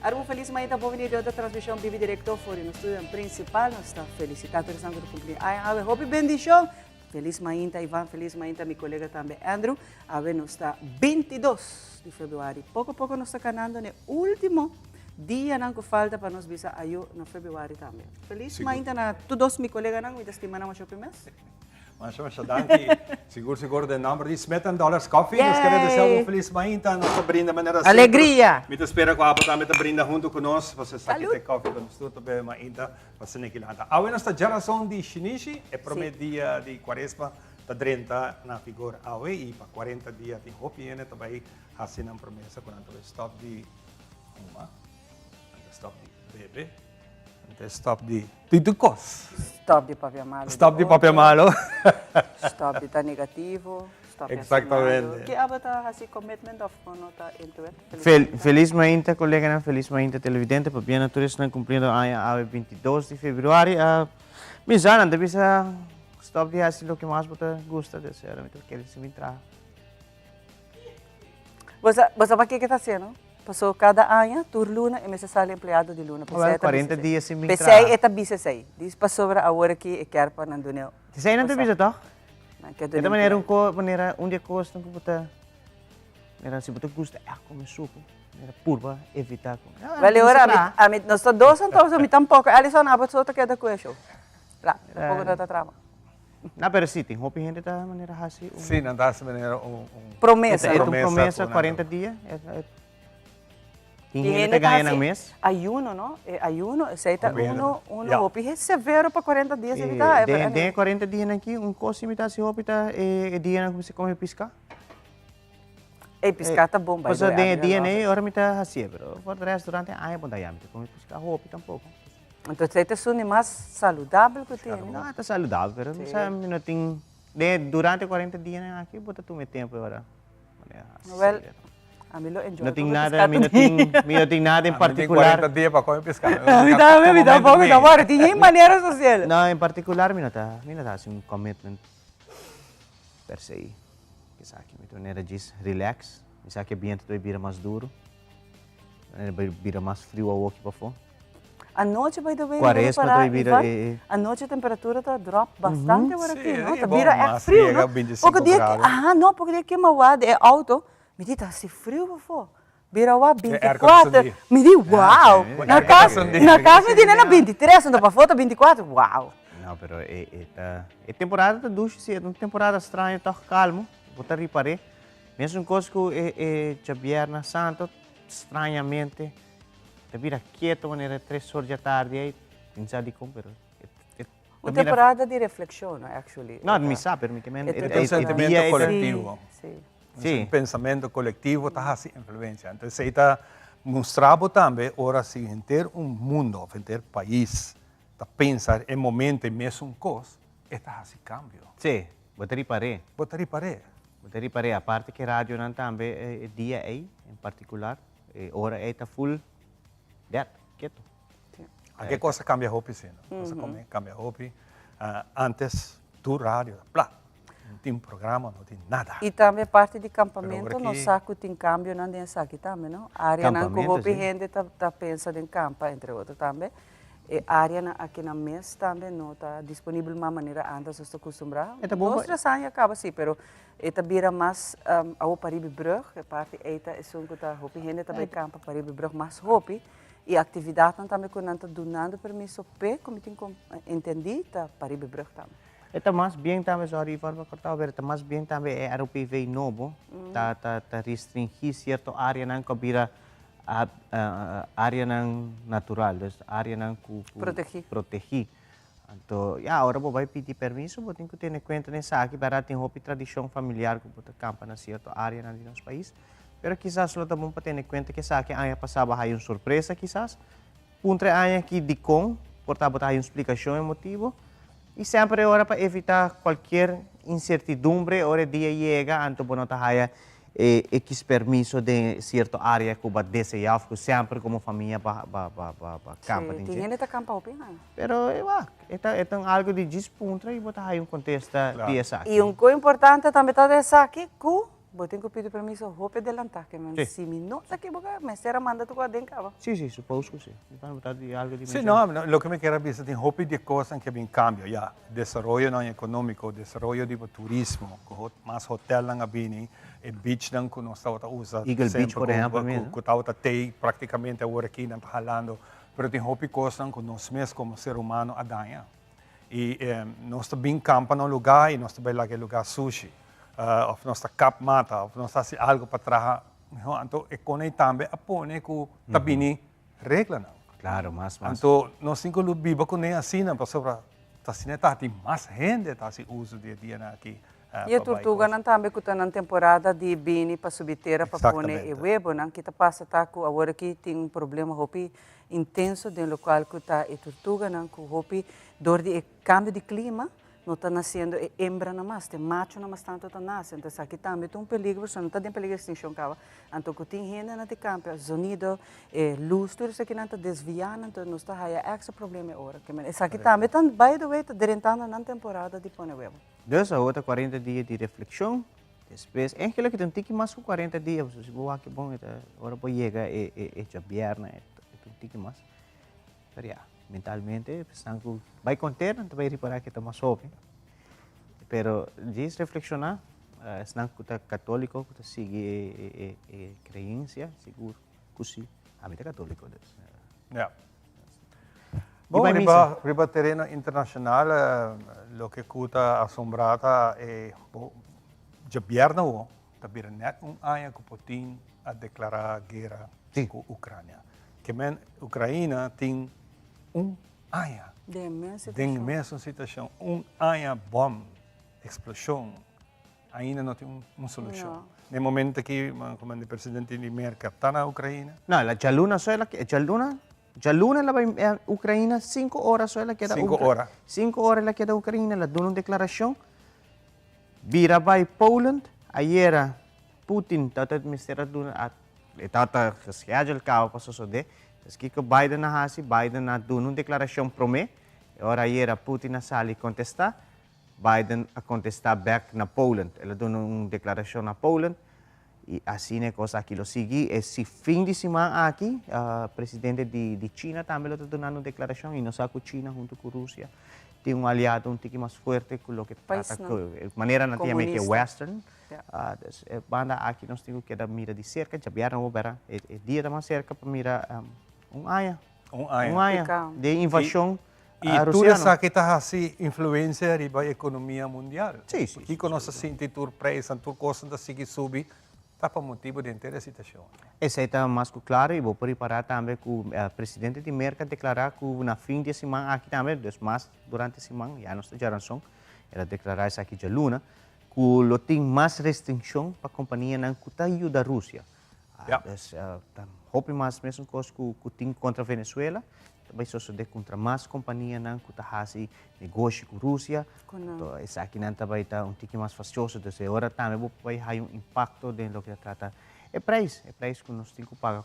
Aruba felis mainta bon bini di otro transmishon bibi direkto for di nos studio prinsipal. Nos ta felisitá tur esnan ku ta kumpli aña awe. Hopi bendishon. Felis mainta Ivan, felis mainta mi kolega tambe Andrew. Awe nos ta 22 di februari. Poko poko nos ta kanando n'e ultimo dianan ku falta pa nos bisa ayo na februari tambe. Felis mainta na tur dos mi koleganan, mi ta stima nan masha hopi mes. Masha masha danki. Sigur sigur den nomber di Smith and Dollars Coffee nos kere desea un felis mainta. Nos ta brinda manera semper. Alegria! Mi ta spera ku abo tambe ta brinda huntu ku nos. Pasobra esaki ta e koffie ku nos tur ta bebe mainta pa sene kilanta. Awe nos ta djarason di Shinishi, e prome dia di Kuaresma ta drenta na vigor awe i pa 40 dia tin hopi hende ta bai hasi nan promesa ku nan ta bai stop di huma, nan ta stop di bebe. Anto stop di di kos. Stop di papia malo. Stop di papia malo. Stop di ta negativo. Stop di hasi malo. Ki abo ta hasi commitment of bo no ta into it? Felis mainta koleganan, felis mainta televidente. Pabia na tur esnan kumpliendo aña awe 22 di februari. Mi sa nan ta bisa stop di hasi loke mas bo ta gusta, dus mi ta kere si mi traha. Bo sa, bo sa pakiko e ta hasiendo? Paso kada aña, tur luna, e mester sali empleado di luna. P'esei e ta bisa esei. 40 dia sin bin traha. P'esei e ta bisa esei. Dis pasobra awor aki e kier pa nan dun'e. Esei nan ta bisa tòg? Nan kier E dun'e ta manera un empleo. ko, manera un di e kosnan ku bo ta, manera si bo ta gusta ègt kome suku, manera purba evitá kome. Wel e ora ami, ami, nos ta dos anto, mi tampoko. Alison, abo so ta keda ku e show. La, tampoko no ta trama. Na, pero si, tin hopi hende ta manera hasi un... Si, nan ta hasi manera un... Promesa. E ta un promesa, 40 dia. Tin hende ta gaña nan mes. Ayuno, no? E ayuno, esei ta uno, uno hopi severo pa 40 dia si ta. Den e 40 dianan aki, un kos si mi ta hasi hopi ta e dianan ku mi sa kome piská. Ey, piská ta bon, by the way. Pasobra den e dianan ei ora mi ta hasié, pero for de rest durante e aña bon ta ya mi ta kome piská hopi tampoko. Entonces esei ta esun di mas saludabel ku tin. No, ta saludabel, pero mi sa mi no tin, den durante 40 dianan aki bo ta tuma e tempo ora. Well, ami lo enjoy. No tin nada, mi no tin, mi no tin nada en particular. Mi tin 40 dia pa come pisca. Mi tambe, mi tampoco, mi tampoco. Tin geen manera social. No, en particular mi no ta, mi no ta haci un commitment per se. Esaki mi ta manera djis relax. Mi sa cu e biento ta bay bira mas duro. Bay bira mas friu awoki pafó. Anochi by the way, Cuaresma ta bira e. Anochi temperatura ta drop bastante awor aki, no? Ta bira echt friu, no? Poko dia, aha, no, poko dia kima wak di e auto, mi di ta hasi friu pafó. Bira wak 24, mi di wow! Na kas, na kas mi tene na 23, anto pafó ta 24, wow! No, pero e, e ta, e temporada ta dushi si, e ta un temporada straño tòg kalmo, bo ta ripar'é. Mesun kos ku e, e djabièrnè santo, strañamente. Ta bira keto wanneer e tres or dja tardi ei, tin sa dikon pero e ta Un temporada di reflexion, no, actually. No, mi sa, pero mi ke men E ta un sentimiento colectivo. Si. Si. Un pensamiento colectivo ta haci influencia. Entonces esey ta mustra bo tambe ora si henter un mundo of henter pais ta pensa e momento e mesun cos, e ta haci cambio. Si, bo ta ripar'é. Bo ta ripar'é. Bo ta ripar'é, aparte ke radionan tambe e dia ei en particular. E ora ei ta full dead, ketu. Anke kos a kambia hopi si, no? Kos a kambia hopi. Antes tur radio ta plat, no tin programa, no tin nada. I tambe parti di kampamentu nos sa ku tin kambionan den esaki tambe, no? Areanan ku hopi hende ta pensa den kampa, entre otro tambe. E areanan akinan mes tambe no ta disponibel mas manera antes nos ta kustumbrá. Dos, tres aña a kaba si, pero E ta bira mas awor Paribi Brug, e parti ei ta esun ku ta hopi hende ta bai kampa Paribi Brug mas hopi i aktividatnan tambe ku nan ta dunando permiso p'e ku mi tin entendí ta Paribi Brug tambe. E ta mas bien tambe, sorry Ivonne pa kortá bo, pero e ta mas bien tambe e ROPV nobo ta ta restringí sierto areanan ku a bira areanan natural, dus areanan ku Protegí. Protegí. Anto, ya, ora bo bai pidi permiso, bo tin ku tene kuenta den esaki. Bèrdat tin hopi tradishon familiar ku bo ta kampa na sierto áreanan di nos pais. Pero kisas lo ta bon pa tene kuenta ku esaki aña pasá bo a haya un sorpresa kisas. Puntra e aña aki dikon, por ta bo ta haya un splikashon e motibu. I semper e ora pa evitá kualkier insertidumbre ora e dia yega, anto bo no ta haya e equis permiso den cierto area cu bo a desea of cu semper como famia ba ba ba ba ba campa den Sí, dje. tin hende ta campa hopi aña. Pero e wak, e ta e ta un algo di djis puntra y bo ta haya un contesta di esaki. Y un co importante tambe ta di esaki cu. Bo tin ku pidi permiso hopi adelantá ke men si mi no ta kiboká mester a manda tur aden kaba. Sí, sí, suppose ku sí. Mi ta ta di algo di Sí, no, loke mi kier a bisa tin hopi di e kosnan ke a bin kambio, ya, desaroyonan ekonómiko, desaroyo di bo turismo, ku mas hotelnan a bini, e beachnan ku nos tabata usa Eagle Beach, semper por ehèmpel, mi, ku tabata tei praktikamente awor aki nan ta halando, pero tin hopi kosnan ku nos mes komo ser humano a daña. I nos ta bin kampa na un lugá i nos ta bai laga e lugá sushi. Of nos ta kap mata, of nos ta hasi algu pa traha mihó. Anto e kona ei tambe a pone ku ta bini reglanan. Klaro, mas, mas. Anto nos tin ku biba kuné asina pasobra ta asina ta tin mas hende ta hasi uso di e dianan aki. I e turtuganan tambe ku ta nan temporada di bini pa subi tera pa pone e webonan. Ki ta pasa ta ku awor aki tin un problema hopi intenso den lokual ku ta e turtuganan ku hopi dor di e kambio di klima no ta nasiendo e embranan mas, te machonan mas tantu ta nase. Anto esaki tambe ta un peligro pasobra nan ta den peligro di ekstinshon kaba. Anto ku tin hendenan di kampia, zonido, e lus, tur esakinan ta desviá nan, anto nos ta haya èkstra problema e ora. Esaki tambe ta, by the way, ta drentando nan temporada di pone webo. Dus awor ta cuarenta dia di reflexion, despues eigenlijk ta un tiki mas cu cuarenta dia, pasobra si bo wak bon e ta ora bo yega e e e djabièrnè e ta un tiki mas, pero ya, mentalmente esnan cu bai conter nan ta bai ripara cu ta mas hopi, pero djis reflexiona esnan cu ta catolico cu ta sigui e e e creencia sigur cu si, ami ta catolico dus. Ya. Bon, riba, riba tereno internacional, loke ku ta asombrá ta e djabièrnè awo ta bira nèt un aña ku Putin a deklará guera ku Ucrania. Ke men Ucraina tin un aña den mesun situashon, un aña bòm, eksploshon. Ainda no tin un solucion. Na e momento aki, como e presidente di Merca ta na Ucraina. No, la djaluna so el a djaluna, djaluna el a bai Ucraina, cinco ora so el a keda Cinco ora. Cinco ora el a keda Ucraina, el a duna un declaracion, bira bai Poland, ayera Putin tabata mester a duna, e tabata geschedule caba pa sosode, pues kico Biden a haci? Biden a duna un declaracion prome, e ora ayera Putin a sali contesta, Biden a kontestá bèk na Poland. El a duna un deklarashon na Poland i asina e kos aki lo sigui. E si fin di siman aki presidente di di China tambe lo ta dunando un deklarashon i nos sa ku China huntu ku Rusia tin un aliado un tiki mas fuerte ku loke ta trata ku manera nan ta yama e ke western. Dus e banda aki nos tin ku keda mira di serka. Djabièrnè bo bera e dia ta mas serka pa mira un aña. Un aña. Un aña di invashon. I tur esaki ta hasi influensia riba ekonomia mundial. Sí, sí. Kiko nos ta sinti tur preisnan, tur kosnan ta sigui subi, ta pa motibu di henter e situashon. Esei ta mas ku klaro i bo por ripará tambe ku presidente di Merka a deklará ku na fin di e siman aki tambe, dus mas durante e siman, ya nos ta djaranson, el a deklará esaki djaluna, ku lo tin mas restringshon pa kompanianan ku ta yuda Rusia. Dus ta hopi mas mesun kos ku tin kontra Venezuela, Ta bai sosode kontra mas kompanianan ku ta hasi negoshi ku Rusia. Anto esakinan ta bai ta un tiki mas fastioso. Dus e ora tambe bo por bai haya un impakto den loke ta trata e preis, e preis ku nos tin ku paga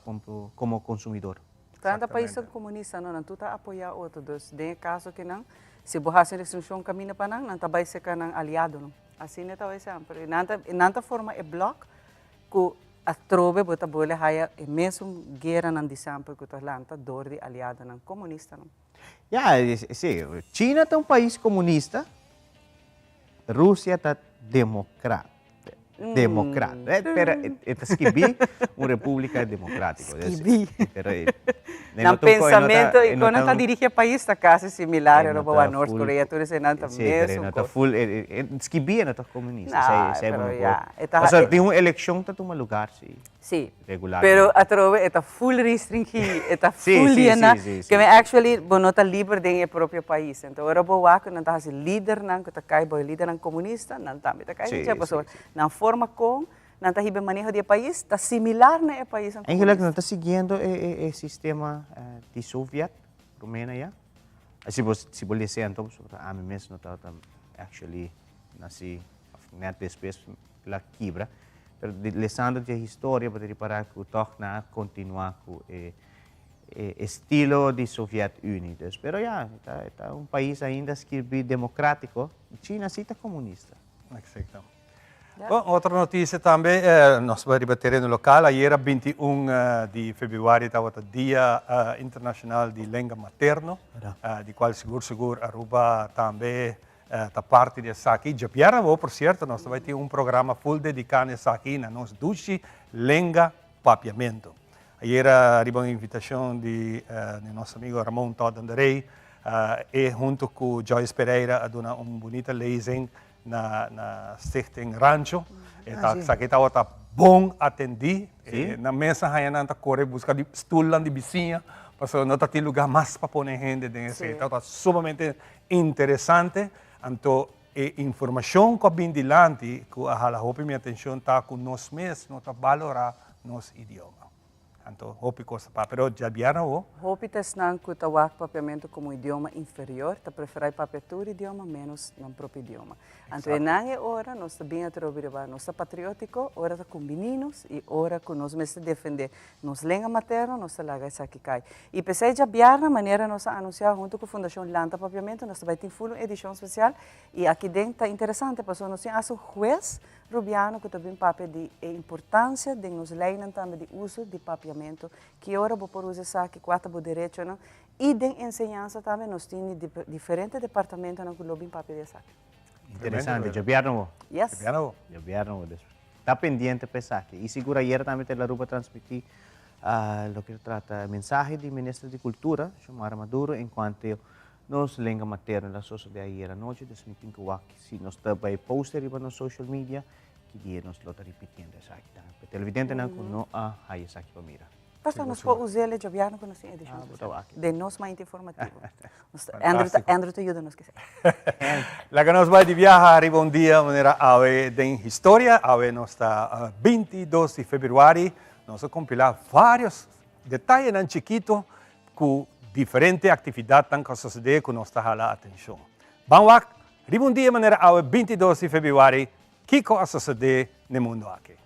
komo konsumidor. Tanta paisnan komunista no, nan tur ta apoyá otro. Dus den e kaso akinan, si bo hasi un restrikshon kaminda pa nan, nan ta bai seka nan aliadonan. Asina e tabata semper. I nan ta, nan ta forma e blòk ku Atrobe bo ta bole haya e mesun gueranan di semper ku ta lanta dor di aliadonan komunistanan. Ya, si, China ta un pais komunista, Rusia ta demokrat. Demokrat. Pero e ta skibí un repúblika demokratiko. Skibí. Pero Nan pensamento i kon nan ta dirigi e pais ta kasi similar e lo bo North Korea tur eseinan ta mesun kos. Si, pero e no ta full, skibí e no ta komunista, esei bo no por. Pasobra tin un elekshon ta tuma lugar si. Si, pero atrobe e ta full restringí, e ta full yena, ke men actually bo no ta liber den e propio pais. Enton ora bo wak ku nan ta hasi lidernan ku ta kai bo e lidernan komunista, nan tambe ta kai den dje pasobra nan forma kon Nan ta hiba e maneho di e pais ta similar na e paisnan komunista. Eigenlijk nan ta siguiendo e sistema di Soviet, Rumena ya. Si bo si bo lesa anto pasobra ami mes no tabata actually nasi of net despues la kibra. Pero lesando dje historia bo ta ripara ku tog nan a kontinua ku e estilo di Soviet Unie. Dus pero ya e ta un pais ainda skirbi demokratiko. China si ta komunista. Exacto. Bon, otro noticia tambe, nos bai riba tereno local. Ayera 21 di februari tabata Dia Internacional di Lenga Materno, di cual sigur sigur Aruba tambe ta parti di esaki. Djabièrnè awor, por cierto, nos ta bai tin un programa full dedica na esaki, na nos dushi lenga Papiamento. Ayera riba un invitacion di nos amigo Ramon Todd Anderey, e hunto cu Joyce Pereira a duna un bunita lezing na na Stichting Rancho. E ta esaki tabata bon atendí. E nan mes a haña nan ta kore buska di stulnan di bisiña pasobra no ta tin lugá mas pa pone hende den esei. Tabata sumamente interesante. Anto e informashon ku a bin dilanti ku a hala hopi mi atenshon ta ku nos mes no ta balorá nos idioma. Anto hopi kos ta papia, pero djabièrnè awo. Hopi ta esnan ku ta wak papiamentu komo idioma inferior, ta preferá e papia tur idioma ménos nan propio idioma. Anto e nan e ora nos ta bin atrobe riba nos ta patriótiko, ora ta kumbiní nos i ora ku nos mester defendé nos lenga materno nos ta laga esaki kai. I p'esei djabièrnè manera nos a anunsiá huntu ku Fundashon Lanta Papiamentu nos ta bai tin ful un edishon spesial i aki den ta interesante pasobra nos tin hasta un hues Rubiano ku ta bin papia di e importansia den nos leinan tambe di uso di papiamentu, ki ora bo por usa esaki, kua ta bo derechonan i den enseñansa tambe nos tin di diferente departamentonan ku lo bin papia di esaki. Interesante, djabièrnè bo. Yes. Djabièrnè bo. Djabièrnè bo. Dus ta pendiente pa esaki. I sigur ayer tambe Telearuba transmití loke ta trata e mensahe di Minister di Kultura, Xiomara Maduro, enkuanto Nos lenga materno ta sosode ayer anochi, dus mi tin ku wak si nos ta bai post riba nos social media, ki dia nos lo ta ripitiendo esaki tambe. Pa televidentenan ku no a haya esaki pa mira. Pastor, nos por us'el e djobièrnè ku nos tin edishon spesial den nos Mainta Informativo. Andrew ta, Andrew ta yuda nos kese. Laga nos bai di biaha riba un dia manera awe den historia. Awe nos ta 22 di februari. Nos a kompilá vários Detayenan chikito ku diferente aktividatnan ku a sosodé ku nos ta hala atenshon. Ban wak riba un dia manera awe 22 di febrüari kiko a sosodé n'e mundu aki.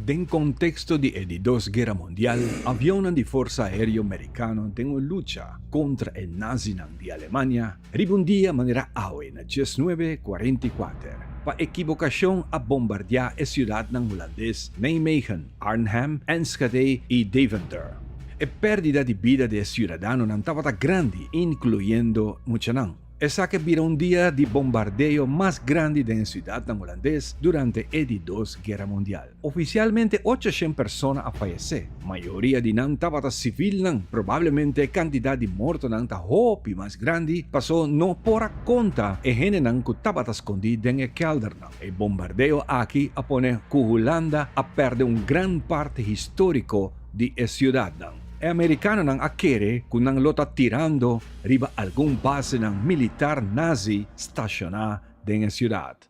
Den konteksto di e di dos Guera Mundial, avionnan di Forsa Aéreo Merikano den un lucha kontra e nazinan di Alemania riba un dia manera awe na diesnuebe kuarenta i kuater, pa ekibokashon a bombardiá e siudatnan hulandes Nijmegen, Arnhem, Enschede i Deventer. E pèrdida di bida di e siudadanonan tabata grandi, inkluyendo muchanan. Esaki a bira un dia di bombardeo mas grandi den e siudatnan hulandes durante e di dos Guera Mundial. Ofisialmente 800 persona a fayesé, mayoria di nan tabata sivilnan. Probablemente e kantidat di mortonan ta hopi mas grandi paso no por a konta e hendenan ku tabata skondí den e kèldernan. E bombardeo aki a pone ku Hulanda a pèrdè un gran parti históriko di e siudatnan. E amerikanonan a kere ku nan lo ta tirando riba algun basenan militar nazi stashoná den e siudat.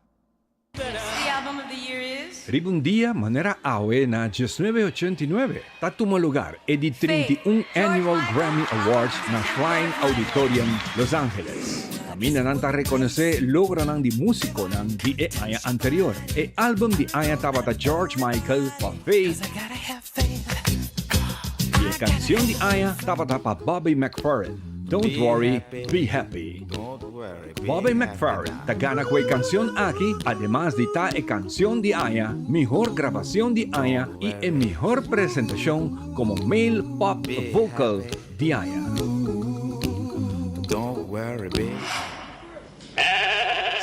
Riba un dia manera awe na 1989 ta tuma lugar e di 31 Annual Grammy Awards na Shrine Auditorium, Los Angeles. Kaminda nan ta rekonosé logronan di músikonan di e aña anterior. E álbum di aña tabata George Michael pa Faith, I e kansion di aña tabata pa Bobby McFerrin, Don't Worry, Be Happy. Bobby McFerrin ta gana ku e kansion aki ademas di ta e kansion di aña, mihor grabacion di aña i e mihor presentashon komo male pop vocal di aña.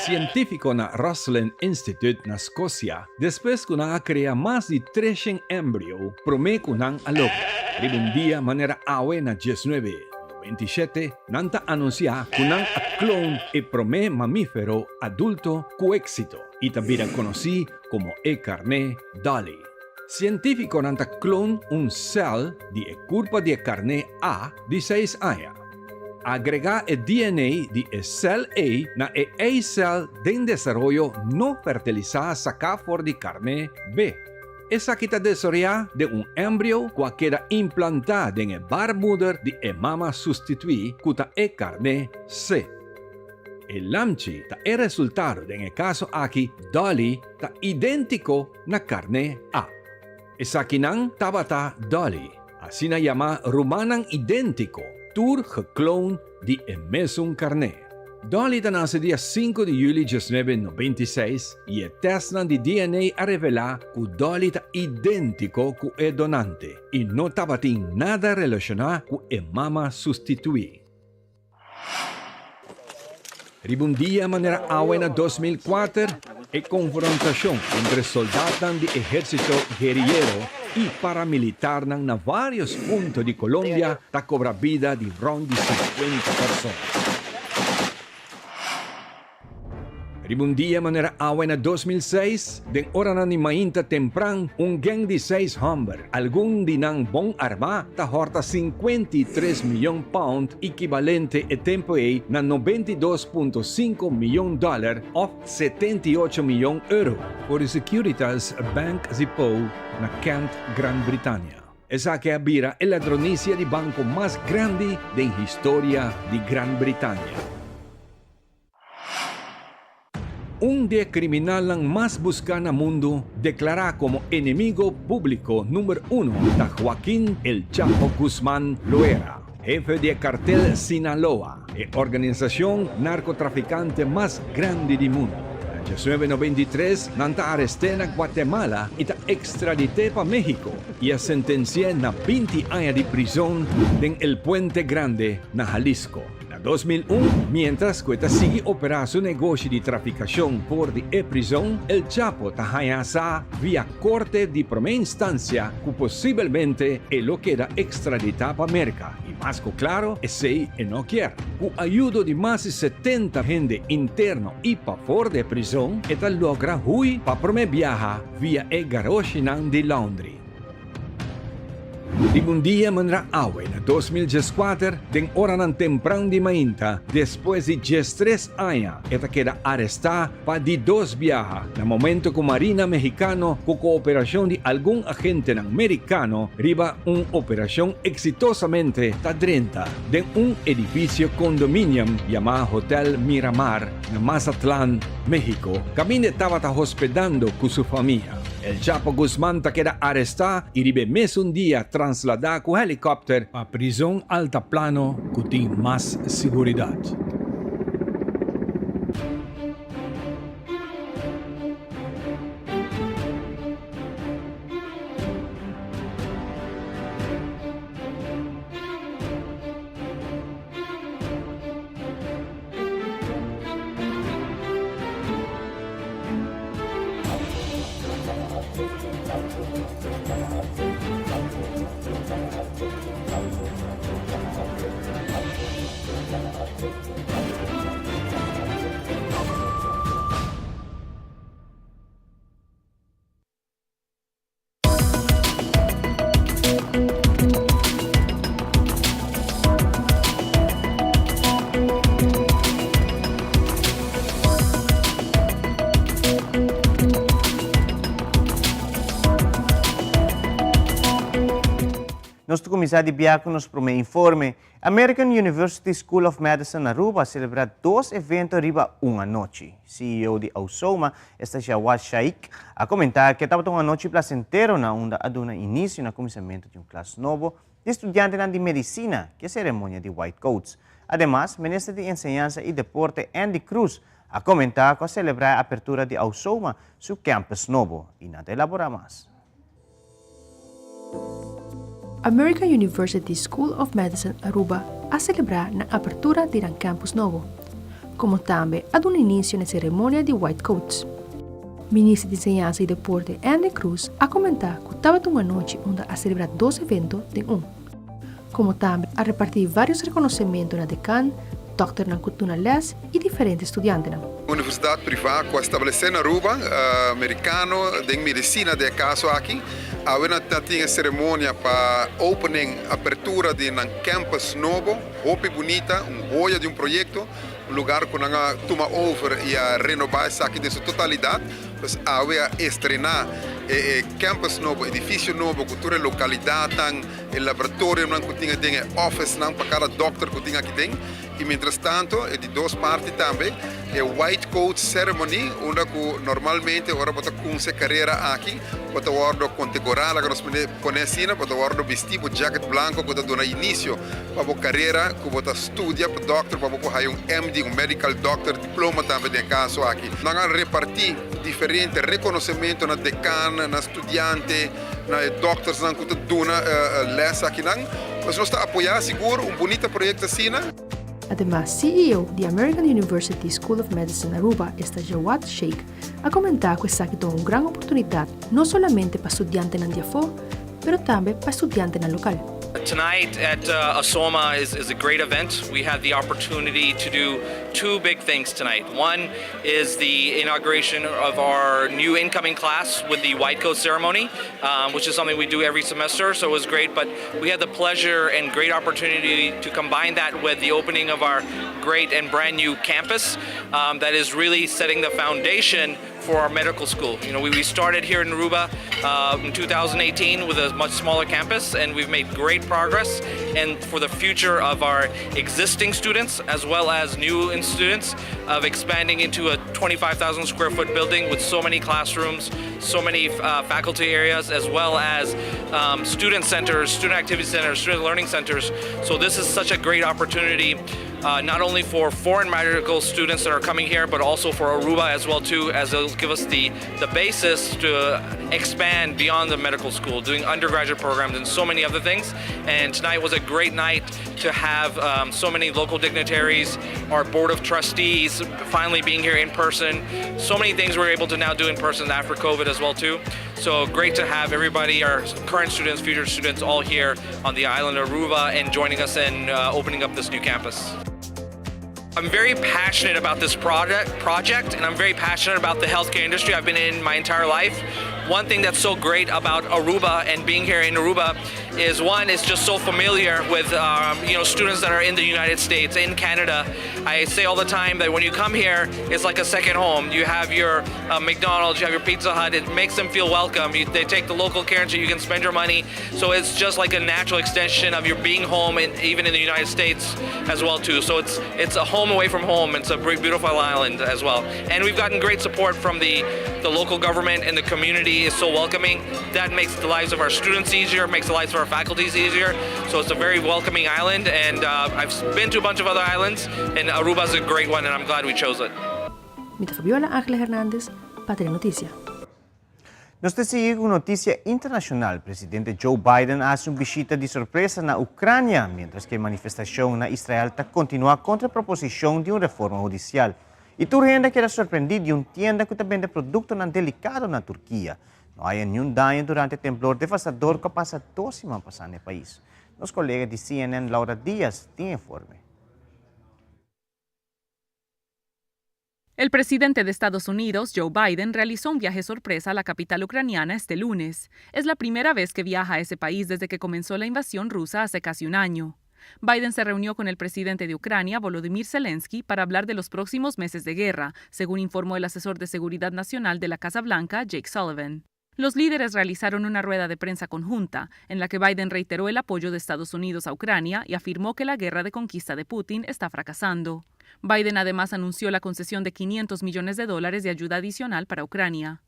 Sientífiko na Roslin Institute na Skosia, despues ku nan a krea mas di 300 embrio promé ku nan a logra. Riba un dia manera awe na 1997, nan ta anunsiá ku nan a klon e promé mamífero adulto ku éksito i ta bira konosí komo e karné Dolly. Sientífikonan ta klon un sèl di e kurpa di e karné A di seis aña. Agregá e DNA di e sèl ei na e eisèl den desaroyo no fertilisá saká for di karné B. Esaki ta desaroyá den un embrio ku a keda implantá den e barmoeder di e mama sustituí ku ta e karné C. E lamchi ta e resultado den e kaso aki Dolly ta idéntiko na karné A. Esakinan tabata Dolly, asina yamá rumannan idéntiko, tur gekloon di e mesun karné. Dolly ta nase dia sinku di yüli diesnuebe 96 i e tèstnan di DNA a revelá ku Dolly ta idéntiko ku e donante i no tabatin nada relashoná ku e mama sustituí. Riba un dia manera awe na 2004, e konfrontashon entre soldatnan di ehérsito gueriyero i paramilitarnan na vários punto di Colombia ta kobra bida di rònt di 50 persona. Riba un dia manera awe na 2006, den oranan di mainta tempran, un geng di seis hòmber, algun di nan bon armá, ta hòrta 53 miyon pound, ekibalente e tempu ei na 92.5 miyon dòler òf 78 miyon euro, for di Securitas Bank Depot na Kent, Gran Britania. Esaki a bira e ladronisia di banko mas grandi den historia di Gran Britania. Un di e kriminalnan mas buská na mundu, deklará komo enemigo públiko number uno ta Joaquín El Chapo Guzmán Loera, hefe di e kartel Sinaloa, e organisashon narkotrafikante mas grandi di mundu. Na 1993 nan ta arest'é na Guatemala i ta ekstradit'é pa México i a sentensi'é na 20 aña di prizon den El Puente Grande na Jalisco. Na 2001, miéntras ku e ta sigui operá su negoshi di trafikashon for di e prizon, El Chapo ta haña sa via korte di promé instansia ku posibelmente e lo keda ekstraditá pa Merka, i mas ku klaro esei e no kier. Ku ayudo di mas di 70 hende interno i pafor di e prizon, e ta logra hui pa promé biaha via e garoshinan di Laundrie. Riba un dia manera awe na 2014, den oranan tempran di mainta, despues di 13 aña e ta keda arestá pa di dos biaha, na momento ku Marina Mexicano ku kooperashon di algun agentenan merikano riba un operashon eksitosamente ta drenta den un edifisio condominium yamá Hotel Miramar na Mazatlán, Mexico, kaminda e tabata hospedando ku su famia. El Chapo Guzman ta keda arestá i riba e mesun dia trasladá ku helikòpter pa prizon Altaplano ku tin mas siguridat. Nos ta kuminsá di bia ku nos promé informe. American University School of Medicine Aruba a selebrá dos evento riba un anochi. CEO di AUSOMA, esta Jawad Shaikh, a komentá ku e tabata un anochi plasentero na unda a duna inisio na kuminsamentu di un klas nobo di studiantenan di medisina ku e seremonia di White Coats. Ademas, Minister di Enseñansa i Deporte Endy Croes a komentá ku a selebrá e apertura di AUSOMA su campus nobo i nan ta elaborá mas. American University School of Medicine Aruba a celebra nan apertura di nan campus nobo, como tambe a duna inicio na e ceremonia di White Coats. Minister di Enseñansa y Deporte Endy Croes a comenta cu tabata un anochi unda a celebra dos evento den un, como tambe a reparti varios reconocemento na decan, dokternan cu duna les y diferente studiantenan. Universidad priva cu a establece na Aruba, Mericano den medicina den e caso aki. Awe nan ta tin e ceremonia pa opening, apertura di nan campus nobo, hopi bunita, un hoya di un proyecto, un lugar cu nan a tuma over y a renoba esaki den su totalidad. Pues awe a estrena e campus nobo, edificio nobo cu tur e localidadnan, e laboratorionan cu tin aden, e officenan pa cada dokter cu tin aki den. Y mientras tanto e di dos parti tambe e White Coat Ceremony unda cu normalmente ora bo ta cunsa e carera aki bo ta wordo contegora, laga nos pone asina, bo ta wordo bisti bo jacket blanco cu ta duna inicio pa bo carera cu bo ta studia pa dokter pa bo por haya un MD, un Medical Doctor diploma tambe den e caso aki. Nan a reparti diferente reconocemento na decan, na studiante, na e doktersnan cu ta duna les akinan. Pues nos ta apoya sigur un bunita proyecto asina. Ademas, CEO di American University School of Medicine Aruba, esta Jawad Sheikh, a comenta cu esaki ta un gran oportunidad no solamente pa studiantenan di afo, pero tambe pa studiantenan local. Tonight at ASOMA is is a great event. We had the opportunity to do two big things tonight. One is the inauguration of our new incoming class with the white coat ceremony, um, which is something we do every semester, so it was great. But we had the pleasure and great opportunity to combine that with the opening of our great and brand new campus um, that is really setting the foundation for our medical school. You know, we, we started here in Aruba uh, in 2018 with a much smaller campus, and we've made great progress. And for the future of our existing students as well as new students, of expanding into a 25,000 square foot building with so many classrooms, so many faculty areas, as well as student centers, student activity centers, student learning centers. So this is such a great opportunity not only for foreign medical students that are coming here, but also for Aruba as well too, as it'll give us the, the basis to expand beyond the medical school, doing undergraduate programs and so many other things. And tonight was a great night to have so many local dignitaries, our board of trustees finally being here in person. So many things we're able to now do in person after COVID as well too. So great to have everybody, our current students, future students, all here on the island of Aruba and joining us in opening up this new campus. I'm very passionate about this project and I'm very passionate about the healthcare industry. I've been in my entire life. One thing that's so great about Aruba and being here in Aruba is one, it's just so familiar with students that are in the United States, in Canada. I say all the time that when you come here, it's like a second home. You have your McDonald's, you have your Pizza Hut. It makes them feel welcome. You, they take the local currency, you can spend your money. So it's just like a natural extension of your being home, and even in the United States as well too. So it's it's a home away from home. It's a beautiful island as well. And we've gotten great support from the the local government and the community is so welcoming. That makes the lives of our students easier, makes the lives of our faculties easier. So it's a very welcoming island, and I've been to a bunch of other islands, and Aruba is a great one, and I'm glad we chose it. Mi ta Fabiola Angela Hernandez, pa Telenoticia. Nos ta sigui cu noticia internacional. Presidente Joe Biden a haci un bishita di sorpresa na Ucrania, mientras cu e manifestacion na Israel ta continua contra e proposicion di un reforma hudicial. Y tur hende a keda sorprendi di un tienda cu ta bende productonan delicado na Turkia. No a haya niun daño durante e temblor devastador cu a pasa dos siman pasa na e pais. Nos colega di CNN Laura Diaz tin e informe. El presidente de Estados Unidos, Joe Biden, realizó un viaje sorpresa a la capital ucraniana este lunes. Es la primera vez que viaja a ese país desde que comenzó la invasión rusa hace casi un año. Biden se reunió con el presidente de Ucrania, Volodymyr Zelensky, para hablar de los próximos meses de guerra, según informó el asesor de Seguridad Nacional de la Casa Blanca, Jake Sullivan. Los líderes realizaron una rueda de prensa conjunta, en la que Biden reiteró el apoyo de Estados Unidos a Ucrania y afirmó que la guerra de conquista de Putin está fracasando. Biden además anunció la concesión de 500 millones de dólares de ayuda adicional para Ucrania.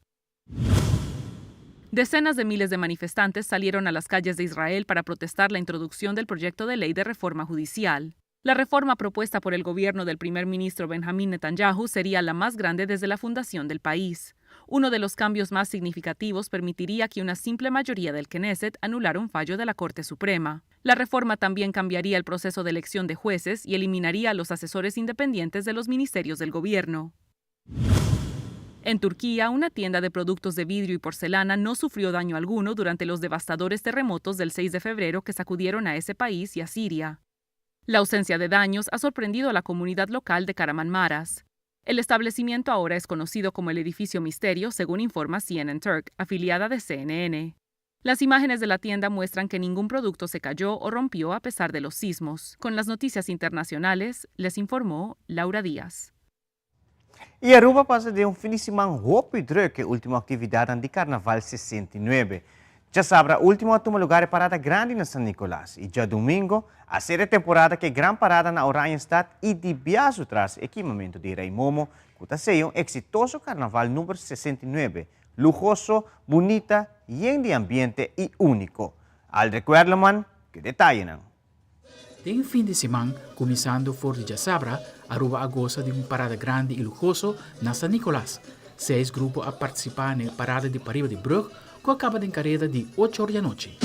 Decenas de miles de manifestantes salieron a las calles de Israel para protestar la introducción del proyecto de ley de reforma judicial. La reforma propuesta por el gobierno del primer ministro Benjamín Netanyahu sería la más grande desde la fundación del país. Uno de los cambios más significativos permitiría que una simple mayoría del Knesset anulara un fallo de la Corte Suprema. La reforma también cambiaría el proceso de elección de jueces y eliminaría a los asesores independientes de los ministerios del gobierno. En Turquía, una tienda de productos de vidrio y porcelana no sufrió daño alguno durante los devastadores terremotos del 6 de febrero que sacudieron a ese país y a Siria. La ausencia de daños ha sorprendido a la comunidad local de Kahramanmaras. El establecimiento ahora es conocido como el Edificio Misterio, según informa CNN Turk, afiliada de CNN. Las imágenes de la tienda muestran que ningún producto se cayó o rompió a pesar de los sismos. Con las noticias internacionales, les informó Laura Díaz. Y Aruba a pasa den un fin di siman hopi druk e ultimo actividadnan di Carnaval 69. Djasabra ultimo a tuma lugar e parada grandi na San Nicolas y djadomingo a ser e temporada cu e gran parada na Oranjestad y di biazu tras e kimamento di Rey Momo cu ta sea un exitoso Carnaval number 69, luhoso, bunita, yen di ambiente y unico. Aldrich Werleman cu e detayenan. Den fin di siman, kuminsando for di djasabra, Aruba a gosa di un parada grandi i luhoso na San Nicolas. Seis grupo a partisipá na e parada di pariba di brug ku a kaba den kareda di ocho or di anochi.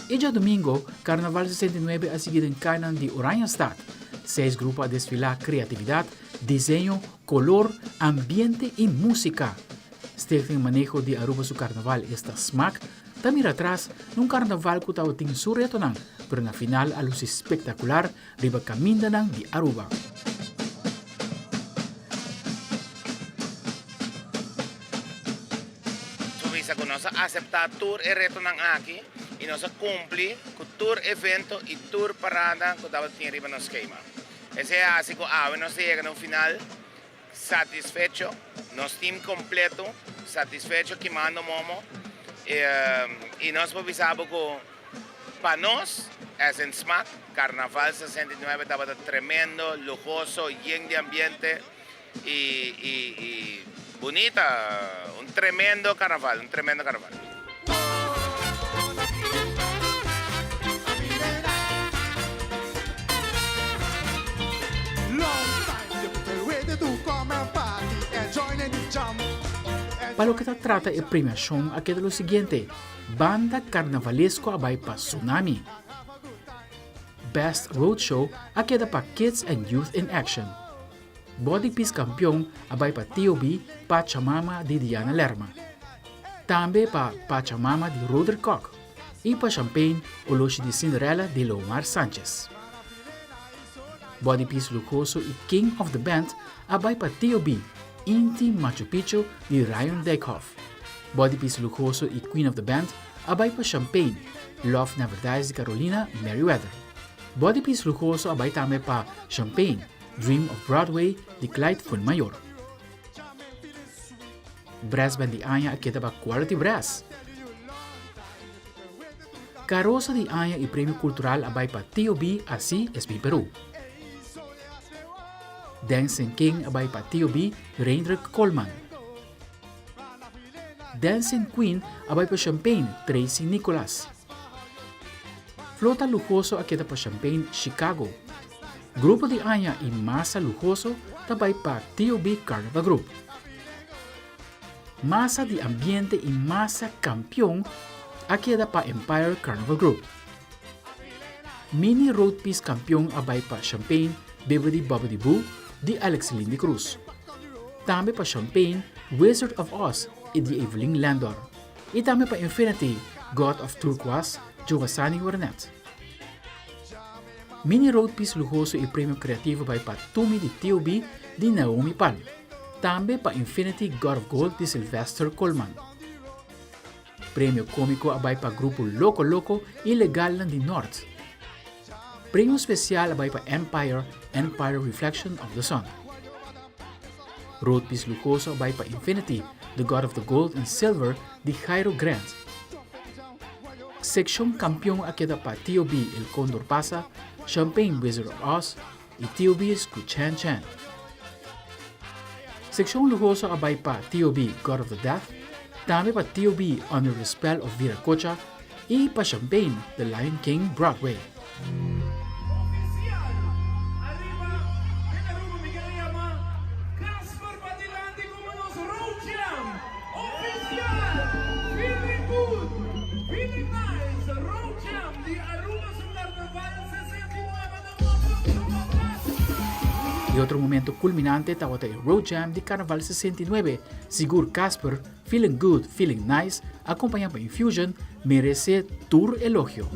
E djadumingo, Karnaval 69 a sigui den kainan di Oranjestad. Seis grupo a desfilá kreatividat, diseño, kolor, ambiente i músika. Stichting Maneho di Aruba su Carnaval esta smac ta mira atras na un carnaval cu tabatin su retonan, pero na final a luci spectacular riba camindanan di Aruba. Su bisa cu nos a acepta tur e retonan aki y nos a cumpli cu tur evento y tur parada cu tabatin riba nos schema. Esey a haci cu awe nos ta yega na un final Satisfecho, nos team completo satisfecho kimando momo y nos por bisa bo cu pa nos as in smaak Carnaval 69 tabata tremendo, luhoso, yen di ambiente y y bunita, un tremendo carnaval, un tremendo carnaval. Pa loke ta trata e premiashon a keda lo siguiente, Banda Karnavalesco a bai pa Tsunami. Best Roadshow a keda pa Kids and Youth in Action. Body Piece Kampion a bai pa TOB Pachamama di Diana Lerma. Tambe pa Pachamama di Roderick Kok i pa Champagne Oloshi di Cinderella di Leomar Sanchez. Body Piece Lujoso i King of the Band a bai pa TOB Inti Machu Picchu di Ryan Dijkhoff. Body Piece Lujoso i Queen of the Band a bai pa Champagne Love Never Dies di Carolina Merriweather. Body Piece Lujoso a bai tambe pa Champagne Dream of Broadway di Clyde Fuenmayor. Brass Band di aña a keda pa Quality Brass. Karosa di aña i premio kultural a bai pa TOB Así es mi Perú. Dancing King a bai pa TOB Reindruk Coleman. Dancing Queen a bai pa Champagne Tracy Nicolas. Flota luhoso a keda pa Champagne Chicago. Grupo di aña y masa luhoso ta bay pa TOB Carnival Group. Masa di ambiente y masa campeon a keda pa Empire Carnival Group. Mini Road Piece campeon a bay pa Champagne Bibbidi Bobbidi Boo di Alex Lindy Cruz. Tambe pa Champagne Wizard of Oz y di Evelyn Landor. Y tambe pa Infinity God of Turquoise Giovasani Wernet. Mini Road Piece luhoso y premio creativo bai pa Tumi di TOB di Naomi Palm. Tambe pa Infinity God of Gold di Sylvester Coleman. Premio comico a bai pa grupo Loco Loco y Legalnan di Noord. Premio special a bai pa Empire, Empire Reflection of the Sun. Road Piece luhoso a bai pa Infinity, The God of the Gold and Silver di Jairo Grant. Sekshon kampion a keda pa TOB El Condor Pasa, Champagne Wizard of Oz i TOB Sku Chan Chan. Sekshon luhoso a bai pa TOB God of the Death, tambe pa TOB Under the Spell of Viracocha i pa Champagne The Lion King Broadway. Oficial! Feeling good! Feeling nice! Road Jam di Aruba su Carnaval 69 na un aplauso pa Casper! E otro momento culminante tabata e Road Jam di Carnaval 69. Sigur Casper, Feeling Good, Feeling Nice, acompaña pa Infusion, merece tur elogio.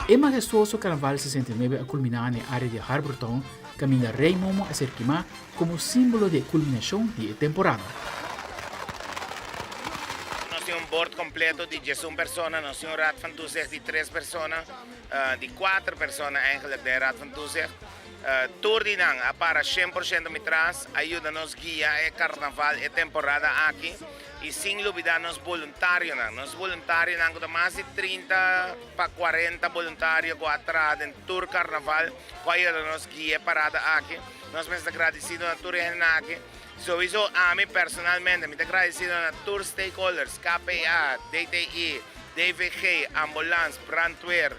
E mahestuoso Carnaval 69 a kulminá na e área di Harbourtown kaminda Rei Momo a ser kimá komo símbolo di e kulminashon di e temporada. Nos tin un bord kompleto di diesun persona, nos tin un Raad van Toezicht di tres persona, di kuater persona eigenlijk den e Raad van Toezicht. Tur di nan a para shen por shento mi tras, a yuda nos guia e karnaval e temporada aki i sin lubida nos boluntarionan. Nos boluntarionan ku ta mas di 30 pa 40 boluntario ku a traha den tur karnaval ku a yuda nos guia e parada aki. Nos mester ta gradisido na tur e hendenan aki. Souiso ami personalmente mi ta gradisido na tur stakeholders, KPA, DTI, DVG, ambulans, brandweer,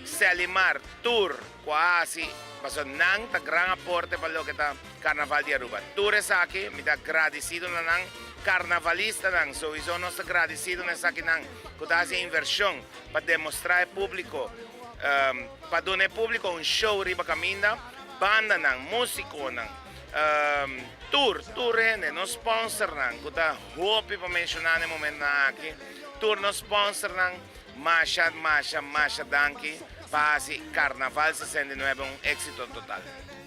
Selimar, tur ku a hasi pasobra nan ta gran aporte pa loke ta Karnaval di Aruba. Tur esaki mi ta gradisido na nan. Karnavalistanan souiso nos ta gradisido na esakinan ku ta hasi e invershon pa demostrá e públiko, pa duna e públiko un show riba kaminda. Bandanan, músikonan, tur, tur hende, nos sponsornan ku ta hopi pa menshoná na e momentonan aki, tur nos sponsornan. Masha masha masha danki pa hasi Carnaval 69 un exito total.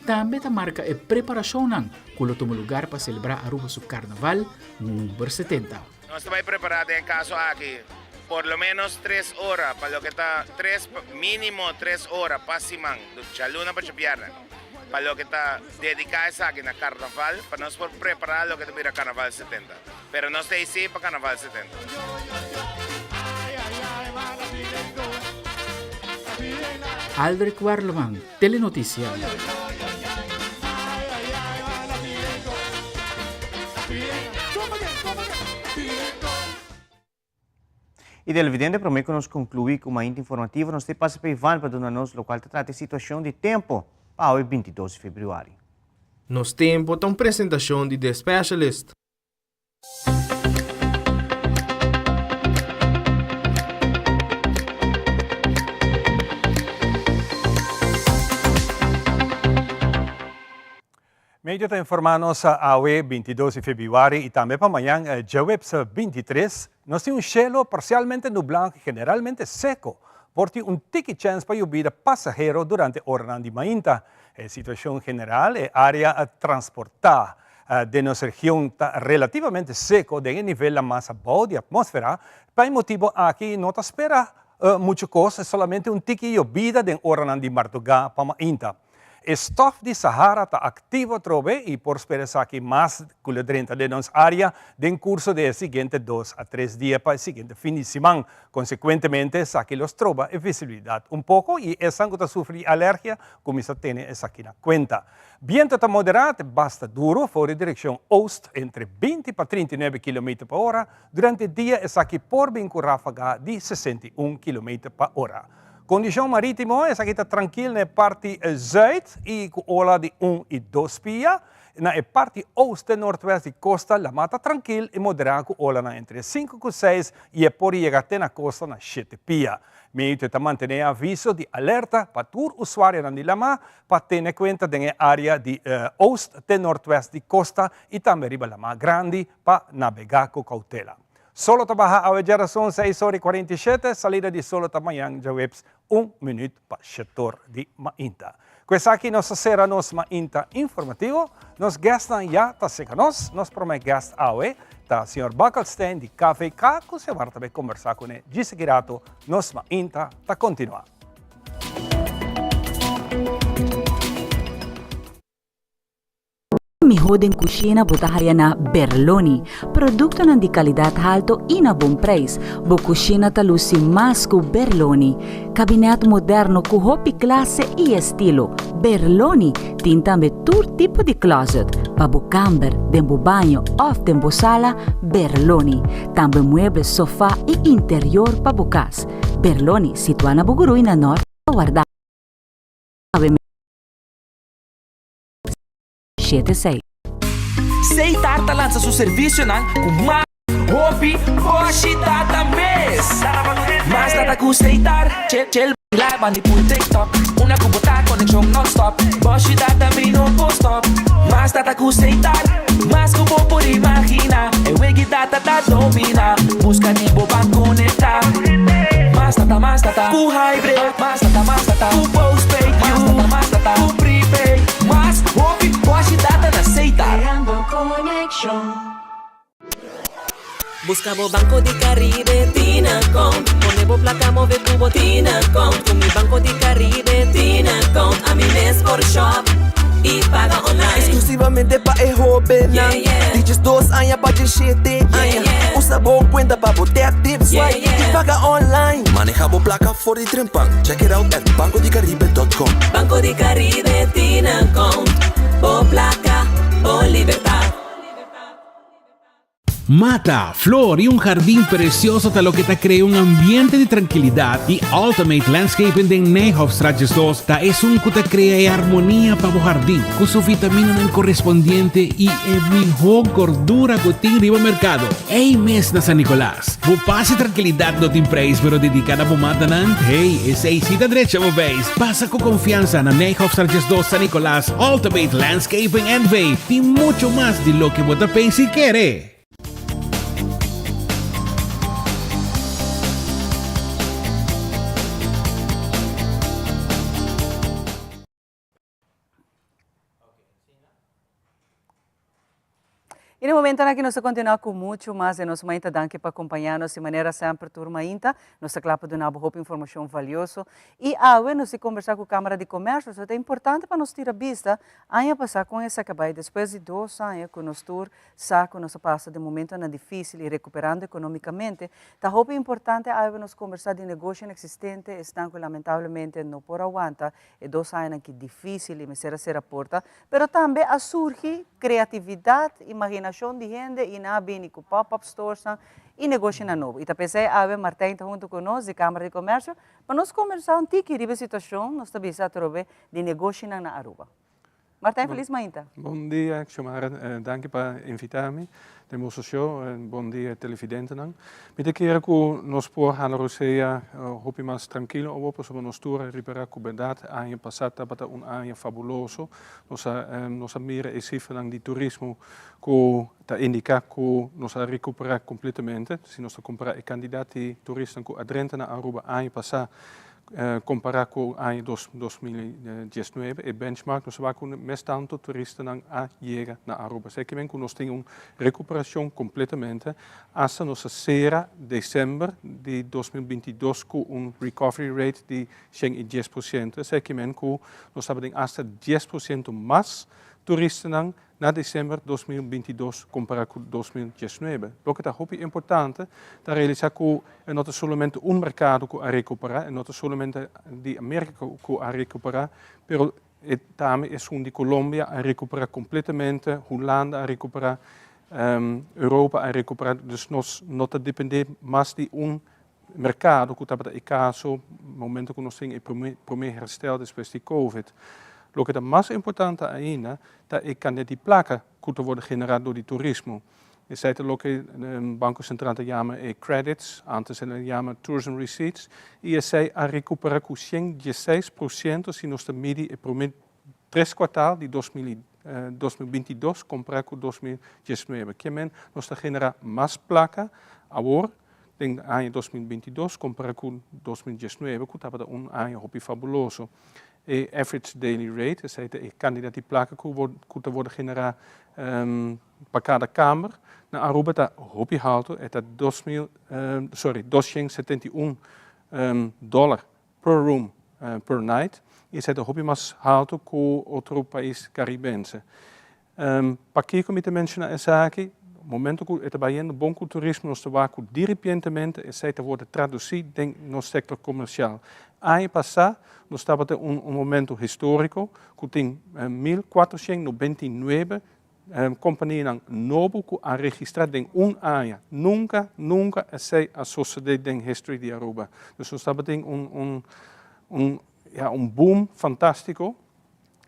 Tambe ta marca e preparacionnan cu lo tuma lugar pa celebra Aruba su Carnaval number 70. Nos ta bay prepara den e caso aki por lo menos tres ora pa loke ta tres minimo tres ora pa siman djaluna pa djabièrnè pa loke ta dedica esaki na Carnaval pa nos por prepara loke ta bira Carnaval 70. Pero nos ta isi pa Carnaval 70. Aldrich Werleman, Telenoticia. Y televidente, prome cu nos conclui cu Mainta Informativo, nos te pasa pa Ivan pa duna nos locual ta trata e situacion di tempo pa awe 22 di februari. Nos Tempo ta un presentacion di The Specialist. Medio ta informa nos awe 22 di februari y tambe pa mañan djaweps 23 nos tin un shelo parcialmente nubla generalmente seco. Por tin un tiki chens pa yobida pasahero durante oranan di mainta. E situacion general e area transporta den nos region ta relativamente seco den e nivelnan mas abou di atmosfera. Pa e motibo aki no ta spera mucho cos, solamente un tiki yobida den oranan di marduga pa mainta. E stof di Sahara ta aktivo atrobe i por spera esaki mas ku lo drenta den nos área den kurso di e siguiente dos a tres dia pa e siguiente fin di siman. Konsekuentemente esaki lo stroba e visibilidat un poko i esnan ku ta sufri di alergia kuminsá tene esaki na kuenta. Biento ta moderá te basta duru for di direkshon oost entre 20 pa 39 kilometer pa ora. Durante e dia esaki por bin ku ráfaga di 61 kilometer pa ora. Kondishon marítimo, esaki ta trankil na e parti zùit i ku ola di un i dos pia. Na e parti oost te nortwèst di kosta, lamá ta trankil i moderá ku olanan entre sinku ku seis i e por yega te na kosta na shete pia. Medio ta mantené e aviso di alerta pa tur usuarionan di lamá pa tene kuenta den e área di oost te nortwèst di kosta i tambe riba lamá grandi pa nabegá ku koutela. Solo ta baha awe djarason seis ora i 47, salida di solo ta mañan djaweps un minuut pa shetor di mainta. Ku esaki nos ta sera nos mainta informativo. Nos guestnan ya ta seka nos. Nos prome guest awe ta señor Bakkelstein di KVK ku se war ta bai kombersa kuné djis aki rato. Nos mainta ta kontinua. Mihó den kushina bo ta haya na Berloni. Produktonan di kalidat halto i na bon preis. Bo kushina ta lusi mas ku Berloni. Kabinèt moderno ku hopi klase i estilo. Berloni tin tambe tur tipo di klòzet. Pa bo kamber, den bo baño òf den bo sala, Berloni. Tambe mueble, sofá i interior pa bo kas. Berloni, situá na Bugurui na Nòrt, ta warda awe. 76. Seitar ta lansa su servisionan ku mas hopi boshi data mes. Mas data ku Seitar, chill chill baila bandi pul TikTok. Una ku bo ta konekshon non-stop, boshi data mi no por stop. Mas data ku Seitar, mas ku bo por imagina. E wegi data ta domina, buska di bo ban konekta. Mas data mas. Mas data ku hybrid, mas data, mas data ku postpaid, mas data, mas data ku prepaid, mas hopi boshi data na Setar. Creando conexion. Busca bo Banco di Caribe tin account. Pone bo placa move cu bo tin account. Cu mi Banco di Caribe tin account. Ami mes por shop y paga online. Exclusivamente pa e hobennan di 12 aña pa 17 aña. Usa bo cuenta pa bo tap, tip, swipe y paga online. Maneha bo placa for di trempan. Check it out at bancodicaribe.com. Banco di Caribe tin account. Bo placa, bo libertad. Mata, flor y un jardin precioso ta loke ta crea un ambiente di trankilidad y Ultimate Landscaping den Nijhofstraat 12 ta esun cu ta crea e armonia pa bo jardin cu su vitaminanan correspondiente y e miho gordura cu tin riba mercado. Ey mes na San Nicolas. Bo paz y trankilidad no tin prijs pero dedica na bo matanan, hey, esey si ta drecha bo beis. Pasa cu confiansa na Nijhofstraat 12 San Nicolas, Ultimate Landscaping NV tin mucho mas di loke bo ta pensa y kere. Y na momentonan aki nos ta continua cu mucho mas den nos mainta. Danki pa acompaña nos di manera semper tur mainta. Nos ta cla pa duna bo hopi informacion valioso. Y awe nos di conversa cu Camara di Comercio. So ta importante pa nos tira bista aña pasa con esaki a bay despues di dos aña cu nos tur sa cu nos a pasa den momentonan dificil y recuperando economicamente. Ta hopi importante awe nos conversa di negocionan existente, esnan cu lamentablemente no por a wanta e dos añanan ki dificil y mester a cera porta, pero tambe a surgi creatividad, imaginacion di hende y nan a bini cu pop-up storesnan y negoshinan nobo. Y ta p'esey awe Martijn ta hunto cu nos di Camara di Comercio pa nos conversa un tiki riba e situacion, nos ta bisa atrobe, di negoshinan na Aruba. Martijn, feliz mainta. Bon dia, Xiomara. Danki pa invita mi den boso show. Bon dia televidentenan. Mi ta kere ku nos por hala rosea hopi mas trankilo awo pasobra nos tur a ripara ku bèrdat aña pasá tabata un aña fabuloso. Nos a nos a mira e sifranan di turismo ku ta indiká ku nos a rekuperá kompletamente. Si nos ta kompará e kantidat di turistanan ku a drenta na Aruba aña pasá Kompará ku aña 2019, e benchmark, nos a wak ku mes tantu turistanan a yega na Aruba. Esei ke men ku nos tin un rekuperashon kompletamente. Asta nos a sera desèmber di 2022 ku un recovery rate di 110%. Esei ke men ku nos tabatin asta 10% mas turistanan Na december 2022 compara cu 2019. Loke ta hopi importante ta realisa cu e no ta solamente un mercado cu a recupera, e no ta solamente di America cu a recupera, pero e tambe esun di Colombia a recupera completamente, Hulanda a recupera, Europa a recupera, dus nos no ta depende mas di un mercado cu tabata e caso momento cu nos tin e prome herstel despues di covid. Loke ta mas importante ainda ta e cantidad di placa cu ta wordo genera door di turismo. Esey ta loke Banco Central ta yama e credits, antes el a yama tourism receipts, y esey a recupera cu 116% si nos ta midi e prome tres kwartaal di 2022 compara cu 2019. Kiamen nos ta genera mas placa awor den aña 2022 compara cu 2019 cu tabata un aña hopi fabuloso. E average daily rate, esey ta e cantidad di placa cu ta wordo genera pa cada kamer, na Aruba ta hopi halto, e ta dos mil, sorry, 271 dollar per room per night y esey ta hopi mas halto cu otro pais Caribense. Pakico mi ta menciona esaki? Momento cu e ta bayendo bon cu turismo nos ta wak cu diripientemente esey ta wordo traduci den nos sector comercial. Aña pasa nos tabata un un momento historico cu tin 1499 Companianan nobo cu a registra den un aña. Nunca, nunca esey a sosode den history di Aruba. Dus nos tabatin un, un, un, ja, un boom fantastico.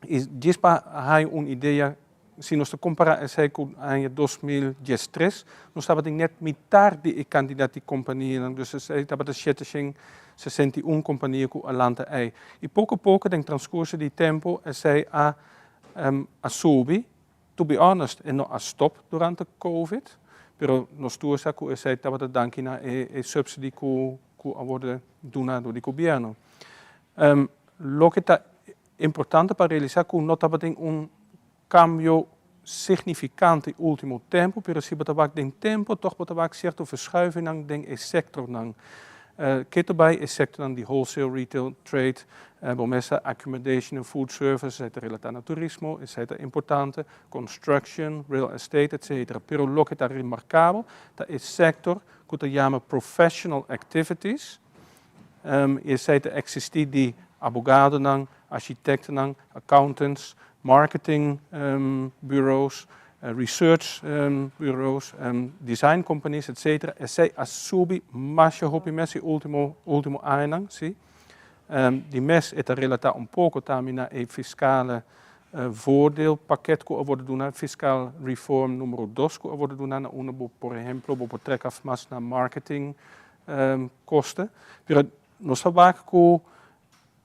Y djis pa haya un idea, si nos ta compara esey cu aña 2013, nos tabatin net mitar di e cantidad di companianan. Dus esey tabata 761 compania cu a lanta ey. Y poco poco den transcurso di tempo esey a a subi, to be honest e no a stop durante covid, pero nos tur sa cu esey tabata danki na e subsidy cu. ku a wòrdu duna dor di gobièrnu. Loke ta importante pa realisá ku no tabatin un kambio signifikante último tempu, pero si bo ta wak den tempu tòg bo ta wak sierto verschuivingnan den e sektornan. Ke ta bai e sektornan di wholesale, retail, trade, bo mester accommodation en food service, esei ta relatá na turismo, esei ta importante, construction, real estate, etcetera. Pero loke ta remarkabel ta e sektor ku ta yama professional activities, i esei ta eksistí di abogadonan, architektonan, accountants, marketing bureaus, research bureaus, design companies, etcetera. Esei a subi masha hopi mes e ultimo ultimo añanan, si. Di mes e ta relatá un poko tambe na e fiskale voordeelpakket ku a wòrdu duna, fiskaal reform numero dos ku a wòrdu duna na unda bo por ehemplo bo por trek af mas na marketing kosten. Pero nos ta wak ku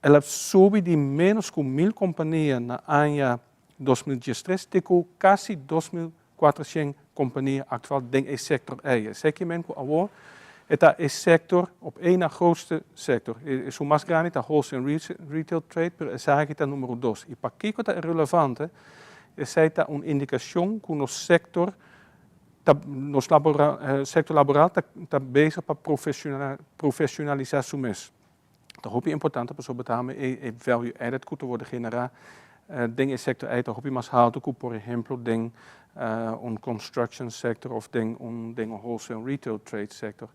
el a subi di ménos ku mil kompania na aña 2013 te ku kasi 2400 kompania aktual den e sektor ei. Esei ke men ku awor e ta e sektor op één na grootste sektor. Esun mas grandi ta wholesale en retail trade, pero esaki ta numero dos. I pakiko ta relevante? Esei ta un indikashon ku nos sektor ta nos sektor laboral ta bezig pa profesionalisá su mes. Ta hopi importante pasobra tambe e value added ku ta wòrdu generá den e sektor ei ta hopi mas haltu ku por ehemplo den un construction sector òf den un den un wholesale en retail trade sector.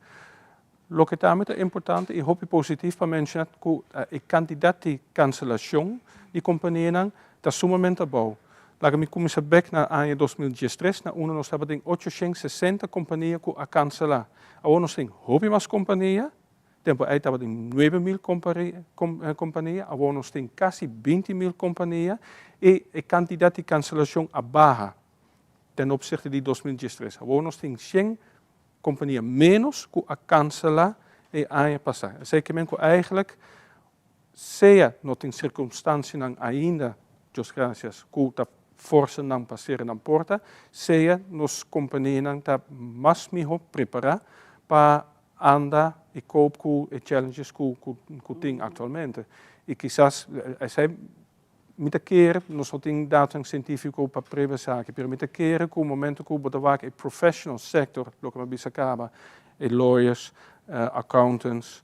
Loke tambe ta importante i hopi positief pa menshoná ku e kantidat di kanselashon di kompanianan ta sumamente abou. Laga mi kuminsá bèk na aña 2013 na unda nos tabatin 860 kompania ku a kanselá. Awor nos tin hopi mas kompania. Tempu ei tabatin 9000 kompania, awor nos tin kasi 20.000 kompania i e kantidat di kanselashon a baha ten opzichte di 2013. Awor nos tin 100 kompania ménos ku a kanselá e aña pasá. Esei ke men ku eigentlik sea no tin sirkunstansianan ainda, Dios grasias, ku ta forsa nan pa sera nan porta, sea nos kompanianan ta mas mihó prepará pa anda i cope ku e challenges ku ku tin aktualmente. I kisas esei mi ta kere, nos no tin datonan sientífiko pa prueba esaki, pero mi ta kere ku momento ku bo ta wak e professional sector, loke mi a bisa kaba, e lawyers, accountants,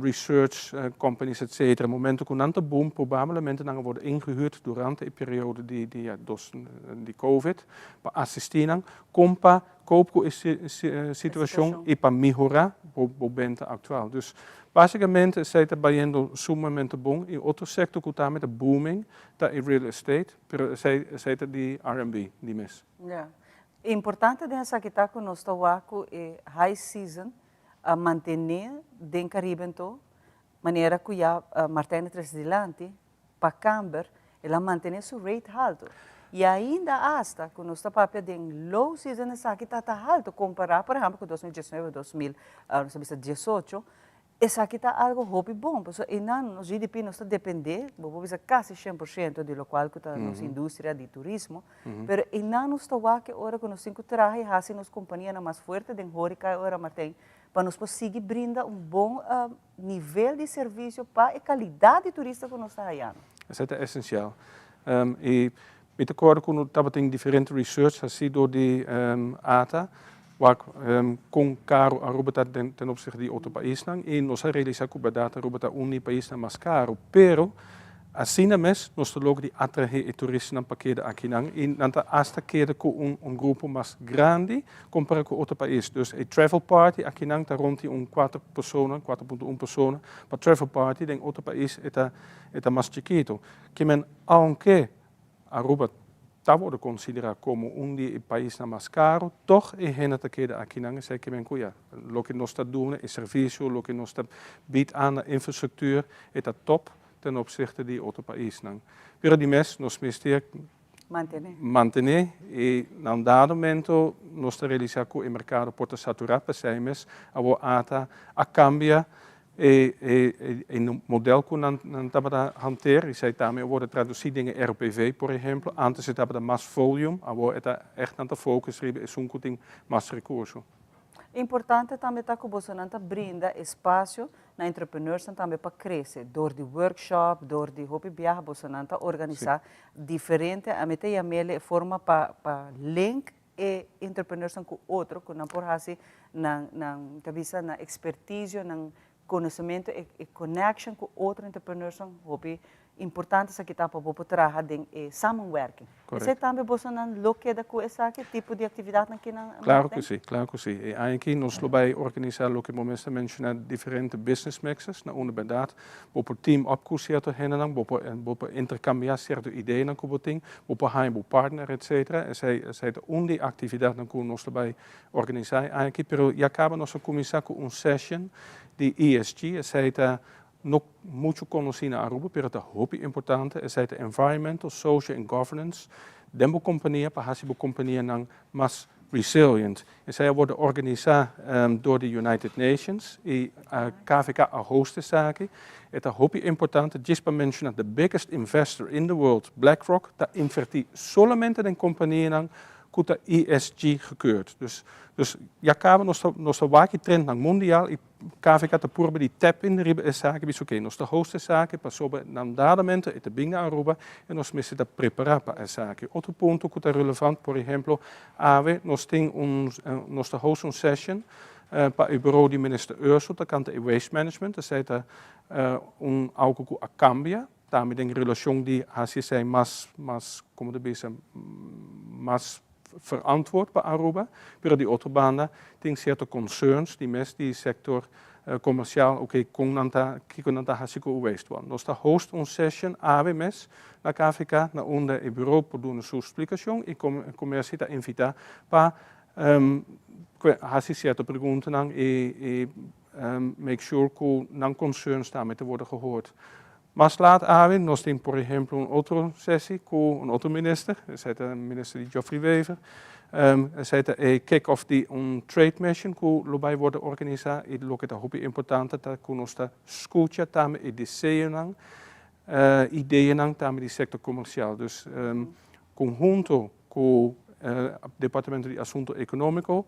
research companies etcetera, momento ku nan ta boom probablemente nan a wòrdu ingehuurd durante e periodo di di dos di covid pa asistí nan kon pa cope ku e situashon i pa mihorá bo benta aktual. Dus basikamente esei ta bayendo sumamente bon i otro sektor ku tambe ta booming ta e real estate, pero esei esei ta di RMB di mes. Ya. Importante den esaki ta ku nos ta wak ku e high season a mantené den Caribe anto manera ku ya Martijn a trese dilanti pa kamber el a mantené su rate haltu y ainda asta ku nos ta papia den low season esaki ta ta haltu kompará por ehèmpel ku 2019 2018 esaki ta algo hopi bon pasobra einan nos GDP nos ta dependé bo por bisa kasi 100% di lokual ku ta nos industria di turismo pero einan nos ta wak e ora ku nos tin ku traha y hasi nos kompanianan mas fuerte den horika e ora Martijn pa nos por sigui brinda un bon nivel di servisio pa e kalidat di turista ku nos ta hayando. Esei ta esensial. I mi ta kòrda ku no tabatin diferente research hasí dor di ata wak kon karu Aruba ta ten opzichte di otro paisnan i nos a realisá ku bèrdat Aruba ta un di e paisnan mas karu. Pero Asina mes nos ta logra di atrahe e turistanan pa keda akinan i nan ta asta keda ku un un grupo mas grandi kompara ku otro pais. Dus e travel party akinan ta rond di un kuater persona, 4.1 persona pa travel party, den otro pais e ta e ta mas chikitu. Ke men aunke Aruba ta wòrdu konsiderá komo un di e paisnan mas karu, tòg e hende ta keda akinan. Esei ke men ku ya loke nos ta duna, e servisio, loke nos ta bid aan na infrastruktuur, e ta tòp ten opzichte di otro paisnan. Pero di mes nos mester Mantené. mantené i na un dado momento nos ta realisá ku e merkado por ta saturá, p'esei mes awor ata a kambia E e model ku nan nan tabata hanteer, esei tambe a wòrdu tradusí den e RPV, por ehemplo. Antes e tabata mas volume, awor e ta ègt nan ta focus riba esun ku tin mas rekurso. Importante tambe ta ku bosonan ta brinda espasio na entrepreneursnan tambe pa krese dor di workshop, dor di hopi biaha bosonan ta organisá diferente, ami ta yam'el e forma pa pa link e entrepreneursnan ku otro ku nan por hasi nan nan ta bisa nan ekspertisio, nan konosementu, e e connection ku otro entrepreneursnan hopi Importante esaki ta pa bo por traha den e samenwerking. Esei tambe bosonan lo keda ku esaki tipo di aktividatnan ki nan Claro ku si, claro ku si. E aña aki nos lo bai organisa loke bo mes ta menciona diferente business mixes na unda berdad bo por team up ku cierto hendenan, bo por bo por intercambia cierto ideanan ku bo tin, bo por haña bo partner etcetera. Esei esei ta un di e aktividatnan ku nos lo bai organisa e aña aki. Pero ya kaba nos a kuminsa ku un session di ESG, esei ta No mucho conoci na Aruba, pero ta hopi importante, esey ta Environmental, Social and Governance den bo compania pa haci bo companianan mas resilient. Esey a wordo organisa door di United Nations y KVK a host esaki. E ta hopi importante, djis pa menciona, the biggest investor in the world, BlackRock, ta inverti solamente den companianan cu ta ESG gekeurd. Dus, dus ya caba nos ta, nos ta wak e trendnan mundial y KVK ta purba di tap in riba esaki bisa oke nos ta host esaki pasobra nan dadamento e ta bin na Aruba y nos mester ta prepara pa esaki. Otro punto cu ta relevant por ehemplo awe nos tin un nos ta host un session pa e bureau di minister Ursell tocante e waste management esey ta un algo cu a cambia tambe den relacion di haci esey mas mas como ta bisa mas verantwoord pa Aruba, pero di otro banda tin cierto concerns di mes di sector comercial, ok, con nan ta, kico nan ta haci cu e waste. Wel, nos ta host un session awe mes na KVK na unda e bureau por duna su splicacion y comercio ta invita pa haci cierto preguntanan y make sure cu nan concerns tambe ta wordo gehoord. Mas laat awe nos tin por ehemplo un otro sessie cu un otro minister, esey ta minister di Geoffrey Wever, esey ta e kick off di un trade mission cu lo bay wordo organisa y loke ta hopi importante ta cu nos ta scucha tambe e deseonan, ideanan tambe di sector comercial. Dus conhunto cu Departamento di Asunto Economico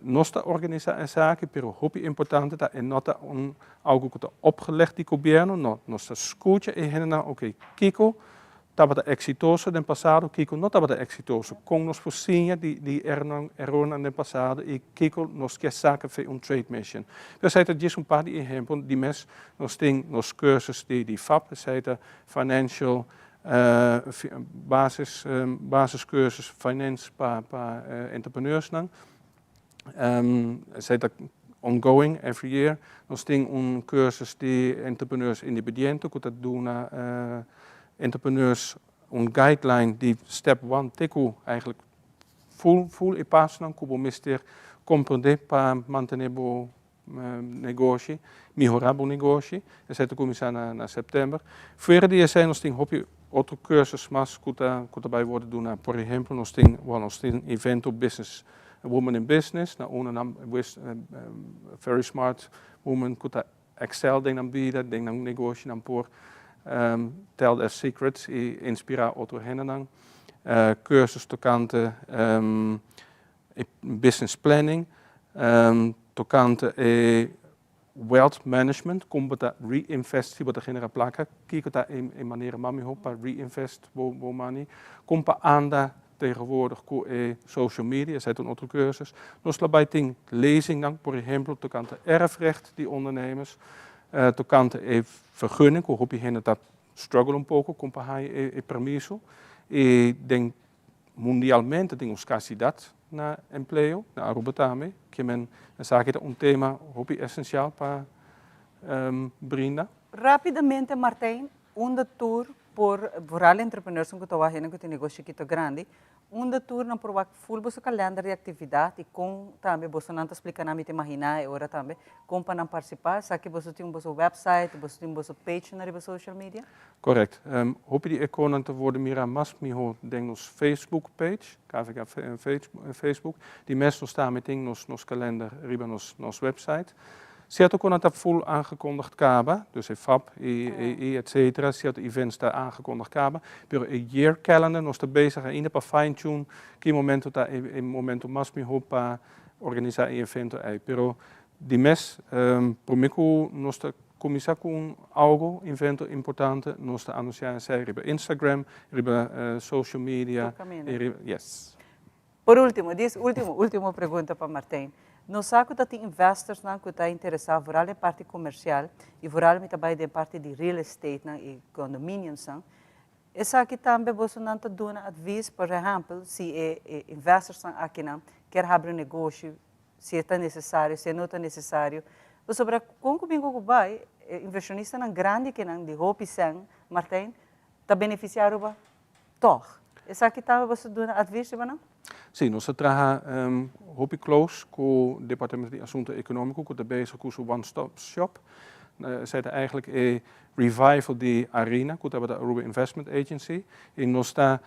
nos ta organisa esaki, pero hopi importante ta e no ta un algo cu ta opgelegd di gobierno, no, nos ta scucha e hendenan, ok, kico tabata exitoso den pasado, kico no tabata exitoso, con nos por siña di di erornan den pasado y kico nos kier saca fe un trade mission. Pero esey ta djis un par di ehempel, di mes nos tin nos cursus di di FAP, esey ta Financial Basis basiscursus finance pa pa entrepreneursnan. Esey ta ongoing every year. Nos tin un cursus di entrepreneurs independiente cu ta duna entrepreneurs un guideline di step one te cu eigenlijk full full e pasonan cu bo mester comprende pa mantene bo negoshi, mihorá bo negoshi. Esei ta kuminsá na na sèptèmber. Fuera di esei nos tin hopi otro cursus mas ku ta ku ta bai wòrdu duna. Por ehempel nos tin, wèl nos tin evento Business Women in Business na unda nan very smart women ku ta excel den nan bida, den nan negoshi nan por tell their secrets i inspirá otro hendenan. Cursus tokante e business planning, tokante e wealth management, kon bo ta reinvest si bo ta genera plaka, kiko ta e manera mas mihó pa reinvest bo money, kon pa anda tegenwoordig ku e social media, esei ta un otro cursus. Nos lo bai tin lezingnan, por ehemplo tokante erfrecht di ondernemers, tokante e vergunning ku hopi hende ta struggle un poko kon pa haña e permiso i den Mundialmente tin un scarsidad na empleo, na Aruba tambe, ke men esaki ta un tema hopi esencial pa brinda. Rapidamente Martijn, unda tur por, vooral entrepreneurs ku ta wak hende ku tin negoshi chikito grandi, unda tur nan por wak full boso kalender di aktividat i kon tambe boso nan ta splika nan, mi ta imaginá e ora tambe, kon pa nan partisipá, esaki boso tin boso website, boso tin boso page na riba social media? Correct. Hopi di e konan ta wordo mira mas miho den nos Facebook page, KVK Facebook. Di mes nos tambe tin nos nos kalender riba nos nos website. Cierto konan ta full aangekondigd kaba, dus e FAP e e etcetera, cierto events ta aangekondigd kaba, pero e year calendar nos ta bezig ainda pa fine tune ki momento ta e momento mas miho pa. organisá e evento ei. Pero di mes, promé ku nos ta kuminsá ku un algo, evento importante, nos ta anunsiá esei riba Instagram, riba social media. Tur kaminda. Yes. Por último, dis último, último pregunta pa Martijn. Nos sa ku ta tin investorsnan ku ta interesá vooral den parti komersial i vooral mi ta bai den parti di real estatenan i condominiumsnan. Esaki tambe bosonan ta duna advis, por ehèmpel, si e e investorsnan akinan kier habri un negoshi, si e ta nesesario, si e no ta nesesario. Pasobra kon ku bin ku ku bai, e invershonistanan grandi kinan di hopi sèn, Martijn, ta benefisiá Aruba tòg. Esaki tambe boso ta duna advis riba nan? Sí, nos ta traha hopi close ku Departamento di Asunto Ekonómiko ku ta bezig ku su one stop shop. Esei ta eigenlijk e revival di ARINA ku tabata Aruba Investment Agency i nos ta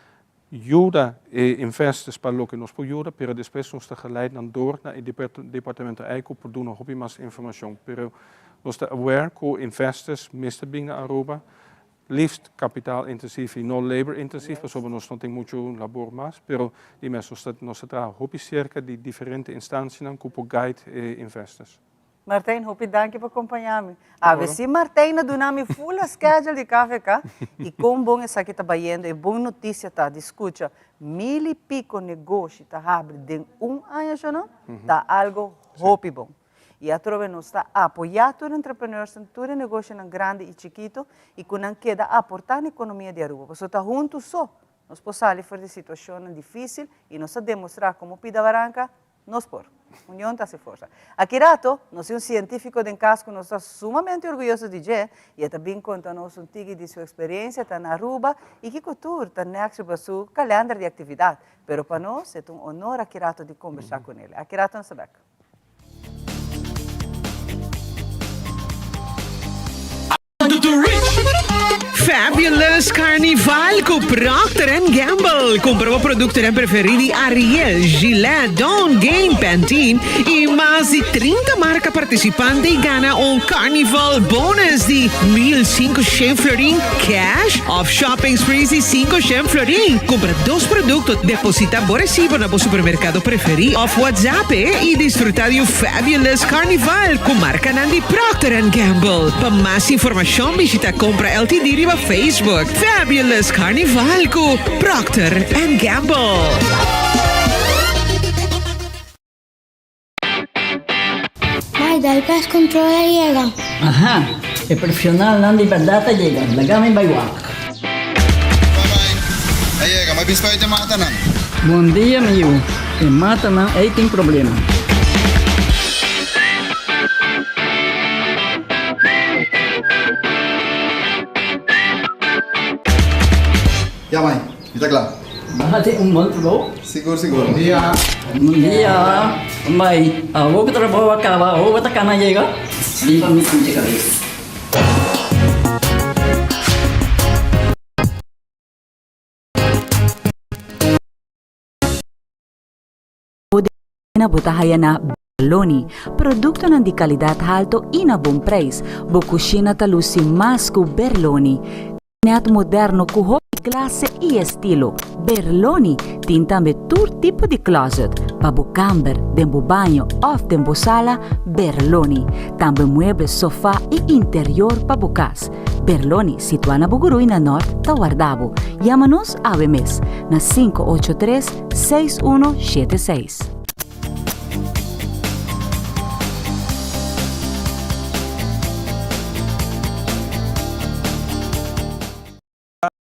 yuda e investors pa loke nos por yuda pero despues nos ta geleid nan door na e departamento ei ku por duna hopi mas informashon. Pero nos ta aware ku investors mester bin na Aruba liefst kapitaal intensief i no labor intensief pasobra nos no tin muchu labor mas pero di mes nos ta nos ta traha hopi serka di diferente instansianan ku por guide e investors. Martijn, hopi danki pa kompañá mi. Awe si Martijn a duna mi full a schedule di KVK i kon bon esaki ta bayendo. E bon notisia ta di skucha mil i piko negoshi ta habri den un aña sho no? Ta algo hopi bon. I atrobe nos ta apoyá tur entrepreneursnan, tur e negoshonan grandi i chikito i ku nan keda aportá na ekonomia di Aruba. Pasobra ta huntu so nos por sali for di situashonnan difísil i nos ta demostrá komo pida baranka nos por. Union ta hasi forsa. Aki rato nos tin un sientífiko den kas ku nos ta sumamente orguyoso di dje i e ta bin konta nos un tiki di su eksperensia ta na Aruba i kiko tur ta nèks riba su kalènder di aktividat. Pero pa nos e ta un honor aki rato di kombersá ku el. Aki rato nos ta bèk. Fabulous Carnival cu Procter and Gamble. Cumpra bo productonan preferi di Ariel, Gillette, Dawn, Gain, Pantene y mas di 30 marca participante y gana un Carnival bonus di 1500 florin cash of shopping sprees di 500 florin. Cumpra dos producto, deposita bo recibo na bo supermercado preferi of WhatsApp y disfruta di un Fabulous Carnival cu marcanan di Procter and Gamble. Pa mas informacion bishita Compra LTD riba Facebook. Fabulous Carnival cu Procter and Gamble. Mai, dal pest control a yega. Aha, e profesionalnan di berdad a yega. Laga mi bai wak. A yega, ma bisto ei te matanan. Bon dia, mi yu. E matanan ei tin problema. Ya, mai, mi ta kla. Bo hasi un bon trabou. Sigur, sigur. Bon dia. Bon dia. Mai, awor ku trabou a kaba, awor bo ta kana yega? Riba mi pinche kabes. Modena bo ta haya na Berloni, productonan di calidad halto y na bon prijs. Bo cushina ta luci mas cu Berloni. Kabinet moderno cu hopi clase y estilo. Berloni tin tambe tur tipo di closet, pa bo kamber, den bo baño of den bo sala, Berloni. Tambe mueble, sofa y interior pa bo cas. Berloni, situa na Bugurui na Nort, ta warda bo. Yama nos awe mes na 583 6176.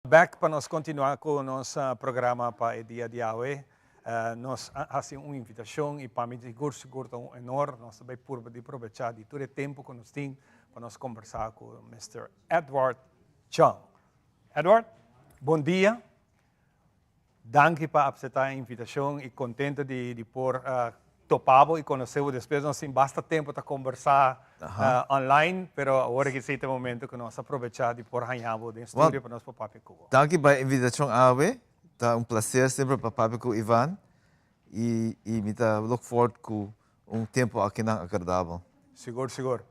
Bek pa nos continua cu nos programa pa e dia di awe. Nos a haci un invitacion y pa mi sigur sigur ta un honor. Nos ta bay purba di probecha di tur e tempo cu nos tin pa nos conversa cu Mister Edward Chong. Edward, bon dia. Danki pa apseptá e invitashon i kontento di di por topa bo i konosé bo despues. Nos tin basta tempu ta kombersá online, pero awor aki sí ta e momento ku nos a probechá di por haña bo den studio pa nos por papia ku bo. Danki pa e invitashon awe. Ta un plaser semper pa papia ku Ivan i i mi ta look forward ku un tempu akinan agradabel. Sigur, sigur.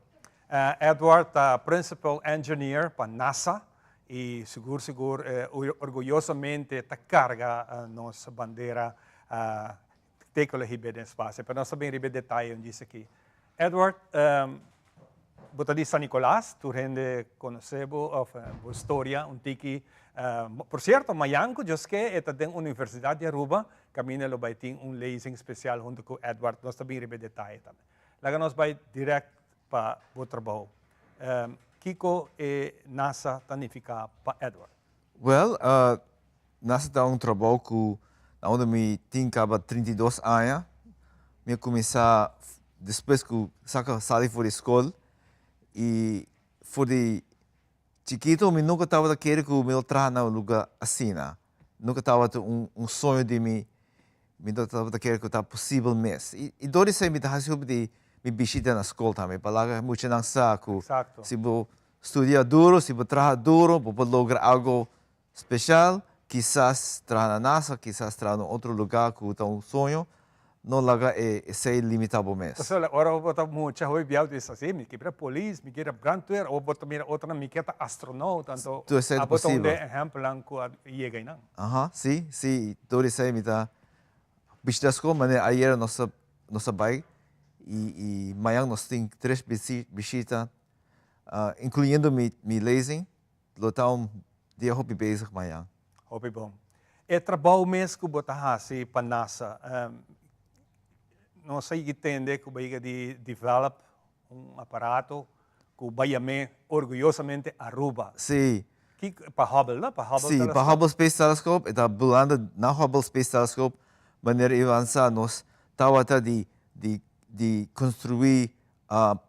Edward ta Principal Engineer pa NASA i sigur sigur orguyosamente ta karga nos bandera. Te ku lo hib'é den espasio. Pero nos ta bin riba e detaye un djis aki. Edward, um, bo ta di San Nicolas, tur hende konosé bo òf bo storia un tiki. Um, por sierto, mañan ku Dios ke e ta den Universidat di Aruba, kaminda lo bai tin un lezing spesial huntu ku Edward. Nos ta bin riba e detaye tambe. Laga nos bai dirèkt pa bo trabou. Um, kiko e NASA ta nifiká pa Edward? Well, NASA ta un trabou ku na unda mi tin kaba 32 aña. Mi a kuminsá despues ku saka sali for di skol i for di chikito mi nunka tabata kere ku mi lo traha na un luga asina. Nunka tabata un un soño di mi, mi no tabata kere ku ta posibel mes. I i dor di esei mi ta hasi hopi di mi bishita na skol tambe pa laga muchanan sa ku si bo Studia duro, si bo traha duro bo por logra algo special, kisas traha na NASA, kisas traha na un otro lugar cu ta un soño, no laga e esey limita bo mes. Pasobra ora bo ta mucha hopi biaha bo ta bisa si, mi kier bira polis, mi kier brandweer, of bo ta mira otronan mi kier ta astronaut, anto Tur esey ta abo ta un posibel. den ehempelnan cu a yega eynan. Aha, si, si, tur esey mi ta bishita school, manera ayera nos a nos a bay y y mañan nos tin tres bishita Incluyendo mi mi lezing, lo ta un dia hopi bezig mañan. Hopi bon. E trabou mes ku bo ta hasi pa NASA, nos a yega tende ku bo a yega di develop un aparato ku bo a yam'é orguyosamente Aruba. Sí. Kiko, pa Hubble, no? Pa Hubble Sí, pa Hubble Space Telescope, e ta bulando na Hubble Space Telescope, manera Ivan sa nos tabata di di di construi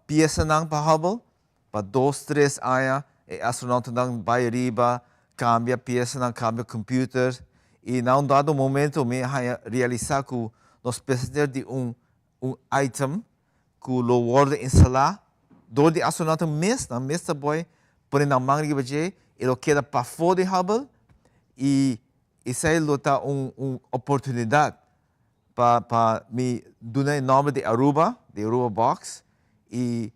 Piesanan pa Hubble, pa dos tres aña e astronautonan bai riba, kambia piesanan, kambia computer i na un dado momento mi a haña realisa ku nos mester di un un item ku lo wòrdu instalá dor di astronauta mes, nan mes ta boi pone nan man riba dje i lo keda pafó di Hubble i esei lo ta un un oportunidat pa pa mi duna e nomber di Aruba, di Aruba Box, y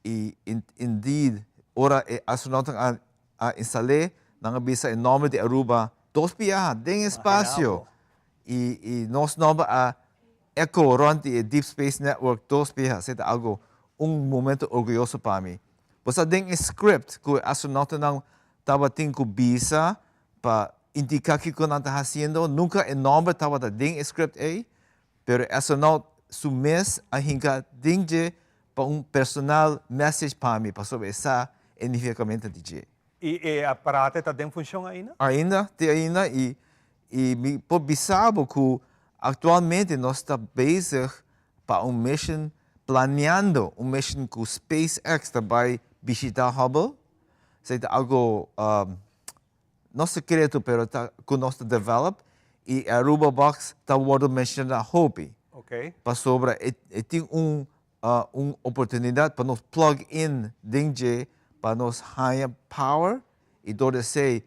y indeed ora e astronautnan a a instal'é nan a bisa e nomber di Aruba dos biaha den espacio y y nos nomber a echo rond di e Deep Space Network dos biaha, esei ta algo un momento orguyoso pa mi. Bo sa den e script cu e astronautanan tabatin cu bisa Pa indiká kiko nan ta hasiendo, nunka e nòmber tabata den e script ei, pero e astronaut su mes a hinka den dje pa un personal message pa mi pasobra e sa e nifikamentu di dje. I e aparato ta den funshon ainda? Ainda, te ainda i i mi por bisa bo ku aktualmente nos ta bezig pa un mission, planeando un mission ku SpaceX ta bai bishita Hubble, esei ta algo No secreto pero ta cu nos ta develop y Aruba Box ta wordo menciona hopi. Pasobra e e tin un un oportunidad pa nos plug in den dje pa nos haya power y door di esey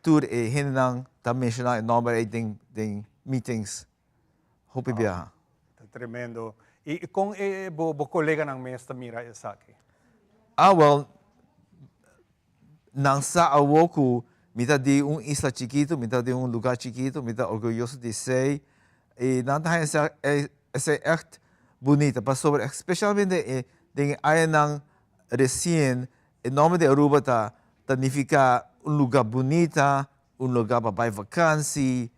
tur e hendenan ta menciona e nomber ey den den meetings hopi biaha. Ta tremendo. Y con e bo bo coleganan mes ta mira esaki? Ah wel Nan sa awor ku mi ta di un isla chikitu, mi ta di un lugá chikitu, mi ta orguyoso di esei. I nan ta haña esei ègt bunita pasobra spesialmente den e añanan resien e nòmber di Aruba ta ta nifiká un lugá bunita, un lugá pa bai vakansi,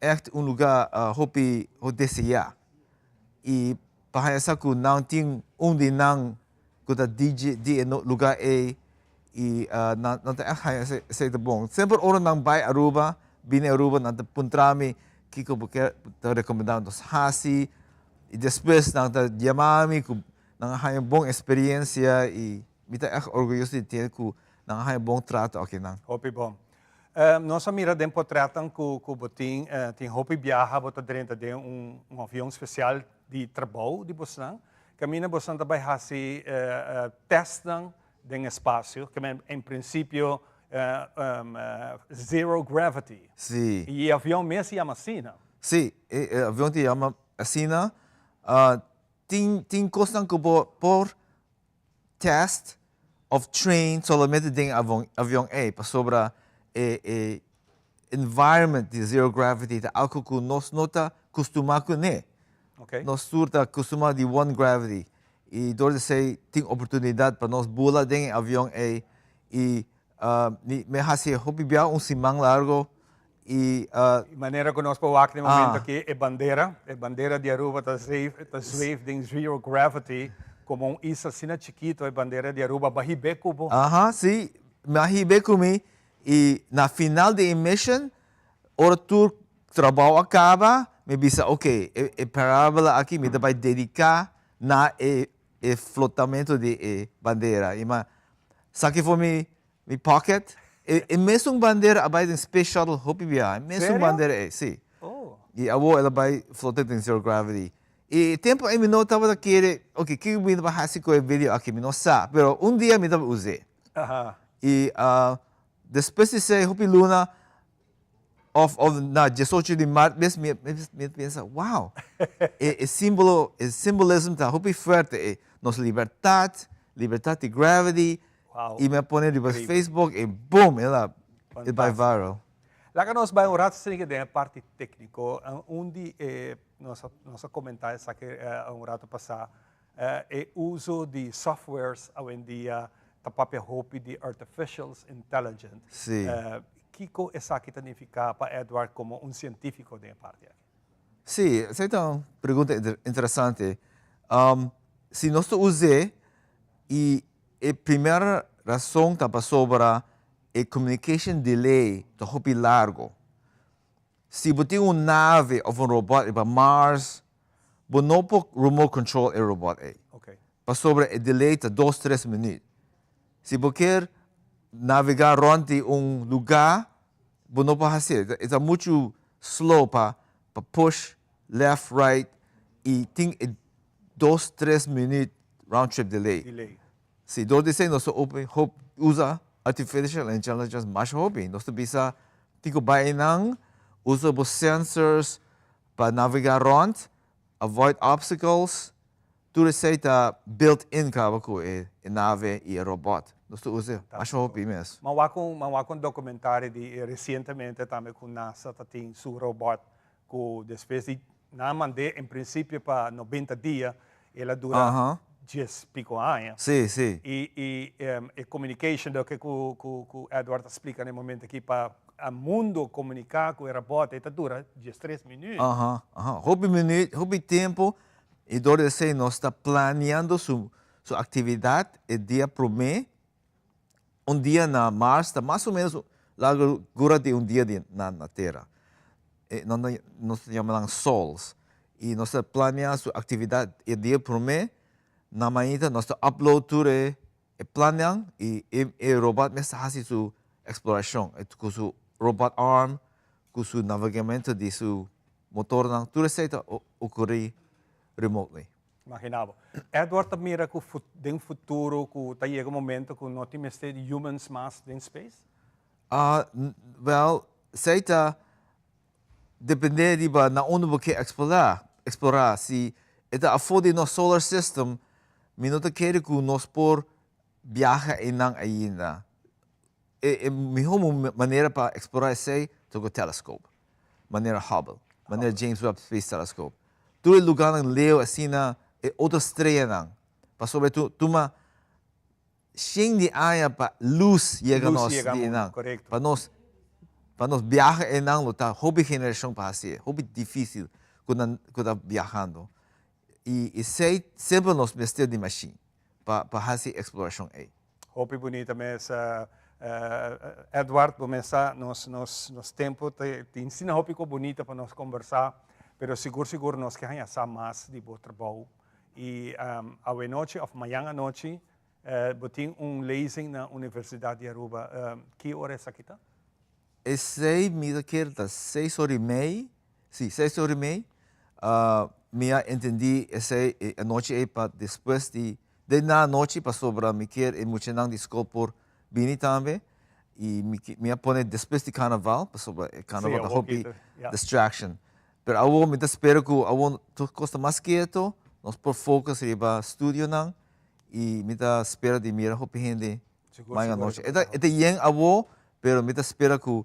ègt un lugá hopi deseá. I pa haña sa ku nan tin un di nan ku ta di di e lugá ei i nan nan ta ègt haña esei ta bon. Semper ora nan bai Aruba, bini Aruba, nan ta puntra mi kiko bo ke ta rekomendá nos hasi i despues nan ta yama mi ku nan a haña bon eksperiensia i mi ta ègt orguyoso di tende ku nan a haña bon trato akinan. Hopi bon. Nos a mira den potrètnan ku ku bo tin tin hopi biaha bo ta drenta den un un avion spesial di trabou di bosnan. Kaminda bosnan ta bai hasi tèstnan den espasio, ke men en prinsipio zero gravity. Sí. I e avion mes yama asina. Sí, e avion ta yama asina. Tin tin kosnan ku bo por tèst òf train solamente den e avion ei, pasobra e e environment di zero gravity ta algu ku nos no ta kustumá kuné. Nos tur ta kustumá di one gravity i dor di esei tin oportunidat pa nos bula den e avion ei i mi a hasi hopi bia un siman largo i. Manera ku nos por wak den momento aki e bandera, e bandera di Aruba ta zweef, ta zweef den zero gravity komo un isla asina chikito e bandera di Aruba ba hib'é ku bo. Aha, si, mi a hib'é ku mi i na final di e mission Ora tur trabou a kaba, mi bisa, ok, e e parabola aki mi ta bai dediká na e e flotamentu di e bandera. I mi a saki for mi mi pocket, e e mesun bandera a bai den Space Shuttle hopi biaha, e mesun bandera ei, si. I awor el a bai flota den zero gravity. I e tempu ei mi no tabata kere, ok, kiko mi ta bai hasi ku e video aki, mi no sa, pero un dia mi ta bai us'é. I Despues di esei hopi luna of of na diesocho di mart mes mi mi pensa wow e e simbolo e symbolism ta hopi fuerte e nos libertad libertad di gravity y mi a pone riba Facebook y boom el a el bai viral. Laga nos bai un rato sigi den e parti tecnico un di e nos a nos a comenta esaki un rato pasa E uso di softwares awendia ta papia hopi di artificials intelligent. Sí. Kiko esaki ta nifiká pa Edward komo un sientífiko den e parti aki? Sí, esei ta un pregunta interesante. Si nos ta us'é i e primer rason ta pasobra e communication delay ta hopi largo. Si bo tin un nave of un robot riba Mars, bo no por remote control e robot ei. Pasobra e delay ta dos, tres minuut. Si bo kier navega rond di un luga, bo no por hacié. E ta muchu slow pa pa push left, right y tin e dos, tres minuut round trip delay. Si, dor di esei nos ta usa artificial intelligence masha hopi. Nos ta bisa tin ku bai einan, usa bo sensors pa navegá rònt, avoid obstacles, tur esei ta built in kaba ku e nave i e robòt. Nos ta usa masha hopi mes. M'a wak un, m'a wak un documentario di recientemente tambe ku NASA ta tin su robòt ku despues di nan a mand'é en principio pa nobenta dia, el a dura dies pico aña. Sí, sí. I i e communication loke ku ku ku Edward a splika na e momento aki pa a mundo komuniká ku e robòt e ta dura diestres minuut. Aha, aha. Hopi minuut, hopi tempu i dor di esei nos ta planeando su su aktividat e dia promé Un dia na Mars ta mas o menos largura di un dia di na na Tera. E nan ta nos ta yama nan sols. I nos ta planea su aktividat e dia promé na mainta nos ta upload tur e e plannan i e e robot mes ta hasi su eksplorashon ku su robot arm, ku su navegamento di su motornan, tur esei ta okurí remotely. Imagina bo. Edward ta mira ku den futuro ku ta yega un momento ku no tin mester di humans mas den space? Wel, esei ta depende riba na unda bo ke eksplorá, eksplorá. Si e ta afó di nos solar system, mi no ta kere ku nos por biaha einan ainda. E mihó manera pa eksplorá esei ta ku telescope, manera Hubble, manera James Webb Space Telescope. Tur e lugánan leu asina, e otro streanan, pasobra e tuma shen di aña pa lus yega nos di einan. Pa nos pa nos biaha einan lo ta hopi generashon pa hasié, hopi difísil ku nan ku ta biahando. I esei semper nos mester di mashin pa pa hasi eksplorashon ei. Hopi bunita mes Edward bo mes sa nos nos nos tempo ta tin asina hopi ko bunita pa nos kombersá pero sigur sigur nos ke haña sa mas di bo trabou i awenochi òf mañan anochi bo tin un lezing na Universidat di Aruba ki ora esaki ta? Esei mi ta kere ta seis ora i mei, si, seis ora i mei. Mi a entendí esei e anochi ei pa despues di, den na anochi pasobra mi kier e muchanan di skol por bini tambe i mi mi a pone despues di karnaval pasobra e karnaval ta hopi distraction. Pero awor mi ta spera ku awor tur kos ta mas keto, nos por focus riba studionan i mi ta spera di mira hopi hende Mañana anochi. E ta e ta yen awo, pero mi ta spera ku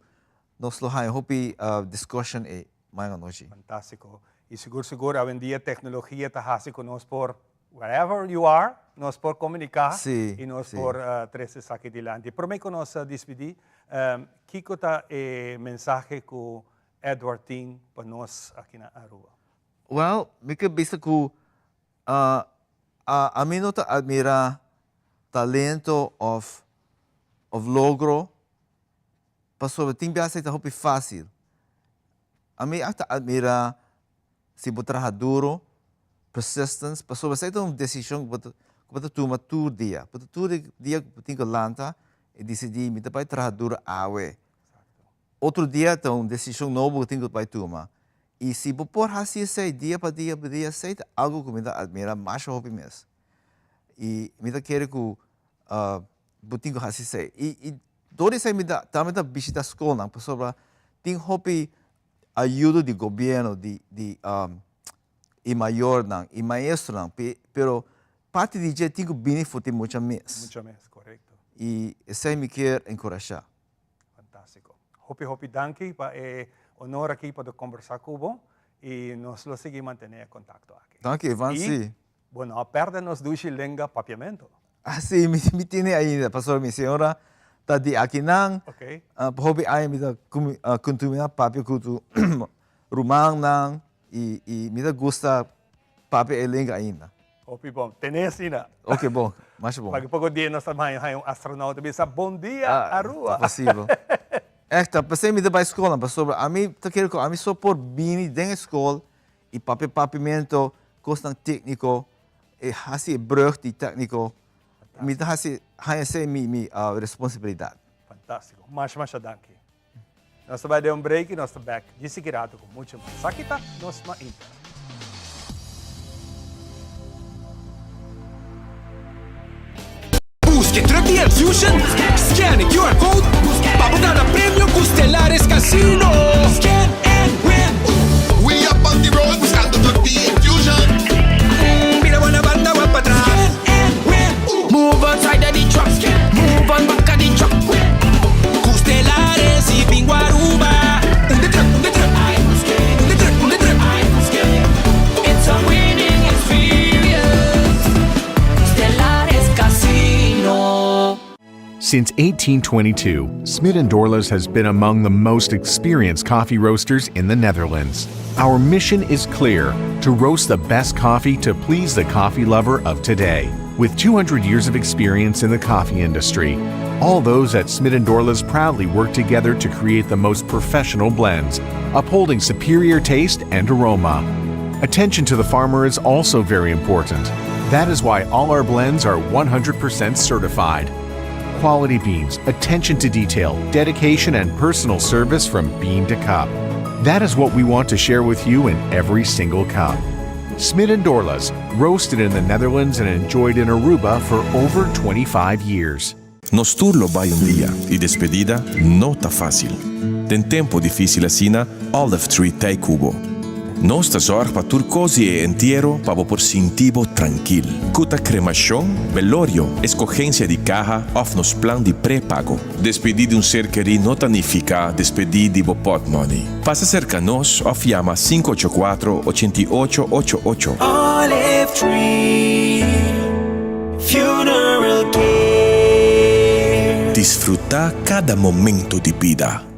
nos lo haña hopi discussion e mañana anochi. Fantástiko. Y sigur sigur awendia tecnologia ta haci cu nos por wherever you are, nos por comunica y nos por trece esaki dilanti. Prome cu nos dispidi, kico ta e mensahe cu Edward tin pa nos aki na Aruba? Well, mi ke bisa cu ami no ta admira talento of of logro pasobra tin biaha esei ta hopi facil. Ami a ta admira si bo traha duro, persistence, pasobra esei ta un decision cu bo ta cu bo ta tuma tur dia. Bo ta tur dia cu bo tin cu lanta y dicidi mi ta bay traha duro awe. Otro dia ta un decision nobo cu tin cu bay tuma. Y si bo por haci esey dia pa dia pa dia, esey ta algo cu mi ta admira masha hopi mes. Y mi ta kere cu bo tin cu haci esey. Y y door di esey mi ta tambe ta bishita scolnan pasobra tin hopi ayudo di gobierno di di y mayornan y maestronan pero parti di dje tin cu bini for di mucha mes. Mucha mes, corecto. Y esey mi kier encurasha. Fantástiko. Hopi hopi danki pa e honor aki pa kombersá ku bo i nos lo sigui mantené e kontakto aki. Danki Ivan, si. I bo no a pèrdè nos dushi lenga papiamentu. Ah si, mi mi tene ainda pasobra mi señora ta di akinan. Ok. Pa hopi aña mi ta kontinuá papia ku tu rumannan i i mi ta gusta papia e lenga ainda. Hopi bon. Tene asina. Ok, bon. Masha bon. Paki poko dia nos ta haña un astronauta bisa bon dia Aruba. Ta posibel. Echt, ta p'esei mi ta bai skolnan, pasobra ami ta kere ku ami so por bini den e skol i papia papiamento, kosnan tekniko, e hasi e brug di tekniko. Mi ta hasi, haña esei mi mi responsabilidat. Fantástiko. Masha masha danki. Nos ta bai den un break y nos ta back djis aki rato cu mucho mas. Aki ta Nos Mainta. Busca e truck di Enfusion, scan e QR code pa bo gana premio cu Stellaris Casino. Scan and win! We up on the road buscando truck di Enfusion. Bira bo na banda wak patras. Scan and win! Move on side of the truck, move on back of the truck. Cu Stellaris y Bingo Aruba. Un de truck, un de truck, un de truck, un de truck. It's a winning experience. Stellaris Casino. Since 1822, Smit & Dorlas has been among the most experienced coffee roasters in the Netherlands. Our mission is clear to roast the best coffee to please the coffee lover of today. With 200 years of experience in the coffee industry, all those at Smit & Dorlas proudly work together to create the most professional blends, upholding superior taste and aroma. Attention to the farmer is also very important. That is why all our blends are 100% certified. Quality beans, attention to detail, dedication, and personal service from bean to cup. That is what we want to share with you in every single cup. Smit and Dorlas, roasted in the Netherlands and enjoyed in Aruba for over 25 years. Nos tur lo bai un dia y despedida no ta facil. Den tempo dificil asina, Olive Tree t'ey cu bo. Nos ta zorg pa tur cos di e entiero pa bo por sinti bo trankil. Cu ta cremacion, velorio, escogencia di caha of nos plan di prepago. Despedi di un ser keri no ta nifica despedi di bo potmoney. Pasa cerca nos of yama 584 88 88. Olive Tree Funeral Care. Disfruta cada momento di bida.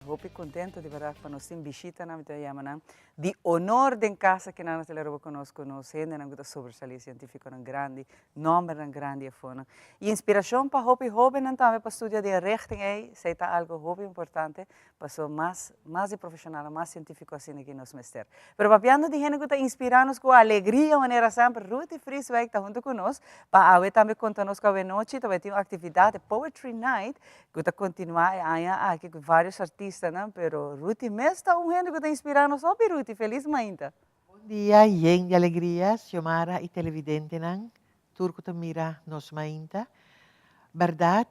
Hopi contento di berdad pa nos tin bishitanan, mi ta yama nan di honor den casa ki nan a tele roba cu nos, cu nos hendenan cu ta sobresali, cientificonan grandi, nombernan grandi afonan. Y inspiracion pa hopi hobennan tambe pa studia den richting ey, esey ta algo hopi importante, paso mas, mas di profesionalnan, mas cientifico asina ki nos mester. Pero papiando di hende cu ta inspira nos cu alegria manera semper, Ruthie Vrieswijk ta hunto cu nos pa awe tambe conta nos cu awe nochi ta bay tin un actividad, e Poetry Night, Cu ta continua e aña aki cu varios artistanan, pero Ruthie mes ta un hende cu ta inspira nos hopi Ruthie, feliz mainta. Bon dia yen di alegria Xiomara y televidentenan tur cu ta mira nos mainta. Berdad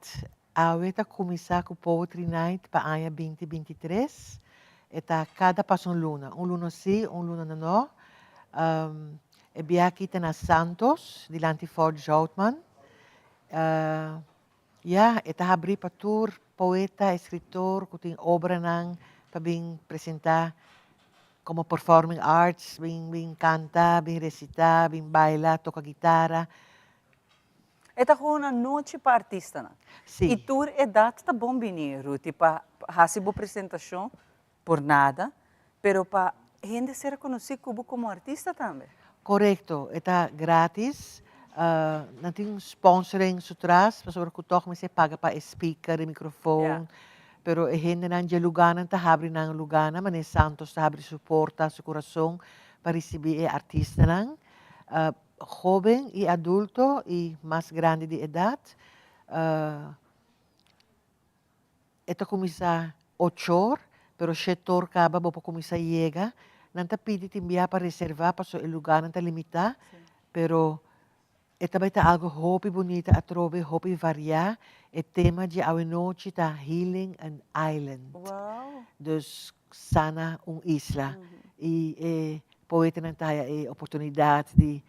awe ta cuminsa cu Poetry Night pa aña binti 23. E ta cada pasa un luna, un luna si, un luna no. E bia aki ta na Santos, dilanti Fort Zoutman. Ya, e ta habrí pa tur poeta, eskritor ku tin obranan pa bin presentá komo performing arts, bin bin kanta, bin resitá, bin baila, toka gitara. E ta gewoon un anochi pa artistanan. Sí. I tur edat ta bon bini, Ruthie, pa hasi bo presentashon por nada, pero pa hende ser konosí ku bo komo artista tambe. Korekto, e ta gratis. Nan tin sponsoring su tras, pasobra ku tòg mester paga pa e speaker, e microfoon. Pero e hendenan dje lugánan ta habri nan lugánan, manera Santos ta habri su porta, su kurason pa risibí e artistanan. Hóben i adulto i mas grandi di edat. E ta kuminsá ochor, pero shetor kaba bo por kuminsá yega. Nan ta pidi tin bia pa reservá pasobra e lugánan ta limitá, pero e ta bai ta algu hopi bunita atrobe, hopi variá. E tema dje awenochi ta Healing an Island. Dus sana un isla. I e poetanan ta haya e oportunidat di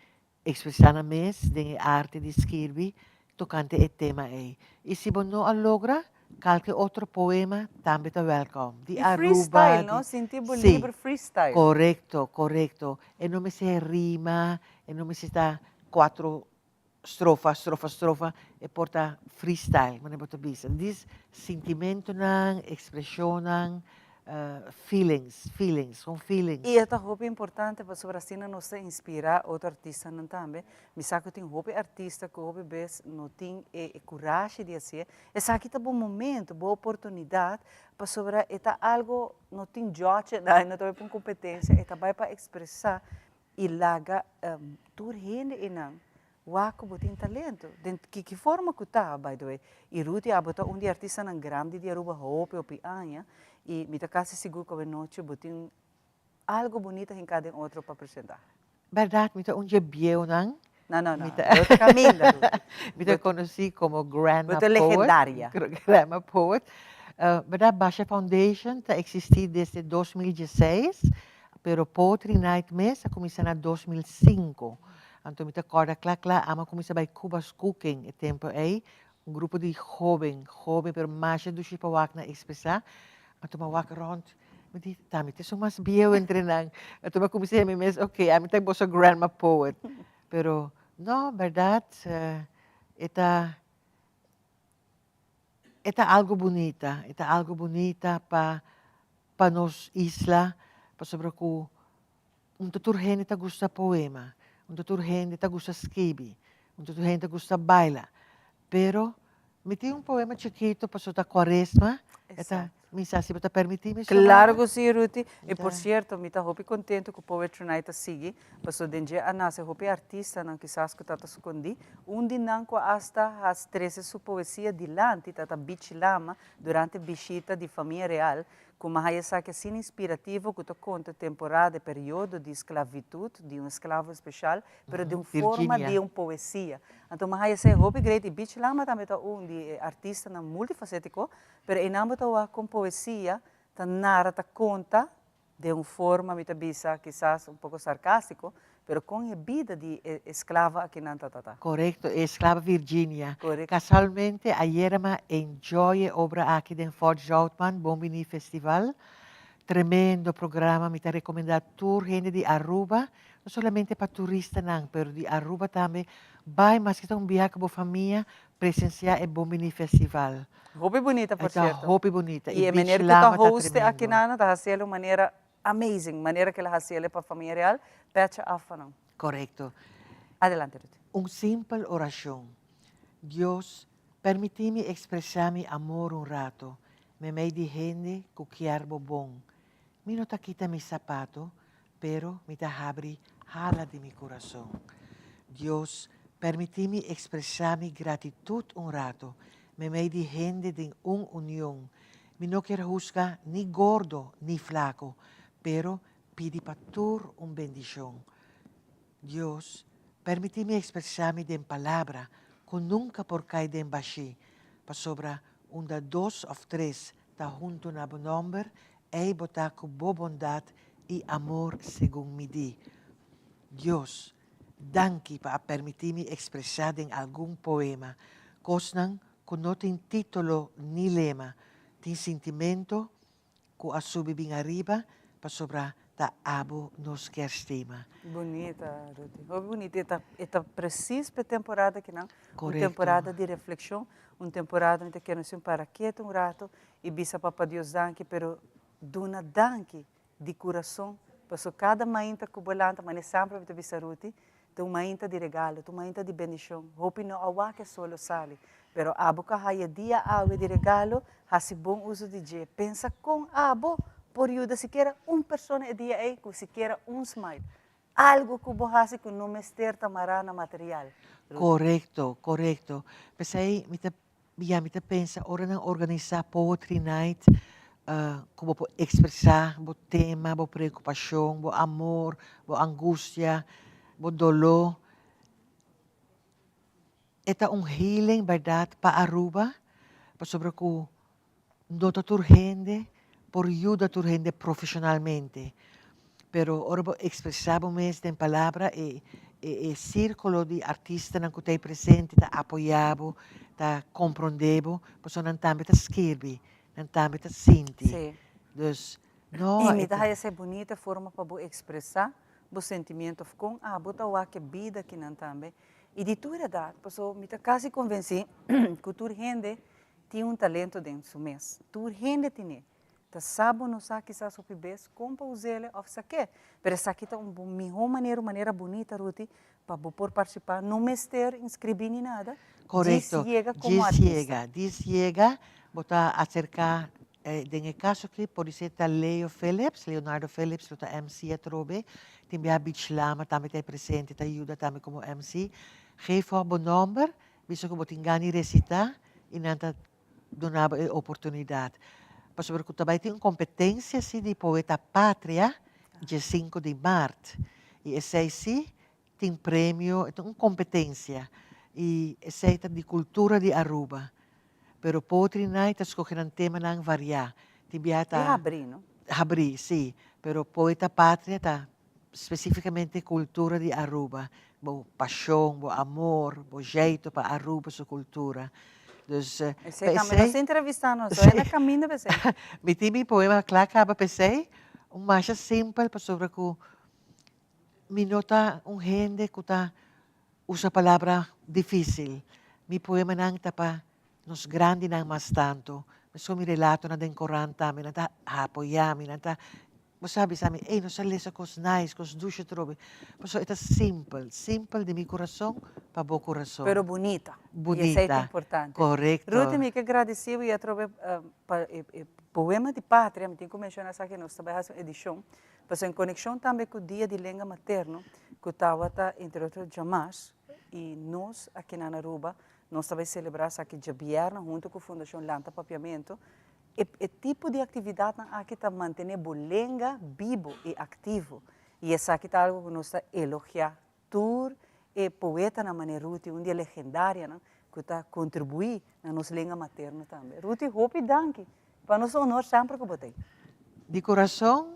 Expresá nan mes den e arte di skirbi tokante e tema ei. I si bo no a logra, kalke otro poema tambe ta wèlkòm. Di I Aruba, freestyle, di no? Sinti bo Sí, liber freestyle. korekto, korekto. E no mester rima, e no mester ta kuatro strofa, strofa, strofa. E por ta freestyle, manera bo ta bisa. Dis sintimentunan, ekspreshonnan, Feelings, feelings, kon feelings. I e ta hopi importante pasobra asina nos ta inspirá otro artistanan tambe. Mi sa ku tin hopi artista ku hopi bes no tin e kurashi di hasié. Esaki ta bo momento, bo oportunidat, pasobra e ta algo, no tin jòche, no ta bai pa un kompetensia, e ta bai pa ekspresá i laga tur hende einan Wak ku bo tin talento, den kiki forma ku ta, by the way. I Ruthie abo ta un di artistanan grandi di Aruba hopi hopi aña i mi ta kasi sigur ku awenochi bo tin algo bunita hinká den otro pa presentá. Bèrdat, mi ta un dje bieunan. No, no, no, bo ta kaminda, Ruthie. Mi ta konosí komo Grandma Poet. Bo ta legendaria. Grandma Poet. Bèrdat, Basha Foundation ta eksistí desde 2016, pero Poetry Night mes a kuminsá na 2005. Anto mi ta kòrda kla kla amo a kuminsá bai Cuba's Cooking e tempu ei, un grupo di hóben, hóben pero masha dushi pa wak nan ekspresá. Anto mi a wak rònt, mi di, ta mi ta esun mas bieu entre nan. Anto mi a kuminsá hei mi mes, ok, ami ta boso grandma poet. Pero no, bèrdat e ta e ta algu bunita, e ta algu bunita pa pa nos isla, pasobra ku Un ta tur hende ta gusta poema, un ta tur hende ta gusta skibi, un ta tur hende ta gusta baila. Pero mi tin un poema chikito pasobra ta cuaresma, e ta, mi sa si bo ta permiti mi, Xiomara? Claro cu si, Ruthie. Y por cierto, mi ta hopi contento cu Poetry Night ta sigui, pasobra den dje a nace hopi artistanan kisas cu ta ta scondi. Un di nan cu hasta a trece su poesia dilanti ta ta Bichi Lama durante bishita di Famia Real Ku maha esaki asina inspirativo ku ta konta temporada e periodo di sklavitut di un esklavo espeshal, pero den un forma di un poesia. Anto maha esei hopi great i Beach Lama tambe ta un di e artistanan multifasetiko, pero einan bo ta wak kon poesia ta nara ta konta den un forma mi ta bisa kisas un poko sarkastiko, Pero con e bida di e esclava akinan ta ta? Corecto, e esclava Virginia. Corecto. Casualmente ayera m'a enjoy e obra aki den Fort Zoutman, Bon Bini Festival. Tremendo programa, mi ta recomenda tur hende di Aruba, no solamente pa turistanan, pero di Aruba tambe, bay maske ta un biaha cu bo famia, presencia e Bon Bini Festival. Hopi bunita por E ta cierto. hopi bunita Y y e Beach meneer cu ta Lama ta host tremendo. akinan ta haciel un manera Amazing, manera ke el a hasi el pa famia real, pecha af pa nan. Korekto. Adelante Ruth. Un simpel orashon. Dios, permití mi ekspresá mi amor un rato meimei di hende ku kier bo bon. Mi no ta kita mi sapato, pero mi ta habri hala di mi kurason. Dios, permití mi ekspresá mi gratitut un rato meimei di hende den un union. Mi no kier husga ni gordo ni flaco, pero pidi pa tur un bendicion. Dios, permiti mi expresa mi den palabra cu nunca por cay den bashi, pasobra unda dos of tres ta hunto na bo nomber, ey bo ta cu bo bondad y amor segun mi di. Dios. Danki pa a permití mi ekspresá den algun poema kosnan ku no tin título ni lema, tin sintimento ku a subi bin ariba pasobra ta abo nos kier stima. Bunita, Ruthie. Hopi bunita. E ta, e ta precies p'e temporada kinan. Un temporada di reflexion, un temporada mi ta kere nos tin para ketu un rato y bisa Papa Dios danki, pero duna danki di curason, paso cada mainta cu bo lanta, mane sempre mi ta bisa Ruthie, Ta un mainta di regalo, ta un mainta di bendicion. Hopi no a wak e sol lo sali, pero abo cu a haya dia awe di regalo, haci bon uso di dje. Pensa con abo por yuda sikiera un persona e dia ey cu sikiera un smile. Algo cu bo haci cu no mester ta mara na material. Ruth. Corecto, corecto. P'esey mi ta Ya mi ta pensa ora nan organisa poetry night ku bo por ekspresá bo tema, bo preokupashon, bo amor, bo angustia, bo doló. E ta un healing bèrdat pa Aruba pasobra ku no ta tur hende por yuda tur hende profeshonalmente, pero ora bo ekspresá bo mes den palabra e e sírkulo di artistanan ku ta ei presente ta apoyá bo, ta komprondé bo, pasobra nan tambe ta skirbi, nan tambe ta sinti. Dus no. I mi ta haya esei bunita forma pa bo ekspresá bo sentimiento òf kon abo ta wak e bida kinan tambe. I di tur edat, pasobra mi ta kasi konvensí ku tur hende Tin un talento den su mes. Tur hende tin'é. Ta sa bo no sa kisas hopi bes kon pa us'ele òf sa ke. Pero esaki ta un mihó manera, un manera bunita, Ruti, pa bo por partisipá. No mester inskribí ni nada. Korekto. Djis yega komo Djis artista. yega. Djis yega, bo ta aserká, den e kaso aki por di ser ta Leo Philips, Leonardo Philips lo ta MC atrobe. Tin biaha Beach Lama tambe ta e presente, ta yuda tambe komo MC. Geef òf bo nòmber Bisa ku bo tin gana di resitá i nan ta duna bo e oportunidat. Pasobra ku ta bai tin un kompetensia si di Poeta Patria dje sinku di mart. I esei si tin premio, e ta un kompetensia. I esei ta di kultura di Aruba. Pero Poetry Night ta skohe nan temanan variá. Tin biaha ta. E habrí, no? Habrí, si. Pero Poeta Patria ta Specificamente cultura di Aruba, bo pasion, bo amor, bo jeito pa Aruba su cultura. Dus Esey tambe nos entrevista nos hoy na caminda p'esey. Mi tin mi poema cla caba p'esey, un masha simpel pasobra cu mi no ta un hende cu ta usa palabra dificil. Mi poemanan ta pa nos grandinan mas tanto. Mesco mi relatonan den corant tambe nan ta apoya mi, nan ta Bo sa bisa mi, ey, nos a lesa kos nice, kos dushi atrobe. Pasobra e ta simpel, simpel di mi kurason pa bo kurason. Pero bunita. Bunita. I esei ta importante. Korekto. Ruth, mi ke gradisi bo i atrobe pa e poema di Patria, mi tin ku menshona esaki, nos ta bai hasi un edishon, pasobra en konekshon tambe ku Dia di Lenga Materno, ku tabata entre otro djamas, i nos aki na Aruba, nos ta bai selebrá esaki djabièrnè huntu ku Fundashon Lanta Papiamentu, E e tipo di actividadnan aki ta mantene bo lenga bibo y activo y esaki ta algo cu nos ta elogia tur e poetanan manera Ruti, un di e legendarianan cu ta contribui na nos lenga materno tambe. Ruti, hopi danki! Pa nos honor semper cu bo ta ey. Di corazon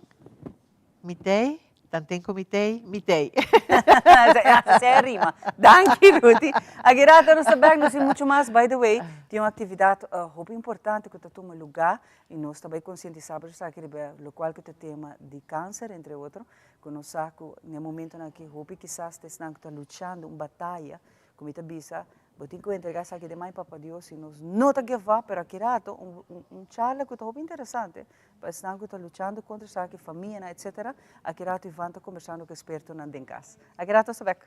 Mi tei, tanten ku mi tei, mi tei. Esei a rima. Danki Ruti. Aki rato nos ta bek, nos tin mucho mas. By the way, tin un aktividat hopi importante ku ta tuma lugá i nos ta bai konsientisá por esaki riba lokual ku ta tema di kanser entre otro, ku nos sa ku na e momentonan aki hopi kisas ta esnan ku ta luchando un bataya ku mi ta bisa Bo tin ku entrega esaki den man di Papa Dios si nos no ta give up, pero aki rato un un charla ku ta hopi interesante pa esnan ku ta luchando kontra esaki, famianan etcetera, aki rato Ivan ta kombersando ku espertonan den kas. Aki rato hasta bek.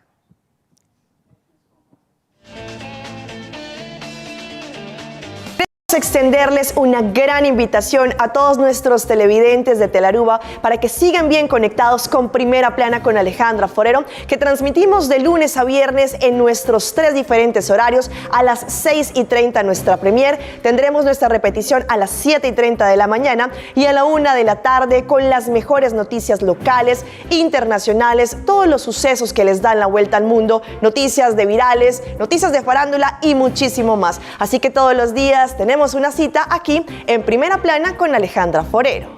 Extenderles una gran invitación a todos nuestros televidentes de Telaruba para que sigan bien conectados con Primera Plana con Alejandra Forero, que transmitimos de lunes a viernes en nuestros tres diferentes horarios a las 6 y 30 nuestra premier. Tendremos nuestra repetición a las 7 y 30 de la mañana y a la 1 de la tarde con las mejores noticias locales, internacionales, todos los sucesos que les dan la vuelta al mundo, noticias de virales, noticias de farándula y muchísimo más. Así que todos los días tenemos una cita aquí en Primera Plana con Alejandra Forero.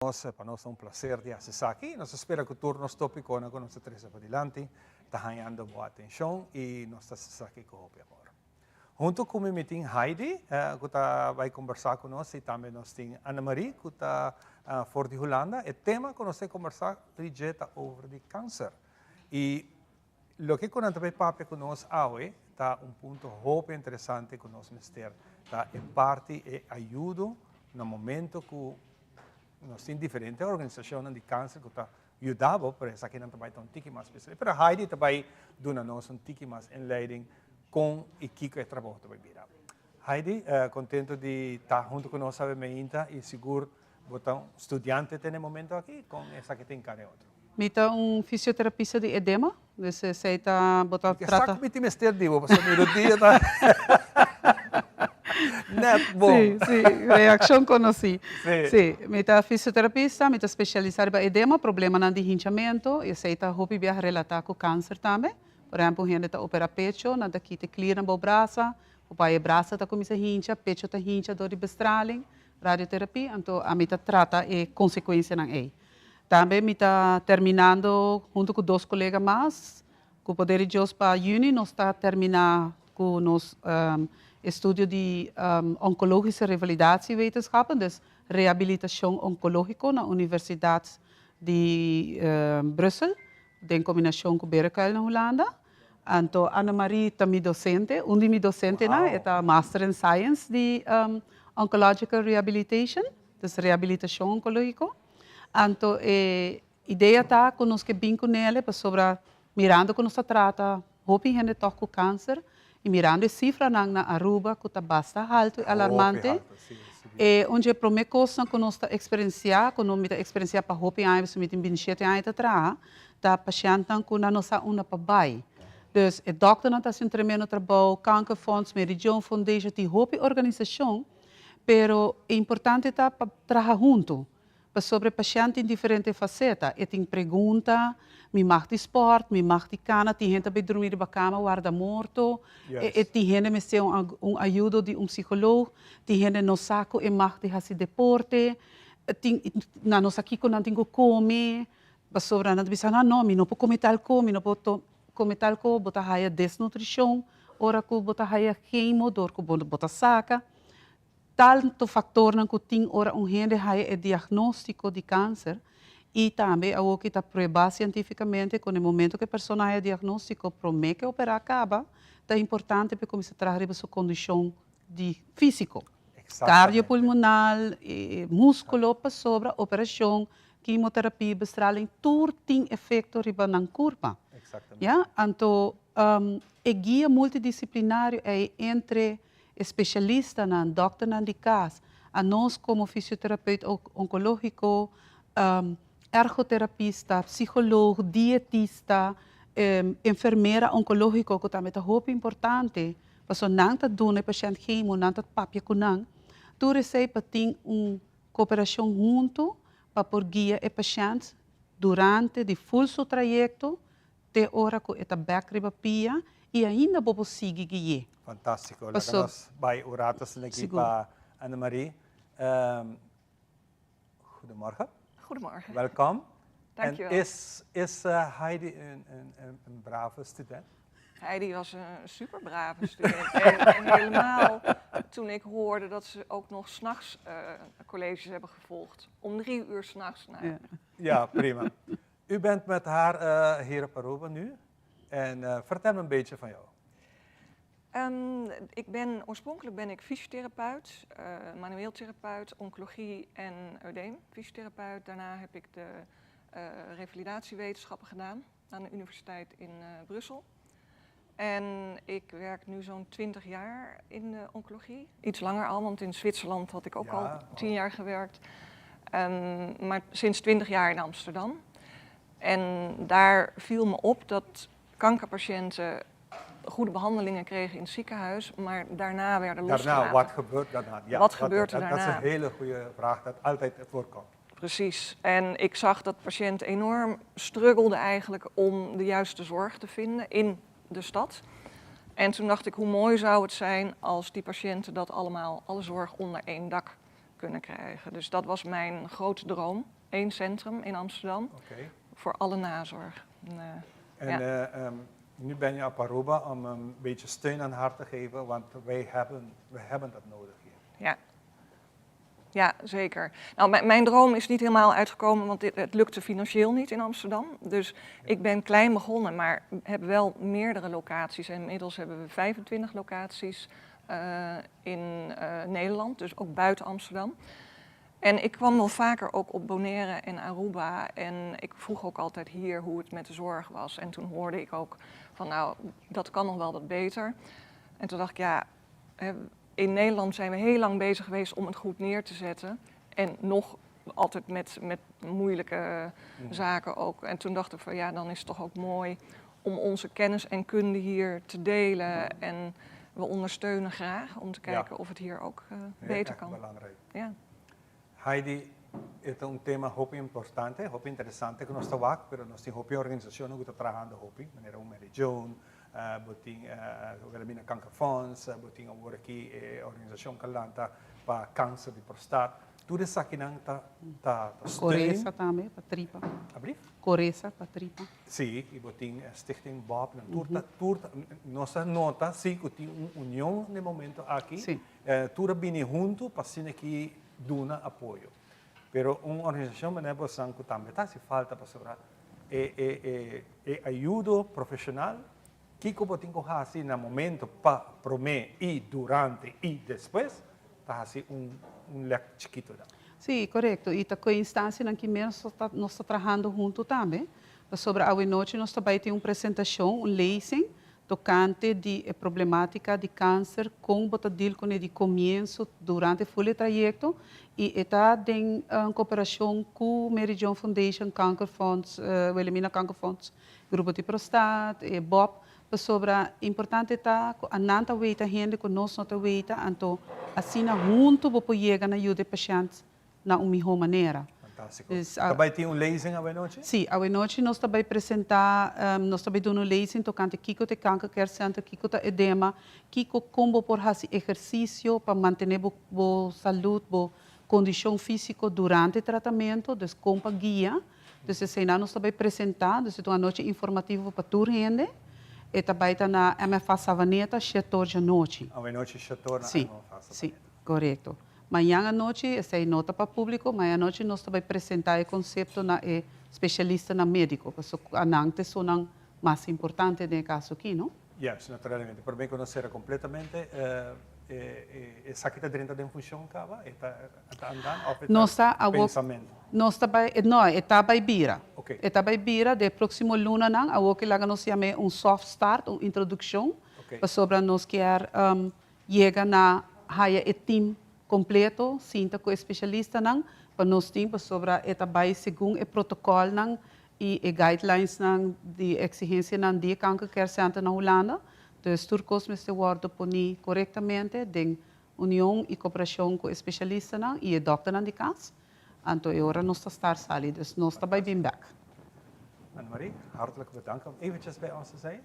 Nos, pa nos ta un placer di haci esaki y nos ta spera cu tur nos topiconan cu nos ta trece padilanti ta hañando bo atencion y nos ta haci esaki cu hopi amor. Hunto cu mi mi tin Heidi cu ta bay combersa cu nos y tambe nos tin Annemarie cu ta for di Hulanda. E tema cu nos ta combersa di dje ta over di cancer y loke cu nan ta bay papia cu nos awe ta un punto hopi interesante cu nos mester ta e parti e ayudo na momento cu Nos tin diferente organisacionnan di cancer cu ta yuda bo, pero esakinan ta bay ta un tiki mas special. Pero Heidi ta bay duna nos un tiki mas inleiding con y kico e trabou ta bay bira. Heidi, contento di ta hunto cu nos awe meinta y sigur bo ta un studiante te na e momento aki, con esaki ta encara e otro? Mi ta un fisioterapista di edema, dus esey ta bo ta trata. Sa cu mi tin mester di bo pasobra mi rudia ta net bon. Si, si, reaccion conoci. Si. Si, mi ta fisioterapista, mi ta specialisa riba edema, problemanan di hinchamento, y esey ta hopi biaha relata cu cancer tambe. Por ehempel, un hende ta opera pecho, nan ta kita e kliernan bou brasa, bo bai e brasa ta cuminsa hincha, pecho ta hincha door di bestraling, radioterapie, anto ami ta trata e consecuencianan ey. Tambe mi ta terminando hunto cu dos colega mas, cu poder di Dios pa juni nos ta termina cu nos estudio di oncologische revalidatiewetenschappen, dus rehabilitacion oncologico na Universidad di Brussel den combinacion cu Berenkuil na Hulanda. Anto Annemarie ta mi docente, un di mi docentenan, e ta Master in Science di Oncological Rehabilitation. Dus rehabilitacion oncologico. Anto e idea ta cu nos ke bin cu nele pasobra mirando cu nos ta trata hopi hende toch cu cancer y mirando e cifranan na Aruba cu ta basta halto y alarmante, e un dje prome cosnan cu nos ta experiencia, cu mi ta experiencia pa hopi aña pasobra mi tin bintishete aña ta traha, ta pashentnan cu nan no sa unda pa bay. Dus e dokternan ta haci un tremendo trabou, Kankerfonds, Mary Joan Foundation, tin hopi organisacion. Pero e importante ta pa traha huntu, pasobra e pashènt tin diferente faseta, e tin pregunta, mi mag di spòrt, mi mag di kana, tin hende ta bai drumi riba kama warda morto, e tin hende mester un ayudo di un psikolog, tin hende no sa ku e mag di hasi deporte, tin nan no sa kiko nan tin ku kome, pasobra nan ta bisa, no, mi no por kome tal ko, mi no por Come tal cu bo ta haya desnutricion ora cu bo ta haya chemo dor cu bo ta saca. Tanto factornan cu tin ora un hende haya e diagnostico di cancer y tambe awoki ta prueba cientificamente cu na e momento cu e persona haya diagnostico prome cu e opera caba ta importante pa e cuminsa traha riba su condicion di fisico, cardiopulmonal, musculo pasobra operacion Quimioterapia, bestraling, tur tin efecto riba nan curpa. Ya, anto e guia multidisciplinario ei entre e specialistanan, dokternan di cas, anos como fisioterapeut oncologico, ergoterapista, psicoloog, dietista, enfermera oncologico cu tambe ta hopi importante, pasobra nan ta duna e pashent chemo, nan ta papia cu nan, tur esei pa tin un Koperashon huntu pa por guia e pashènt durante di ful su trayekto te ora ku e ta bèk riba pia i ainda bo por sigui gui'é. Fantástiko. Laga nos bai un rato asina aki pa Annemarie. Goedemorgen. Goedemorgen. Welkom. Dankjewel. En is, is Heidi een, een, een brave student? Heidi was een super brave student. En, helemaal toen ik hoorde dat ze ook nog s'nachts uh, colleges hebben gevolgd. Om drie uur s'nachts. Nou. Ja. ja. prima. U bent met haar uh, hier op Aruba nu. En uh, vertel me een beetje van jou. Um, ik ben, oorspronkelijk ben ik fysiotherapeut, uh, manueel therapeut, oncologie en eudeem fysiotherapeut. Daarna heb ik de uh, revalidatiewetenschappen gedaan aan de universiteit in uh, Brussel. En ik werk nu zo'n 20 jaar in de oncologie. Iets langer al, want in Zwitserland had ik ook ja, al 10 jaar gewerkt. Um, maar sinds 20 jaar in Amsterdam. En daar viel me op dat kankerpatiënten goede behandelingen kregen in het ziekenhuis, maar daarna werden losgelaten. Daarna, wat gebeurt daarna? Ja, wat gebeurt er daarna? Dat is een hele goede vraag dat altijd voorkomt. Precies. En ik zag dat patiënten enorm struggelden eigenlijk om de juiste zorg te vinden in de stad. En toen dacht ik, hoe mooi zou het zijn als die patiënten dat allemaal, alle zorg onder één dak kunnen krijgen. Dus dat was mijn grote droom. Eén centrum in Amsterdam okay. voor alle nazorg. En, eh, en ja. uh, um, nu ben je op Aruba om een beetje steun aan haar te geven, want wij hebben, we hebben dat nodig hier. Ja, ja, zeker. Nou, mijn, mijn droom is niet helemaal uitgekomen, want dit, het lukte financieel niet in Amsterdam. Dus ik ben klein begonnen, maar heb wel meerdere locaties. En inmiddels hebben we 25 locaties uh, in uh, Nederland, dus ook buiten Amsterdam. En ik kwam wel vaker ook op Bonaire en Aruba. En ik vroeg ook altijd hier hoe het met de zorg was. En toen hoorde ik ook van, nou, dat kan nog wel wat beter. En toen dacht ik, ja, in Nederland zijn we heel lang bezig geweest om het goed neer te zetten. En nog altijd met, met moeilijke zaken ook. En toen dacht ik van ja, dan is het toch ook mooi om onze kennis en kunde hier te delen. En we ondersteunen graag om te kijken ja. of het hier ook uh, beter kan. Belangrijk. Ja. Heidi, e ta un tema hopi importante, hopi interesante ku nos ta wak, pero nos tin hopi organisashonnan ku ta trahando hopi, manera un Mary Joan, bo tin Wilhelmina Kankerfonds, bo tin awor aki e organisashon ku a lanta pa kanser di prostat. Tur esakinan ta ta steun. Koresa tambe, pa tripa. Ablief? Koresa pa tripa. Sí, i bo tin Stichting Bob, nan tur ta, tur ta, nos a nota sí ku tin un union na e momento aki. Sí. Tur a bini huntu pa asina ki duna apoyo. Pero un organisacion manera bosan cu tambe ta haci falta pasobra e e e e ayudo profesional kico bo tin cu haci na momento pa prome y durante y despues ta haci un un lek chikito dan. Sí, corecto. Y ta cu e instancianan ki mes nos ta nos ta trahando hunto tambe. Pasobra awenochi nos ta bay tin un presentacion, un lezing, tocante di e problematica di cancer, con bo ta deal cune di comienzo durante full e trayecto y e ta den cooperacion cu Mary Joan Foundation, Kankerfonds, Wilhelmina Kankerfonds, Grupo di Prostaat, e bob, pasobra importante ta cu anan ta weita hende cu nos no ta weita, anto asina hunto bo por yega na yuda e pashent na un mihó manera. Fantástiko. Ta bai tin un lezing awenochi? Sí, awenochi nos ta bai presentá, nos ta bai duna un lezing tokante kiko ta e Kanker Care Center, kiko ta edema, kiko kon bo por hasi ehersisio pa mantené bo bo salud, bo kondishon físiko durante tratamentu, dus kon pa guia. Dus eseinan nos ta bai presentá, dus e ta un anochi informativo pa tur hende. E ta bai ta na MFA Savaneta, shetor djanochi. Awenochi shetor na MFA Savaneta. Sí, korekto. Mañan anochi, esei no ta pa públiko, mañan anochi nos ta bai presentá e konsepto na e spesialistanan médiko, pasobra anan ta esunnan mas importante den e kaso aki, no? Yes, naturalmente. Promé ku nos sera kompletamente, esaki ta drenta den funshon kaba? E ta andando òf e ta pensamentu? Nos ta bai, no, e ta bai bira. E ta bai bira den e próksimo lunanan. Awor ke laga nos yam'é un soft start, un introdukshon, pasobra nos kier Yega na haya e team completo, sinta cu e specialistanan pa nos tin pasobra e ta bay segun e protocolnan y e guidelinesnan di exigencianan di e Kanker Care Center na Hulanda. Dus tur cos mester wordo poni corectamente den union y cooperacion cu e specialistanan y e dokternan di cas. Anto e ora nos ta start sali, dus nos ta bay bin bek. Annemarie, hartelijk bedankt om eventjes bij ons te zijn.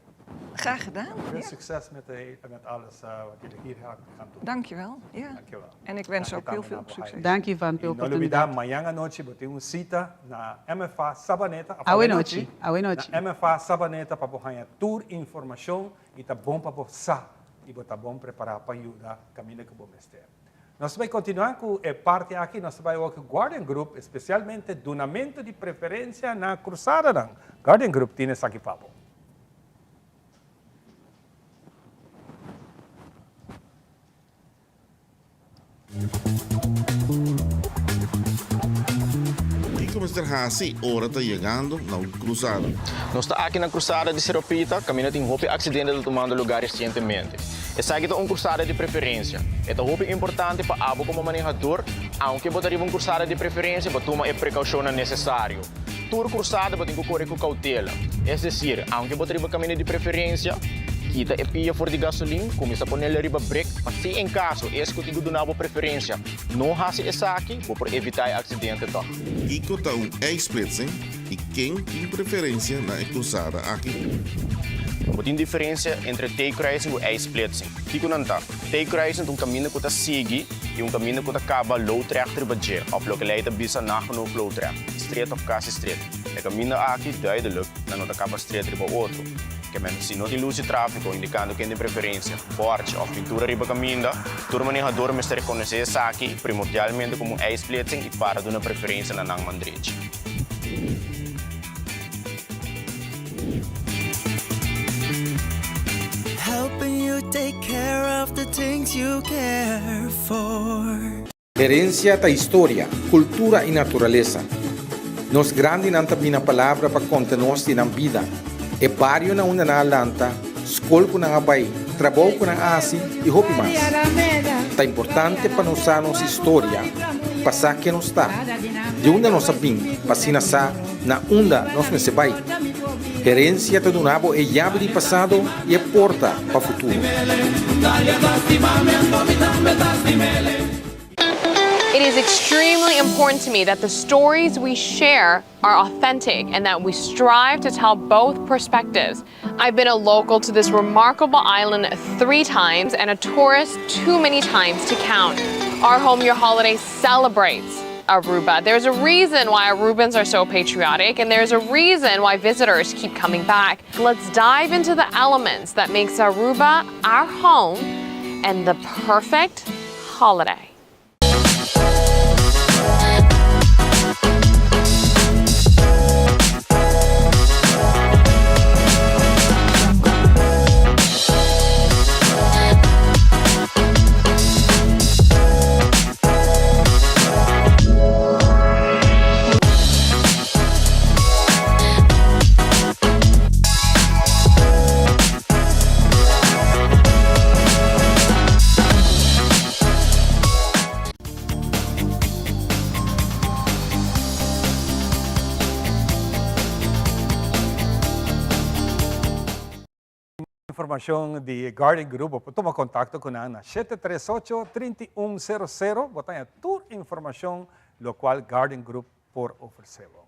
Graag gedaan. Veel succes met, de, met alles uh, wat jullie hier gaan doen. Dankjewel. Ja. Dankjewel. En ik wens ook heel veel succes. Dank je van de oportuniteit. No olvida, mañana noche bo tin un cita na MFA Sabaneta. Awe nochi. Awe nochi. Na MFA Sabaneta pa bo haña tur informacion y ta bon pa bo sa y bo ta bon prepara pa yuda caminda cu bo mester. Nos ta bai kontinuá ku e parti aki, nos ta bai wak Guardian Group, espesialmente dunamentu di preferensia na krusadanan. Guardian Group tin esaki pa bo. Kiko mester hasi ora ta yegando na un krusada? Nos ta aki na krusada di Seropita, kaminda tin hopi aksidente ta tumando lugá resientemente. Esaki ta un krusada di preferensia. E ta hopi importante pa abo komo manehador, aunke bo ta riba un krusada di preferensia, bo tuma e prekoushonnan nesesario. Tur krusada bo tin ku kore ku koutela. Es desir, aunke bo ta riba kaminda di preferensia, kita e pia for di gasolin, kuminsá ponel riba brek pa si en kaso es ku tin ku duna bo preferensia no hasi esaki, bo por evitá e aksidente tòg. Kiko ta un ijsplitsing i ken tin preferensia na e krusada aki? Bo tin diferensia entre T-kruising ku Y-splitsing. Kiko nan ta? T-kruising ta un kaminda ku ta sigui i un kaminda ku ta kaba loodrecht riba dje, òf loke lei ta bisa nagenoeg loodrecht, stret òf kasi stret. E kaminda aki, duidelik, nan no ta kaba stret riba otro. Kemen, si no tin lus di tráfiko indikando ken tin preferensia, bòrchi òf pintura riba kaminda, tur manehador mester rekonosé esaki primordialmente komo un Y-splitsing i para duna preferensia na nan man drechi. Helping you take care of the things you care for. Herencia ta historia, cultura y naturalesa. Nos grandinan ta bina palabra pa conta nos di nan bida, e bario na unda nan a lanta, scol cu nan a bay, trabou cu nan a haci y hopi mas. Ta importante pa nos sa nos historia, pa sa ken nos ta, di unda nos a bin pa asina sa na unda nos mester bai. Herencia ta duna bo e yabi di pasado y e porta pa futuro. It is extremely important to me that the stories we share are authentic and that we strive to tell both perspectives. I've been a local to this remarkable island three times and a tourist too many times to count. Our Home Your Holiday celebrates Aruba. There's a reason why Arubans are so patriotic and there's a reason why visitors keep coming back. Let's dive into the elements that makes Aruba our home and the perfect holiday. Informacion di Garden Group bo por tuma contacto cu nan na shete tres ocho, trinta i un sero sero bo ta haña tur informacion locual Garden Group por ofrece bo.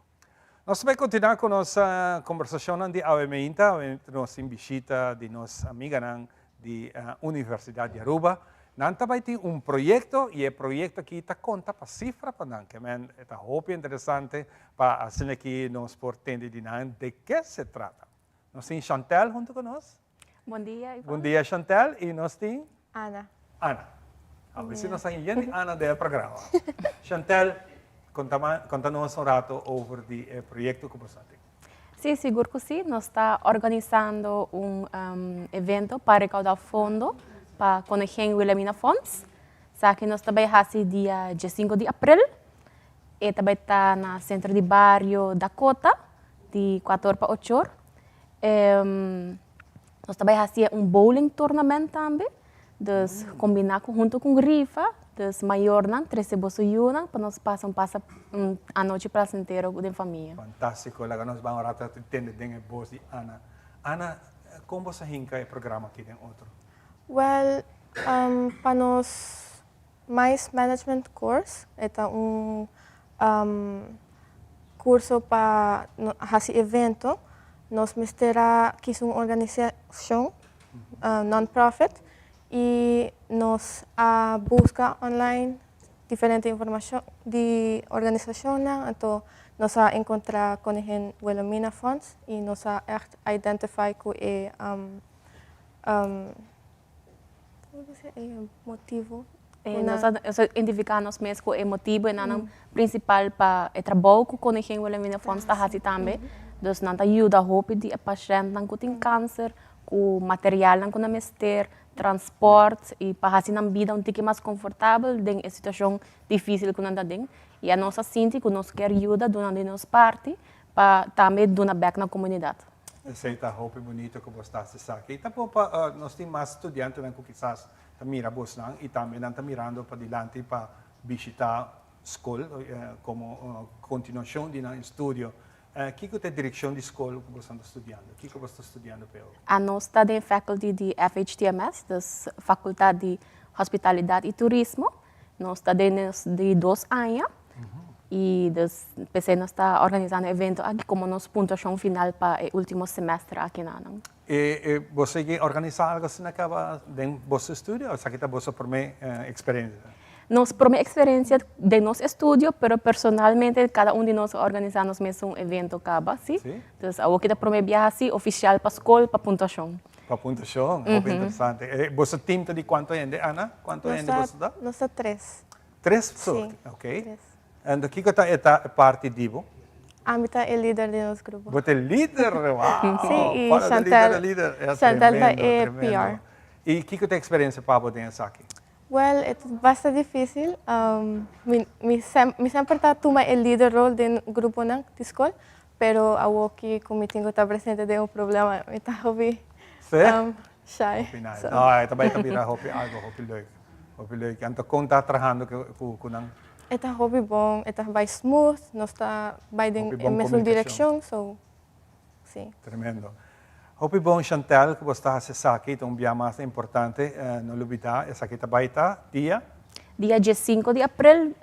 Nos ta bay continua cu nos conversacionnan di awe meinta, awe nos tin bishita di nos amiganan di Universidad di Aruba. Nan ta bay tin un proyecto y e proyecto aki ta conta pa cifra pa nan, ke men e ta hopi interesante pa asina aki nos por tende di nan de ke se trata. Nos tin Chantel hunto cu nos. Bon dia, Ivonne. Bon dia, Chantel. Y nos tin? Ana. Ana. A ver si nos ta yen di Ana den e programa. Chantel, conta, conta nos un rato over di e proyecto cu boso a tin. Sí, sigur cu sí. Nos ta organisando un evento pa recauda fondo pa Koningin Wilhelmina Fonds. Esaki nos ta bay haci dia diescinco di april. E ta bay ta na Centro di Bario Dakota di cuater pa ocho or. Nos ta bai hasi un bowling tournament tambe, dus kombiná ku huntu ku rifa, dus mayornan trese boso yunan pa nos pasa un pasa un anochi plasentero den famia. Fantástiko, laga nos ban un rato tende den e bos di Ana. Ana, kon bo sa hinka e programa aki den otro? Wèl, pa nos Mais Management Course, e ta un curso pa haci evento. Nos mester a kies un organisacion non-profit y nos a busca online diferente informacion di organisacionnan, anto nos a encontra Koningin Wilhelmina Fonds y nos a echt identify cu e motivo. Nos a identifiká nos mes ku e motibu e nan prinsipal pa e trabou ku Koningin Wilhelmina Fonds ta hasi tambe. Dus nan ta yuda hopi di e pashèntnan ku tin kanser, ku materialnan ku nan mester, transpòrt i pa hasi nan bida un tiki mas konfortabel den e situashon difísil ku nan ta den. I anos a sinti ku nos kier yuda duna di nos parti pa tambe duna bèk na komunidat. Esei ta hopi bunito ku bos ta hasi esaki. I ta bon pa nos tin mas studiantenan ku kisas ta mira bosnan i tambe nan ta mirando padilanti pa bishitá skol komo kontinuashon di nan estudio. Kiko ta e direkshon di skol ku bosnan ta studiando? Kiko bos ta studiando p'e ora? Anos ta den faculty di FHTMS, dus Fakultat di Hospitalidat i Turismo. Nos ta den nos di dos aña y dus p'esei nos ta organisando e evento aki como nos puntuacion final pa e ultimo semester aki na nan. E bo sigui organisa algo asina caba den boso estudio o esaki ta boso prome experiencia? Nos prome experiencia den nos estudio, pero personalmente cada un di nos a organisa nos mesun evento caba, si. Entonces awo ki ta prome biaha si oficial pa scol pa puntuacion. Pa puntuacion, hopi interesante. E boso team ta di cuanto hende, Ana? Cuanto hende boso ta? Nos ta tres. Tres persoa? Si, Ok. tres. Anto kiko ta e ta e parti di bo? Ami ta e lider di nos grupo. Bo ta e lider? Wow! Si, i Fora ta lider, Chantel, lider. Ja, Chantel ta tremendo, e tremendo. PR. I kiko ta e experiencia pa bo den esaki? Well, e ta basta dificil. Mi, mi sem, mi semper ta tuma e lider rol den gruponan di skol, pero awoki ku mi tin ku ta presente den un problema, mi ta hopi Sí? shy. Hopi nice. So. No, e ta bai ta bira hopi algo hopi leuk. Hopi leuk. Anto kon ta trahando ku ku nan? E ta hopi bon, e ta bai smooth, nos ta bai den Hopi e bon mesun komunikashon. direkshon, so si. Tremendo. Hopi bon Chantel ku bo sta hasi esaki, ta un bia mas importante, no lubida esaki ta bai ta dia? Dia diesinco di april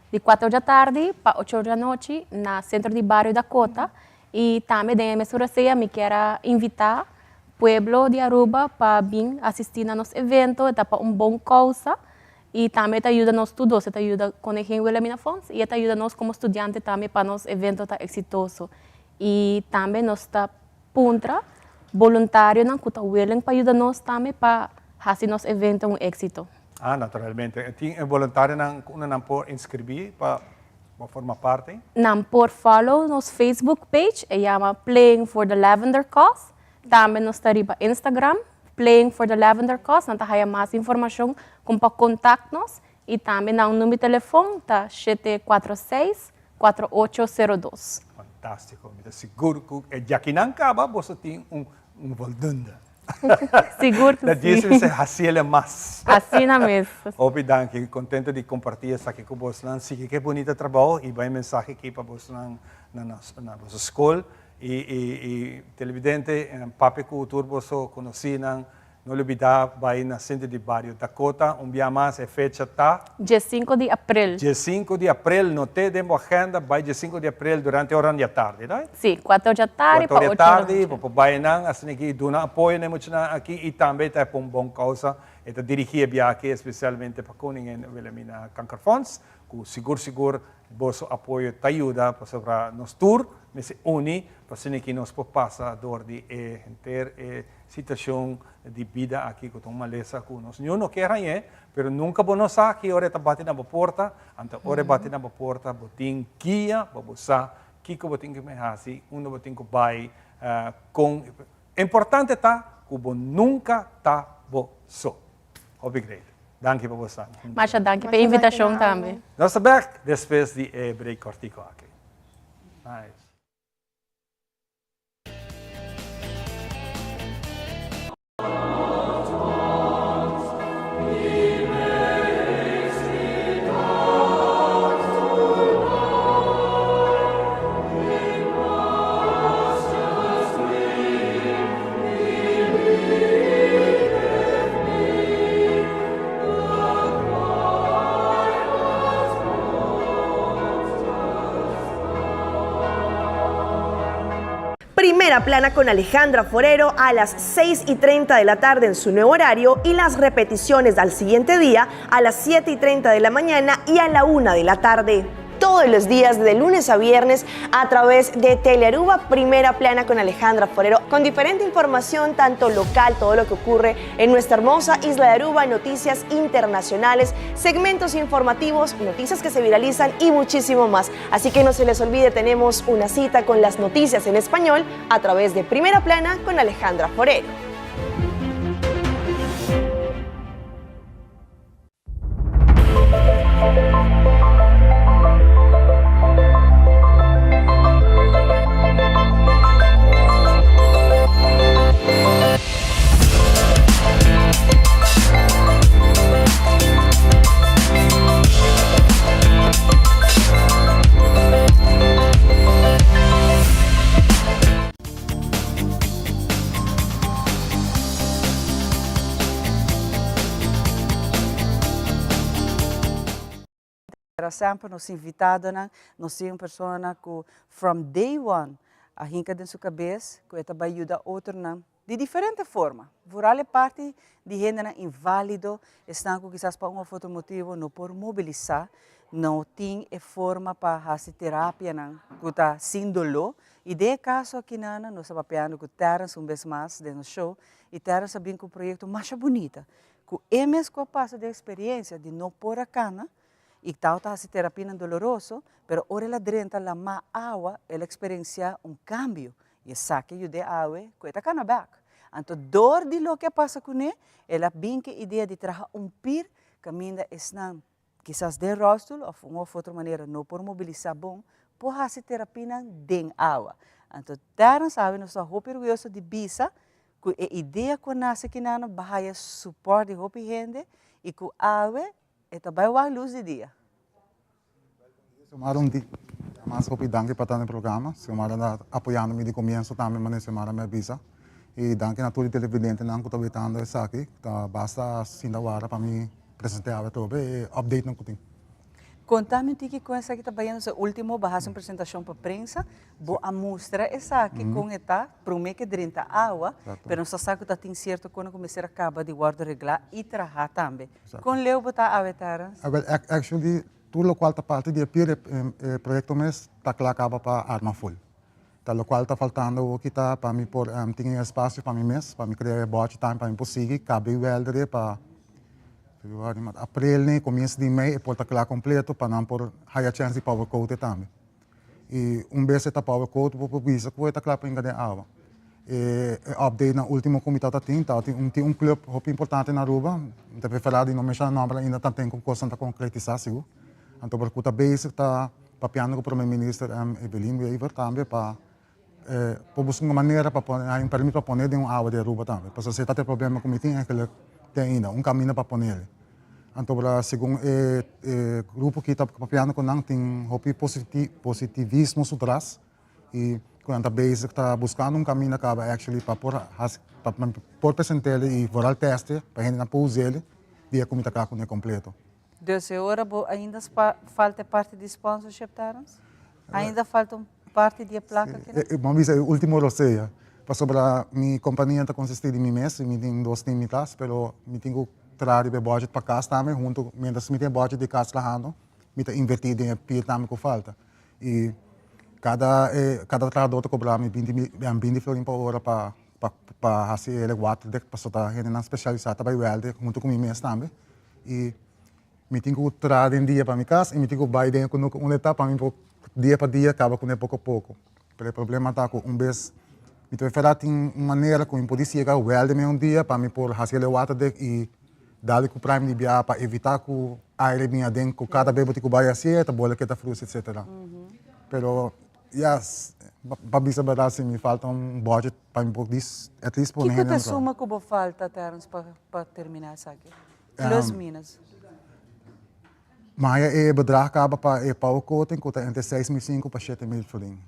di cuatro di atardi pa ocho or di anochi na Centro di Bario Dakota y tambe den e mesun rasea mi kier a invita pueblo di Aruba pa bin asisti na nos evento, e ta pa un bon causa y tambe e ta yuda nos tur dos, e ta yuda Koningin Wilhelmina Fonds y e ta yuda nos como studiante tambe pa nos evento ta exitoso y tambe nos ta puntra boluntarionan cu ta willing pa yuda nos tambe pa haci nos evento un exito. Ah, naturalmente. Tin e boluntarionan cu unda nan por inscribi pa forma parti? Nan por follow nos Facebook page, e yama Playing for the Lavender Cause. Tambe nos ta riba Instagram, Playing for the Lavender Cause. Nan ta haya mas informacion con pa contact nos y tambe nan number di telefon ta 746 4802. Fantastico. Mi ta sigur cu e djakinan caba boso tin un un voldoende. Sigur cu Da si. djis mester haciele mas. Asina mes. Hopi danki. Contento di comparti esaki cu bosnan. Sigui cu e bunita trabao y bai mensahe aki pa bosnan na na boso scol y y y televidente papia cu tur boso conocinan. No lubida bai na Centro di Bario Dakota. Un bia mas e fecha ta. Diesinco di april. Diesinco di april, note den bo agenda, bai diesinco di april durante oran di atardi, right? Si, cuatro or di atardi pa Cuatro or di ocho or di atardi, nochi. bo por bai nan, asina aki duna apoyo na e muchanan aki y tambe ta pa un bon causa. E ta dirigi e biahe especialmente pa Koningin Wilhelmina Kankerfonds, cu sigur sigur boso apoyo ta yuda pasobra nos tur mester uni pa asina aki nos por pasa door di e henter e Situacion di bida aki cu ta un malesa cu nos niun no kier hañ'é, pero nunca bo no sa ki ora e ta bati na bo porta, anto ora e bati na bo porta bo tin guia pa bo sa kico bo tin cu haci, unda bo tin cu bay, con. Importante ta cu bo nunca ta bo so. Hopi great. Danki pa bo sa. Masha danki pa e invitacion tambe. Nos ta bek despues di e break cortico aki. Nice. Primera Plana con Alejandra Forero a las 6 y 30 de la tarde en su nuevo horario y las repeticiones al siguiente día a las 7 y 30 de la mañana y a la 1 de la tarde. Todos los días de lunes a viernes a través de Telearuba Primera Plana con Alejandra Forero, con diferente información, tanto local, todo lo que ocurre en nuestra hermosa isla de Aruba, noticias internacionales, segmentos informativos, noticias que se viralizan y muchísimo más. Así que no se les olvide, tenemos una cita con las noticias en español a través de Primera Plana con Alejandra Forero. Era semper nos invitadonan, nos tin un persona cu from day one. A hinka den su kabes ku e ta bai yuda otronan di diferente forma, vooral e parti di hendenan inválido, esnan ku kisas pa un òf otro motibu no por mobilisá, no tin e forma pa hasi terapianan ku ta sin doló. I den e kaso akinan nos ta papiando ku Terrence un bes mas den nos show i Terrence a bin ku un proyekto masha bunita ku e mes ku a pasa den eksperiencia di no por a kana i tawata hasi terapianan doloroso, pero ora el a drenta lamá awa el a eksperensiá un kambio i esaki a yud'é awe ku e ta kana bèk. Anto dor di loke a pasa kuné el a bin ku e idea di traha un pir kaminda esnan kisas den rolstoel of un of otro manera no por mobilisá bon, por hasi terapianan den awa. Anto Terrence awe nos ta hopi orguyoso di bisa ku e idea ku a nase kinan a haya support di hopi hende i ku awe e ta bai wak lus di dia. Xiomara un dia mas hopi danki pa ta den programa. Xiomara ta apoyando mi di comienzo tambe manera Xiomara mi a bisa. Y danki na tur e televidentenan cu ta wetando esaki. Ta basta sinta wara pa mi presente awe atrobe e updatenan cu tin. Conta mi un tiki con esaki ta bayendo. Sa ultimo bo a haci un presentacion pa prensa. Bo a mustra esaki con e ta prome ke drenta awa, pero nos ta sa cu ta tin cierto cona cu mester a caba di wordo regla y traha tambe. Con leu bo ta awe Terence? Awel, actually tur locual ta parti di e pier e proyecto mes ta cla caba pa arma full. Ta locual ta faltando awoki ta pa mi por tin e espacio pa mi mes, pa mi crea e budget tambe pa mi por sigui cabe weldere pa februari, mart, april ni comienzo di mei e por ta cla completo pa nan por haya chance di power coat e tambe. Y un bes e ta power coat bo por bisa cu e ta cla pa hinca den awa. E update nan ultimo cu mi tabata tin, tabatin un tin un club hopi importante na Aruba, mi ta prefera di no menciona nomber ainda tanten cu cosnan ta concretisa sigur. Anto por cu ta bezig ta papiando cu Prome Minister Evelyn Wever tambe pa por busca un manera pa pone hay un permit pa pone den un awa di Aruba tambe. Pasobra si e ta e problema cu mi tin eigenlijk te ainda, un caminda pa ponele. Anto por segun e grupo ki ta papiando cu nan tin hopi positivismo su tras y cu nan ta bezig ta buscando un caminda caba actually pa por haci pa por presentele y vooral teste pa hendenan por usele dia cu mi ta cla cune completo. Dus e ora bo ainda falta e parti di sponsorship Terence? Ainda falta un parti di e placa ki nan? Bo a bisa e ultimo rosea, pasobra mi compania ta consisti di mi mes y mi tin dos team mi tas, pero mi tin cu traha riba e budget pa cas tambe hunto, mientras mi tin e budget di cas trahando, mi ta inverti den e pier tambe cu falta. Y cada cada trahador ta cobra mi binti binti florin pa ora pa pa haci e waterdicht pasobra ta hendenan specialisa ta bay welde hunto cu mi mes tambe. Y mi tin cu traha den dia pa mi cas y mi tin cu bay den e cunucu unda e ta pa mi por dia pa dia caba cune poco poco. Pero e problema ta cu un bes mi ta prefera tin un manera cu mi por diciega welde mi un dia pa mi por haci el e waterdek y dale cu prime di biaha pa evita cu aire bin aden cu cada bes bo tin cu bay haci e ta bola keda frus etcetera. Pero ya pa bisa berdad si mi falta un budget pa mi por dis at least pone Kico hende ta na traha. suma cu bo falta Terence pa pa termina esaki? Plus minus. Maya e bedrag kaba pa e power coating ku ta entre 6.500 pa 7.000 florin.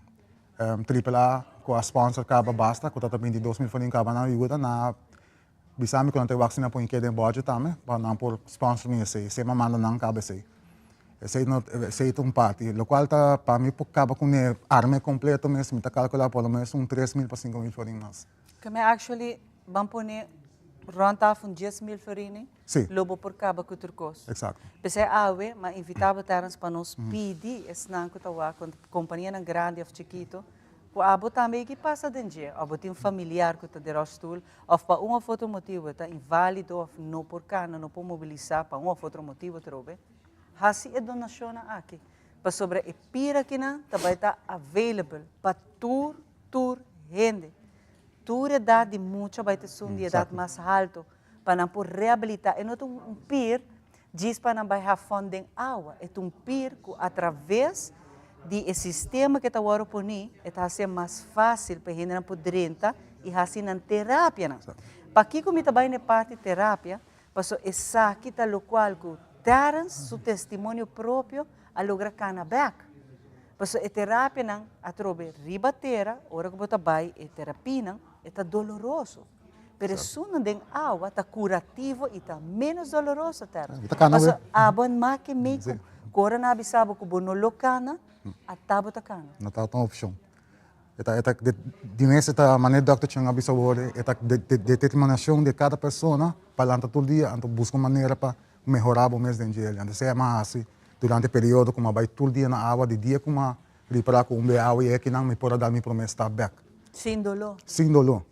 Triple A ku a sponsor kaba basta ku ta ta 22.000 florin kaba nan yuda nan a bisa mi ku nan ta wak si nan por inkee den budget tambe pa nan por sponsor mi esei. Esei mi a manda nan kaba esei. Esei no esei ta un parti. Lokual ta pa mi por kaba kuné arm'e kompleto mes mi ta kalkulá por lo menos un 3.000 pa 5.000 florin mas. Ke mi actually ban pone rond af un 10.000 florini Sí. lo bo por kaba ku tur kos. Exacto. P'esei awe m'a invitá bo Terence pa nos pidi esnan ku ta wak kompanianan grandi òf chikitu ku abo tambe e ki pasa den dje òf bo tin un familiar ku ta den ròlstul òf pa un òf otro motibu e ta inválido òf no por kana, no por mobilisá pa un òf otro motibu atrobe, hasi e donashonnan aki pasobra e pira akinan ta bai ta available pa tur tur hende. Tur edat di mucha bai ta esun di edat mas halto pa nan por rehabilita. E no ta un pir djis pa nan bai have fun den awa. E ta un pir ku atraves di e sistema ku e ta wòrdu poni e ta hasié mas fásil pa e hendenan por drenta i hasi nan terapianan. Pakiko mi ta bai na e parti terapia? Pasobra esaki ta lokual ku Terence su testimonio propio a logra kana bèk. Pasobra e terapianan atrobe riba tera, ora ku bo ta bai e terapianan, e ta doloroso. Pero esunnan den awa ta kurativo i ta ménos doloroso, Terence. Pasobra abo a make mei ku ora nan a bisa bo ku bo no lo kana, ata bo ta kana. No tabata un opshon. E ta e ta di mes e ta manera Dòkter Chang a bisa awor e ta determinashon di kada persona pa lanta tur dia anto buska un manera pa mehorá bo mes den djel. Anto esei a mi a hasi durante e periodo ku mi a bai tur dia na awa di dia ku mi a ripará ku un be awa i ekinan mi por a dal mi promé stap bèk. Sin doló. Sin doló.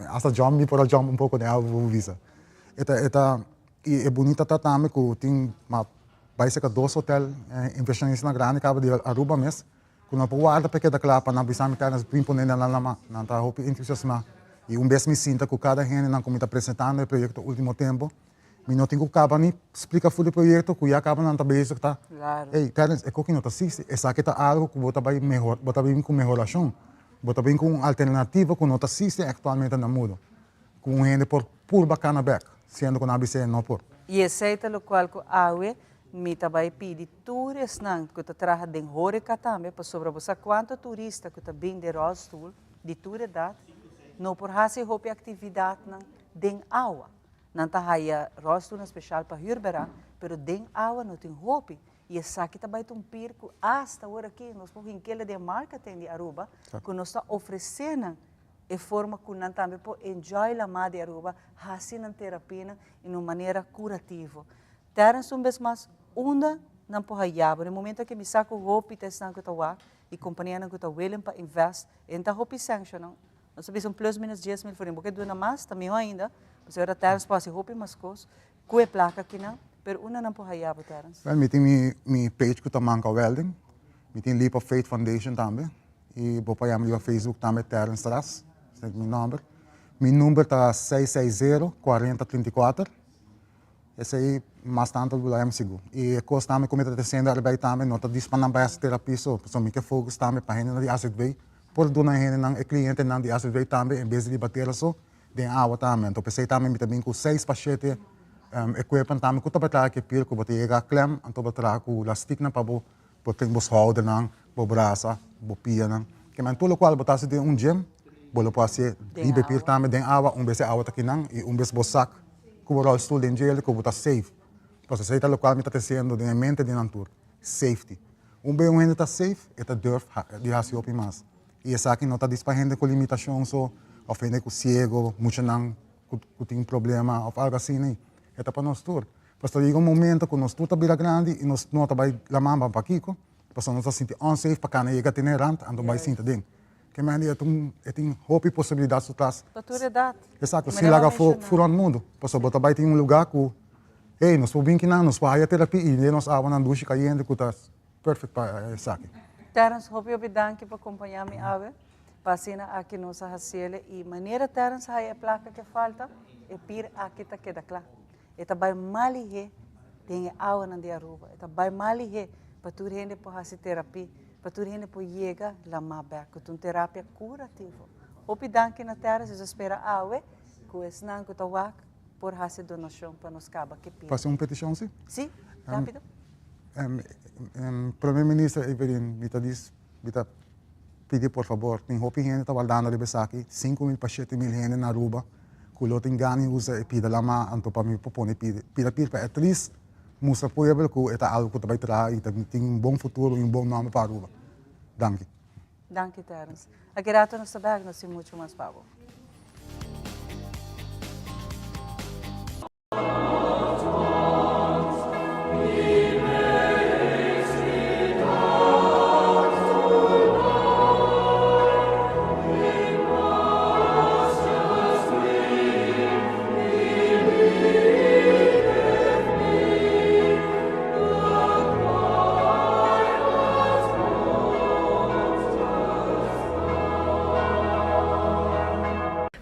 Asta jump mi por a jump un poko den awa bo bisa. E ta e ta i e bunita ta tambe ku tin mi a bai serka dos hotel invershonistanan grandi kaba di Aruba mes Ku no por warda pa e keda kla pa nan bisa mi kara bin pone nan lama. Nan ta hopi entusiasmá. I un bes mi sinta ku kada hendenan ku mi ta presentando e proyekto ultimo tempu, mi no tin ku kaba ni splika ful e proyekto ku ya kaba nan ta bezig ta, Ey, Terence, e koki no ta sisti. Esaki ta algu ku bo ta bai mehor, bo ta bin ku mehorashon. Bo ta bin ku un alternativa ku no ta sisti aktualmente na mundo. Ku un hende por purba kana bèk, siendo ku nan a bis'é no por. I esei ta lokual ku awe Mi ta bai pidi tur esnan ku ta traha den horeka tambe pasobra bo sa kuantu turista ku ta bin den rolstoel di tur edat no por hasi hopi aktividatnan den awa. Nan ta haya rolstoelnan speshal pa hür bera, pero den awa no tin hopi i esaki ta bai ta un pir ku asta ora aki nos por hinkele den marketing di Aruba ku nos ta ofresé nan e forma ku nan tambe por enjoy lamá di Aruba, hasi nan terapianan in un manera kurativo. Terence un bes mas, unda nan por haya bo? Den momento aki mi sa ku hopi ta esnan ku ta wak i kompanianan ku ta willing pa invest, e ta hopi sanctionnan. Nos ta bisa un plus minus 10,000 florin. Bo ke duna mas, ta mihó ainda, pasobra Terence por hasi hopi mas kos ku e plaka akinan, pero unda nan por haya bo, Terence? Well, mi tin mi mi page ku ta Manca Welding, mi tin Leap of Faith Foundation tambe, i bo por yama riba Facebook tambe Terence Ras, esei ta mi nòmber. Mi number ta 660 40 34. Esei mas tantu lo laga mi sigur. I e kos tambe ku mi ta tresiendo erbei tambe no ta dis pa nan bai hasi terapia so, pasobra mi ke focus tambe pa hendenan di azv por duna e hendenan, e klientenan di azv tambe en bes di riba tera so, den awa tambe. Anto p'esei tambe mi ta bin ku seis pa shete equipment tambe ku ta bai traha ku e pir ku bo ta yega klem, anto bo ta traha ku lastiknan pa bo por tin bo schoudernan, bo brasa, bo pianan. Kimen tur lokual bo ta hasi den un gym, bo lo por hasié riba e pir tambe den awa, un bes e awa ta kinan i un bes bo sak ku bo rolstoel den djele ku bo ta safe. Pasobra esei ta lokual mi ta tresiendo den e mente di nan tur, safety. Un bes un hende ta safe, e ta durf di hasi hopi mas. I esaki no ta dis pa hende ku limitashon so, òf hende ku siego, muchanan ku tin problema òf algu asina ei. E ta pa nos tur. Pasobra yega un momento ku nos tur ta bira grandi i nos no ta bai laman ban pakiko, pasobra nos ta sinti unsafe pa kana yega tene rant anto bai sinta den. Ke men di e ta un e tin hopi posibilidat su tras. Pa tur edat. Esakto, sin laga afó furant mundu. Pasobra bo ta bai tin un lugá ku, hey, nos por bin kinan, nos por haya terapia i den nos awanan dushi kayente ku ta perfect pa esaki. Terence, hopi hopi danki pa kompañá mi awe. Pa asina aki nos a hasiele i manera Terence a haya e plaka ke falta, e pir aki ta keda kla. E ta bai malihé den e awanan di Aruba. E ta bai malihé pa tur hende por hasi terapia, pa tur hende por yega lamá bèk, ku ta un terapia kurativo. Hopi danki na Terence, nos a spera awe ku esnan ku ta wak por hasi donashon pa nos kaba ke pida. Por hasi un petishon si? Si, rápido. Prome Minister Evelyn, mi ta dis, mi ta pidi por fabor, tin hopi hende ta wardando riba esaki, 5000 pa 7000 hende na Aruba ku lo tin gana di usa e pida lama, anto pa mi por pone pida pir pa at least mustra pueblo ku e ta algu ku ta bai traha i ta tin un bon futuro i un bon nomber pa Aruba. Danki. Danki Terence. Aki rato nos ta bek, nos tin muchu mas pa bo.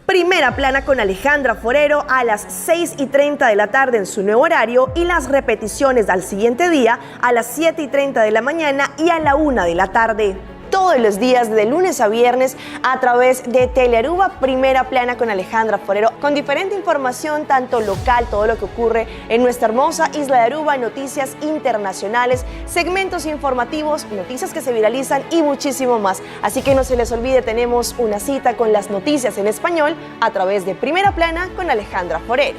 Primera Plana con Alejandra Forero a las 6 y 30 de la tarde en su nuevo horario y las repeticiones al siguiente día a las 7 y 30 de la mañana y a la 1 de la tarde. Todos los días de lunes a viernes a través de Telearuba Primera Plana con Alejandra Forero, con diferente información tanto local, todo lo que ocurre en nuestra hermosa isla de Aruba, noticias internacionales, segmentos informativos, noticias que se viralizan y muchísimo más. Así que no se les olvide, tenemos una cita con las noticias en español a través de Primera Plana con Alejandra Forero.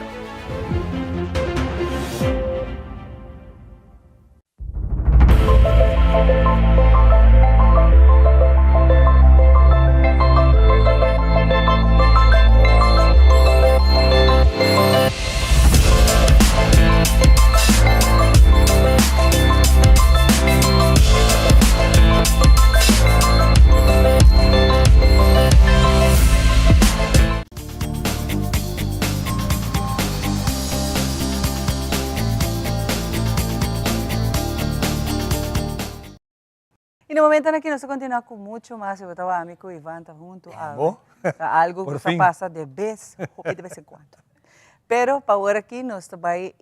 na momentonan aki nos ta continua cu mucho mas y bo ta wak ami cu Ivan ta hunto awe. Ta algo cu ta pasa de bes, hopi de bes en cuando. Pero pa awor aki nos ta bay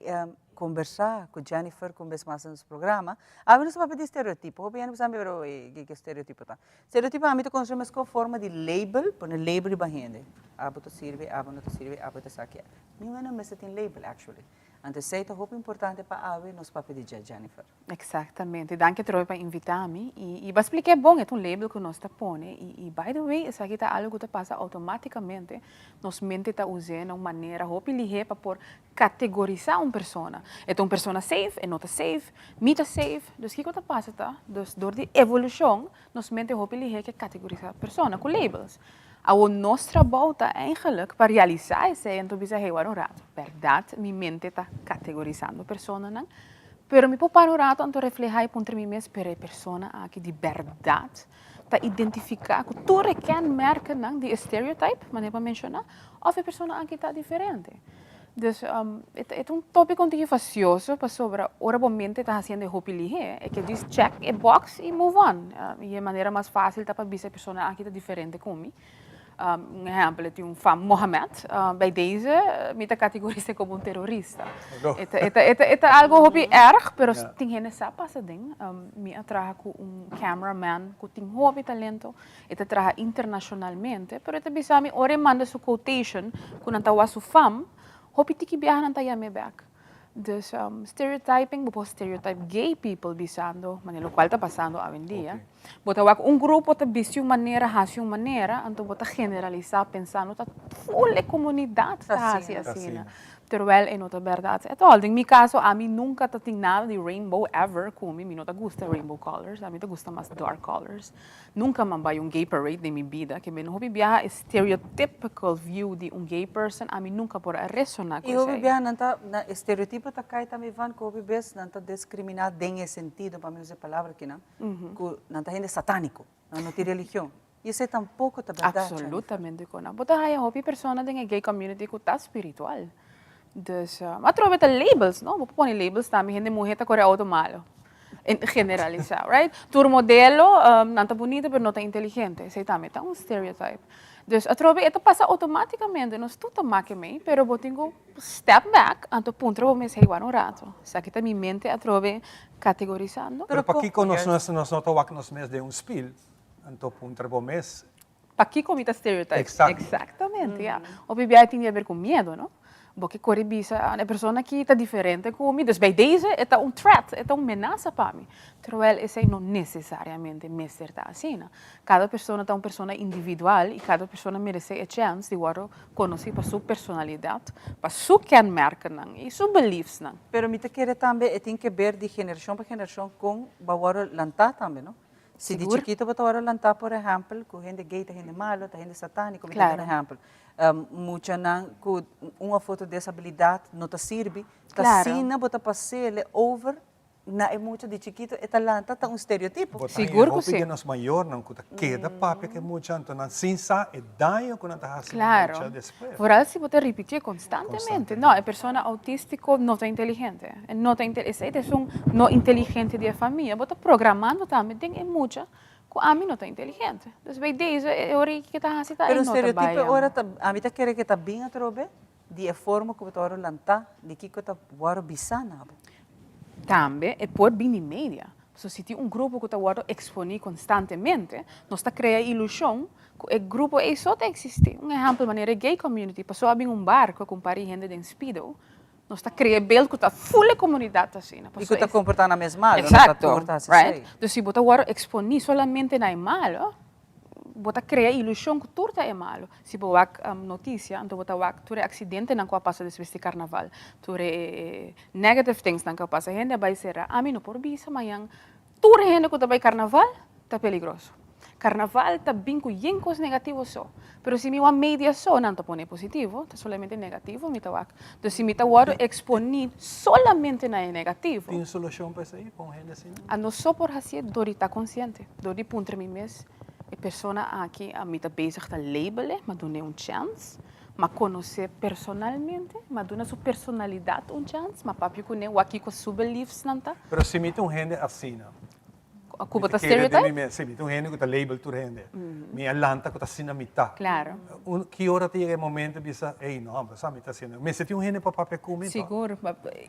conversa cu Jennifer cu un bes mas den nos programa. Awe nos ta papia di stereotipo. Hopi hende bisa mi pero kiko stereotipo ta? Stereotipo ami ta conoce mes como forma di label, pone label riba hende. Abo ta sirbi, abo no ta sirbi, abo ta esaki. Niun hende no mester tin label actually. Anto esey ta hopi importante pa awe nos papia di dje, Jennifer. Exactamente. Danki atrobe pa invita mi. Y y bo a splica e bon, e ta un label cu nos ta pone. Y y by the way, esaki ta algo cu ta pasa automaticamente. Nos mente ta us'e na un manera hopi lihe pa por categorisa un persona. E ta un persona safe, e no ta safe, mi ta safe. Dus kico ta pasa ta, dus door di evolucion, nos mente hopi lihe ke categorisa persona cu labels. Awor nos trabou ta eigenlijk pa realisa esey, anto bisa hey, wak un rato, berdad mi mente ta categorisando personanan? Pero mi por para un rato anto refleha y puntra mi mes, pero e persona aki di berdad ta identifica cu tur e kenmerkennan di e stereotype, manera bo a menciona, of e persona aki ta diferente? Dus e ta un topico un tiki facioso pasobra ora bo mente ta haciendo e hopi lihe, e ke djis check e box y move on. Y e manera mas facil ta pa bisa e persona aki ta diferente cu mi. Un ehempel, e tin un fam Mohamed, bij deze mi ta categoris'e como un terorista. E ta, e ta, e ta, e ta algo hopi erg, pero tin hende sa pasa den. Mi a traha cu un cameraman cu tin hopi talento, e ta traha internacionalmente, pero e ta bisa mi ora e manda su quotation cu nan ta wak su fam, hopi tiki biaha nan ta yam'e bek. Dus stereotyping, bo por stereotype gay people bisando, manera locual ta pasando awendia. Bo ta wak un grupo ta bisti un manera, haci un manera, anto bo ta generalisa pensando ta full e comunidad ta haci asina. Terwijl e no ta berdad at all. Den mi caso ami nunca ta tin nada di rainbow ever cu mi, mi no ta gusta rainbow colors, ami ta gusta mas dark colors. Nunca mi a bay un gay parade den mi bida, ke men hopi biaha e stereotypical view di un gay person ami nunca por a resona cu I hopi esey. biaha nan ta, na e stereotipo ta cay tambe van cu hopi bes nan ta discrimina den e sentido, pa mi usa e palabra akinan, cu nan ta hende satanico, nan no tin religion. Y esey tampoco ta berdad, Jennifer. Absolutamente cu no. Bo ta haya hopi persona den e gay community cu ta spiritual. Dus, atrobe ta labels, no? Bo por pone labels tambe, hende muhe ta core auto malo. En generalisa, right? Tur modelo, nan ta bunita pero no ta inteligente. Esey tambe ta un stereotype. Dus atrobe e ta pasa automaticamente, nos tur ta make mey, pero bo tin cu step back, anto puntra bo mes, hey, wak un rato, esaki ta mi mente atrobe categorisando? Pero pakico nos nos no ta wak nos mes den un spiel, anto puntra bo mes. Pakico mi ta stereotype? Exacto. Exactamente, ya. Hopi biaha tin di haber cu miedo, no? Bo ke kore bisa, e persona aki ta diferente ku mi, dus bij deze e ta un threat, e ta un menasa pa mi. Terwijl esei no nesesariamente mester ta asina. Kada persona ta un persona individual i kada persona meresé e chèns di wòrdu konosí pa su personalidat, pa su kenmerkennan i su beliefsnan. Pero mi ta kere tambe e tin ke ber di generashon pa generashon kon bo a wòrdu lantá tambe, no? Si di chikito bo ta wòrdu lantá, por ehèmpel, ku hende gay ta hende malo, ta hende satániko, mi ta duna ehèmpel. Muchanan ku un òf otro desabilidat no ta sirbi, ta asina bo ta pas'é over na e mucha di chikito, e ta lanta ta un stereotipo. Bo ta haña hopi di nos mayornan ku ta keda papia ku e mucha, anto nan sin sa e daño ku nan ta hasi na e mucha despues. Vooral si bo ta ripitié konstantemente. No, e persona outístiko no ta inteligente. E no ta inte, esei ta esun no inteligente di e famia. Bo ta programando tambe den e mucha ku ami no ta inteligente. Dus bij deze e ora ei ke ta hasi ta e Pero no ta bai. stereotipo ora ta, ami ta kere ke ta bin atrobe di e forma ku bo ta wòrdu lantá, di kiko ta wòrdu bisá na bo. Tambe e por bin di media. Pasobra si tin un grupo ku ta wòrdu eksponí konstantemente, nos ta krea e ilushon ku e grupo ei so ta eksistí. Un ehèmpel manera e gay community, pasobra a bin un barko ku un par di hende den Speedo, Nos ta crea beeld cu ta full e comunidad asina. Y cu ta comporta nan mes malo. Exacto, right? Dus si bo ta worde exponi solamente na e malo, bo ta crea ilusion cu tur ta e malo. Si bo wak noticia, anto bo ta wak tur e accidentenan cu a pasa despues di carnaval, tur e negative things nan cu a pasa. Hende a bay cera, ami no por bisa mañan Tur hende ku ta bai karnaval ta peligroso. Karnaval ta bin ku yen kos negativo so. Pero si mi wak media so nan ta pone positivo, ta solamente negativo mi ta wak. Dus si mi ta wòrdu eksponí solamente na e negativo. Tin solushon pa esei, pa un hende asina? A no so por hasié dor di ta konsiente, dor di puntra mi mes, e persona aki a mi ta bezig ta label e, m'a dun'é un chèns, m'a konosé personalmente, m'a duna su personalidat un chèns, m'a papia kuné wak kiko su beliefsnan ta. Pero si mi ta un hende asina. Ku bo ta stereotype? Si, mi ta un hende ku ta label tur hende. Mi a lanta ku ta asina mi ta. Claro. Ki ora ta yega e momento bisa, ey no, bo sa mi ta haciendo. Mester tin un hende pa papia ku mi to. Sigur.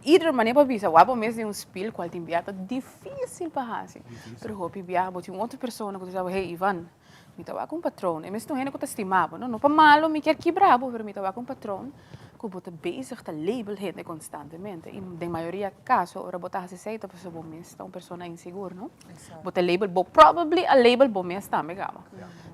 Ieder manera pa bisa, wak bo mes den un spiel cual tin bia ta dificil pa haci. Pero hopi bia bo tin un otro persona ku ta bisa bo, hey Ivan, mi ta wak un patroon. E mes ta un hende ku ta stima bo, no? No pa malo mi kier kibra bo, pero mi ta wak un patroon ku bo ta bezig ta label hende konstantemente. I den mayoria kaso ora bo ta hasi esei ta pasobra bo mes ta un persona insigur, no? Bo ta label, bo probably a label bo mes tambe kaba.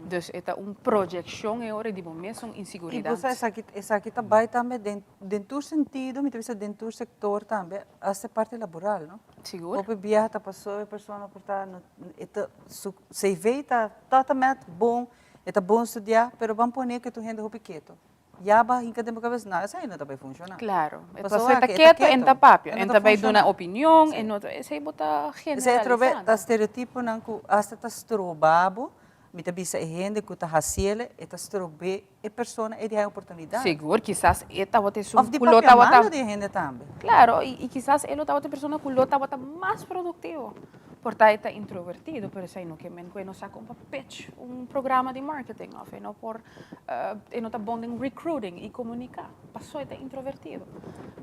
Dus e ta un proyekshon e ora di bo mes un I insiguridat. bo sa esaki, esaki ta bai tambe den den tur sentido, mi ta bisa den tur sektor tambe, hasta e parti laboral, no? Sigur. Hopi biaha ta pasobra e persona por ta no e ta su CV ta totamet bon, e ta bon studiá, pero ban pone ku e ta un hende hopi keto. Ya ba hinka den bo kabes, no, esei no ta bai funshoná. Claro. E Pasobra pasobra e ta aki e ta keto, e no ta keto, papia, e e no no ta ta bai duna funshoná. opinion, e Sí. no ta, esei bo ta Esei atrobe generalisando. ta stereotiponan ku asta ta stroba bo, mi ta bisa e hende ku ta hasiel, e ta strob'é e persona e di haña oportunidat. Sigur, kisas e tabata esun Of di ku lo papia tabata. malo di e hende tambe. Claro, i i kisas e lo tabata e persona ku lo tabata mas produktivo. Por ta e ta introvertido, pero esei no ke men ku e no sa kon pa pitch un programa di marketing of e no por e no ta bon den recruiting i komuniká, paso e ta introvertido.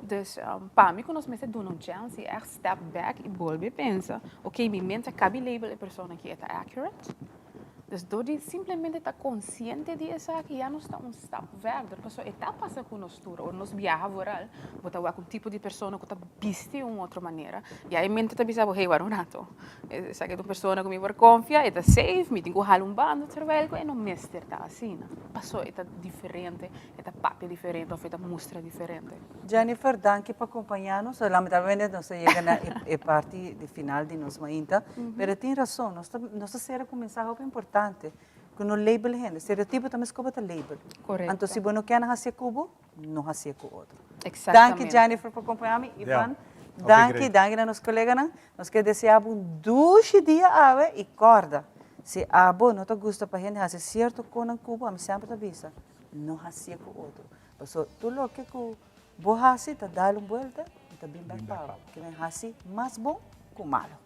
Dus pa mi ku nos mester duna un chèns i ègt step back i bolbe pensa, ok mi mente a kabi label e persona aki e ta accurate? Dus dor di simplemente ta konsiente di esaki ya nos ta un stap verder, pasobra e ta pasa ku nos tur, ora nos biaha vooral bo ta wak un tipo di persona ku ta bisti un otro manera, ya e mente ta bisa bo hey wak un rato, esaki ta un persona ku mi por konfia, e ta safe, mi tin ku hala un banda, terwijl ku e no mester ta asina, pasobra e ta diferente, e ta papia diferente of e ta mustra diferente. Jennifer, danki pa kompañá nos. Lamentablemente nos ta yega na e parti di final di nos mainta, pero tin rason, nos ta nos ta sera ku un mensahe hopi importante, ku no label hende. Stereotipo ta meskos bo ta label. Korekto. Anto si bo no kier nan hasié ku bo, no hasié ku otro. Eksaktamente. Danki Jennifer pa kompañá mi. Ivan, danki, danki na nos koleganan. Nos ke deseá bo un dushi dia awe i kòrda, si abo no ta gusta pa hende hasi sierto konan ku bo, ami semper ta bisa, no hasié ku otro. Paso tur loke ku bo hasi ta dal un buelta i ta bin bek pa bo. Ke men hasi mas bon ku malo.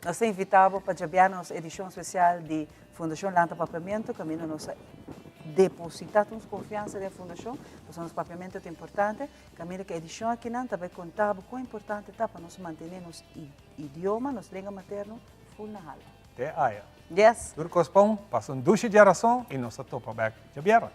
Nos ta invitá bo pa djabiá nos edishon spesial di Fundashon Lanta Papiamentu kaminda nos a depositá tur nos konfiansa den e fundashon pasobra nos papiamentu ta importante. Kaminda ku e edishon akinan ta bai konta bo kon importante ta pa nos mantené nos idioma, nos lenga materno ful na haltu. Te aya. Yes. Tur kos bon, pasa un dushi djarason i nos ta topa bek djabièrnè.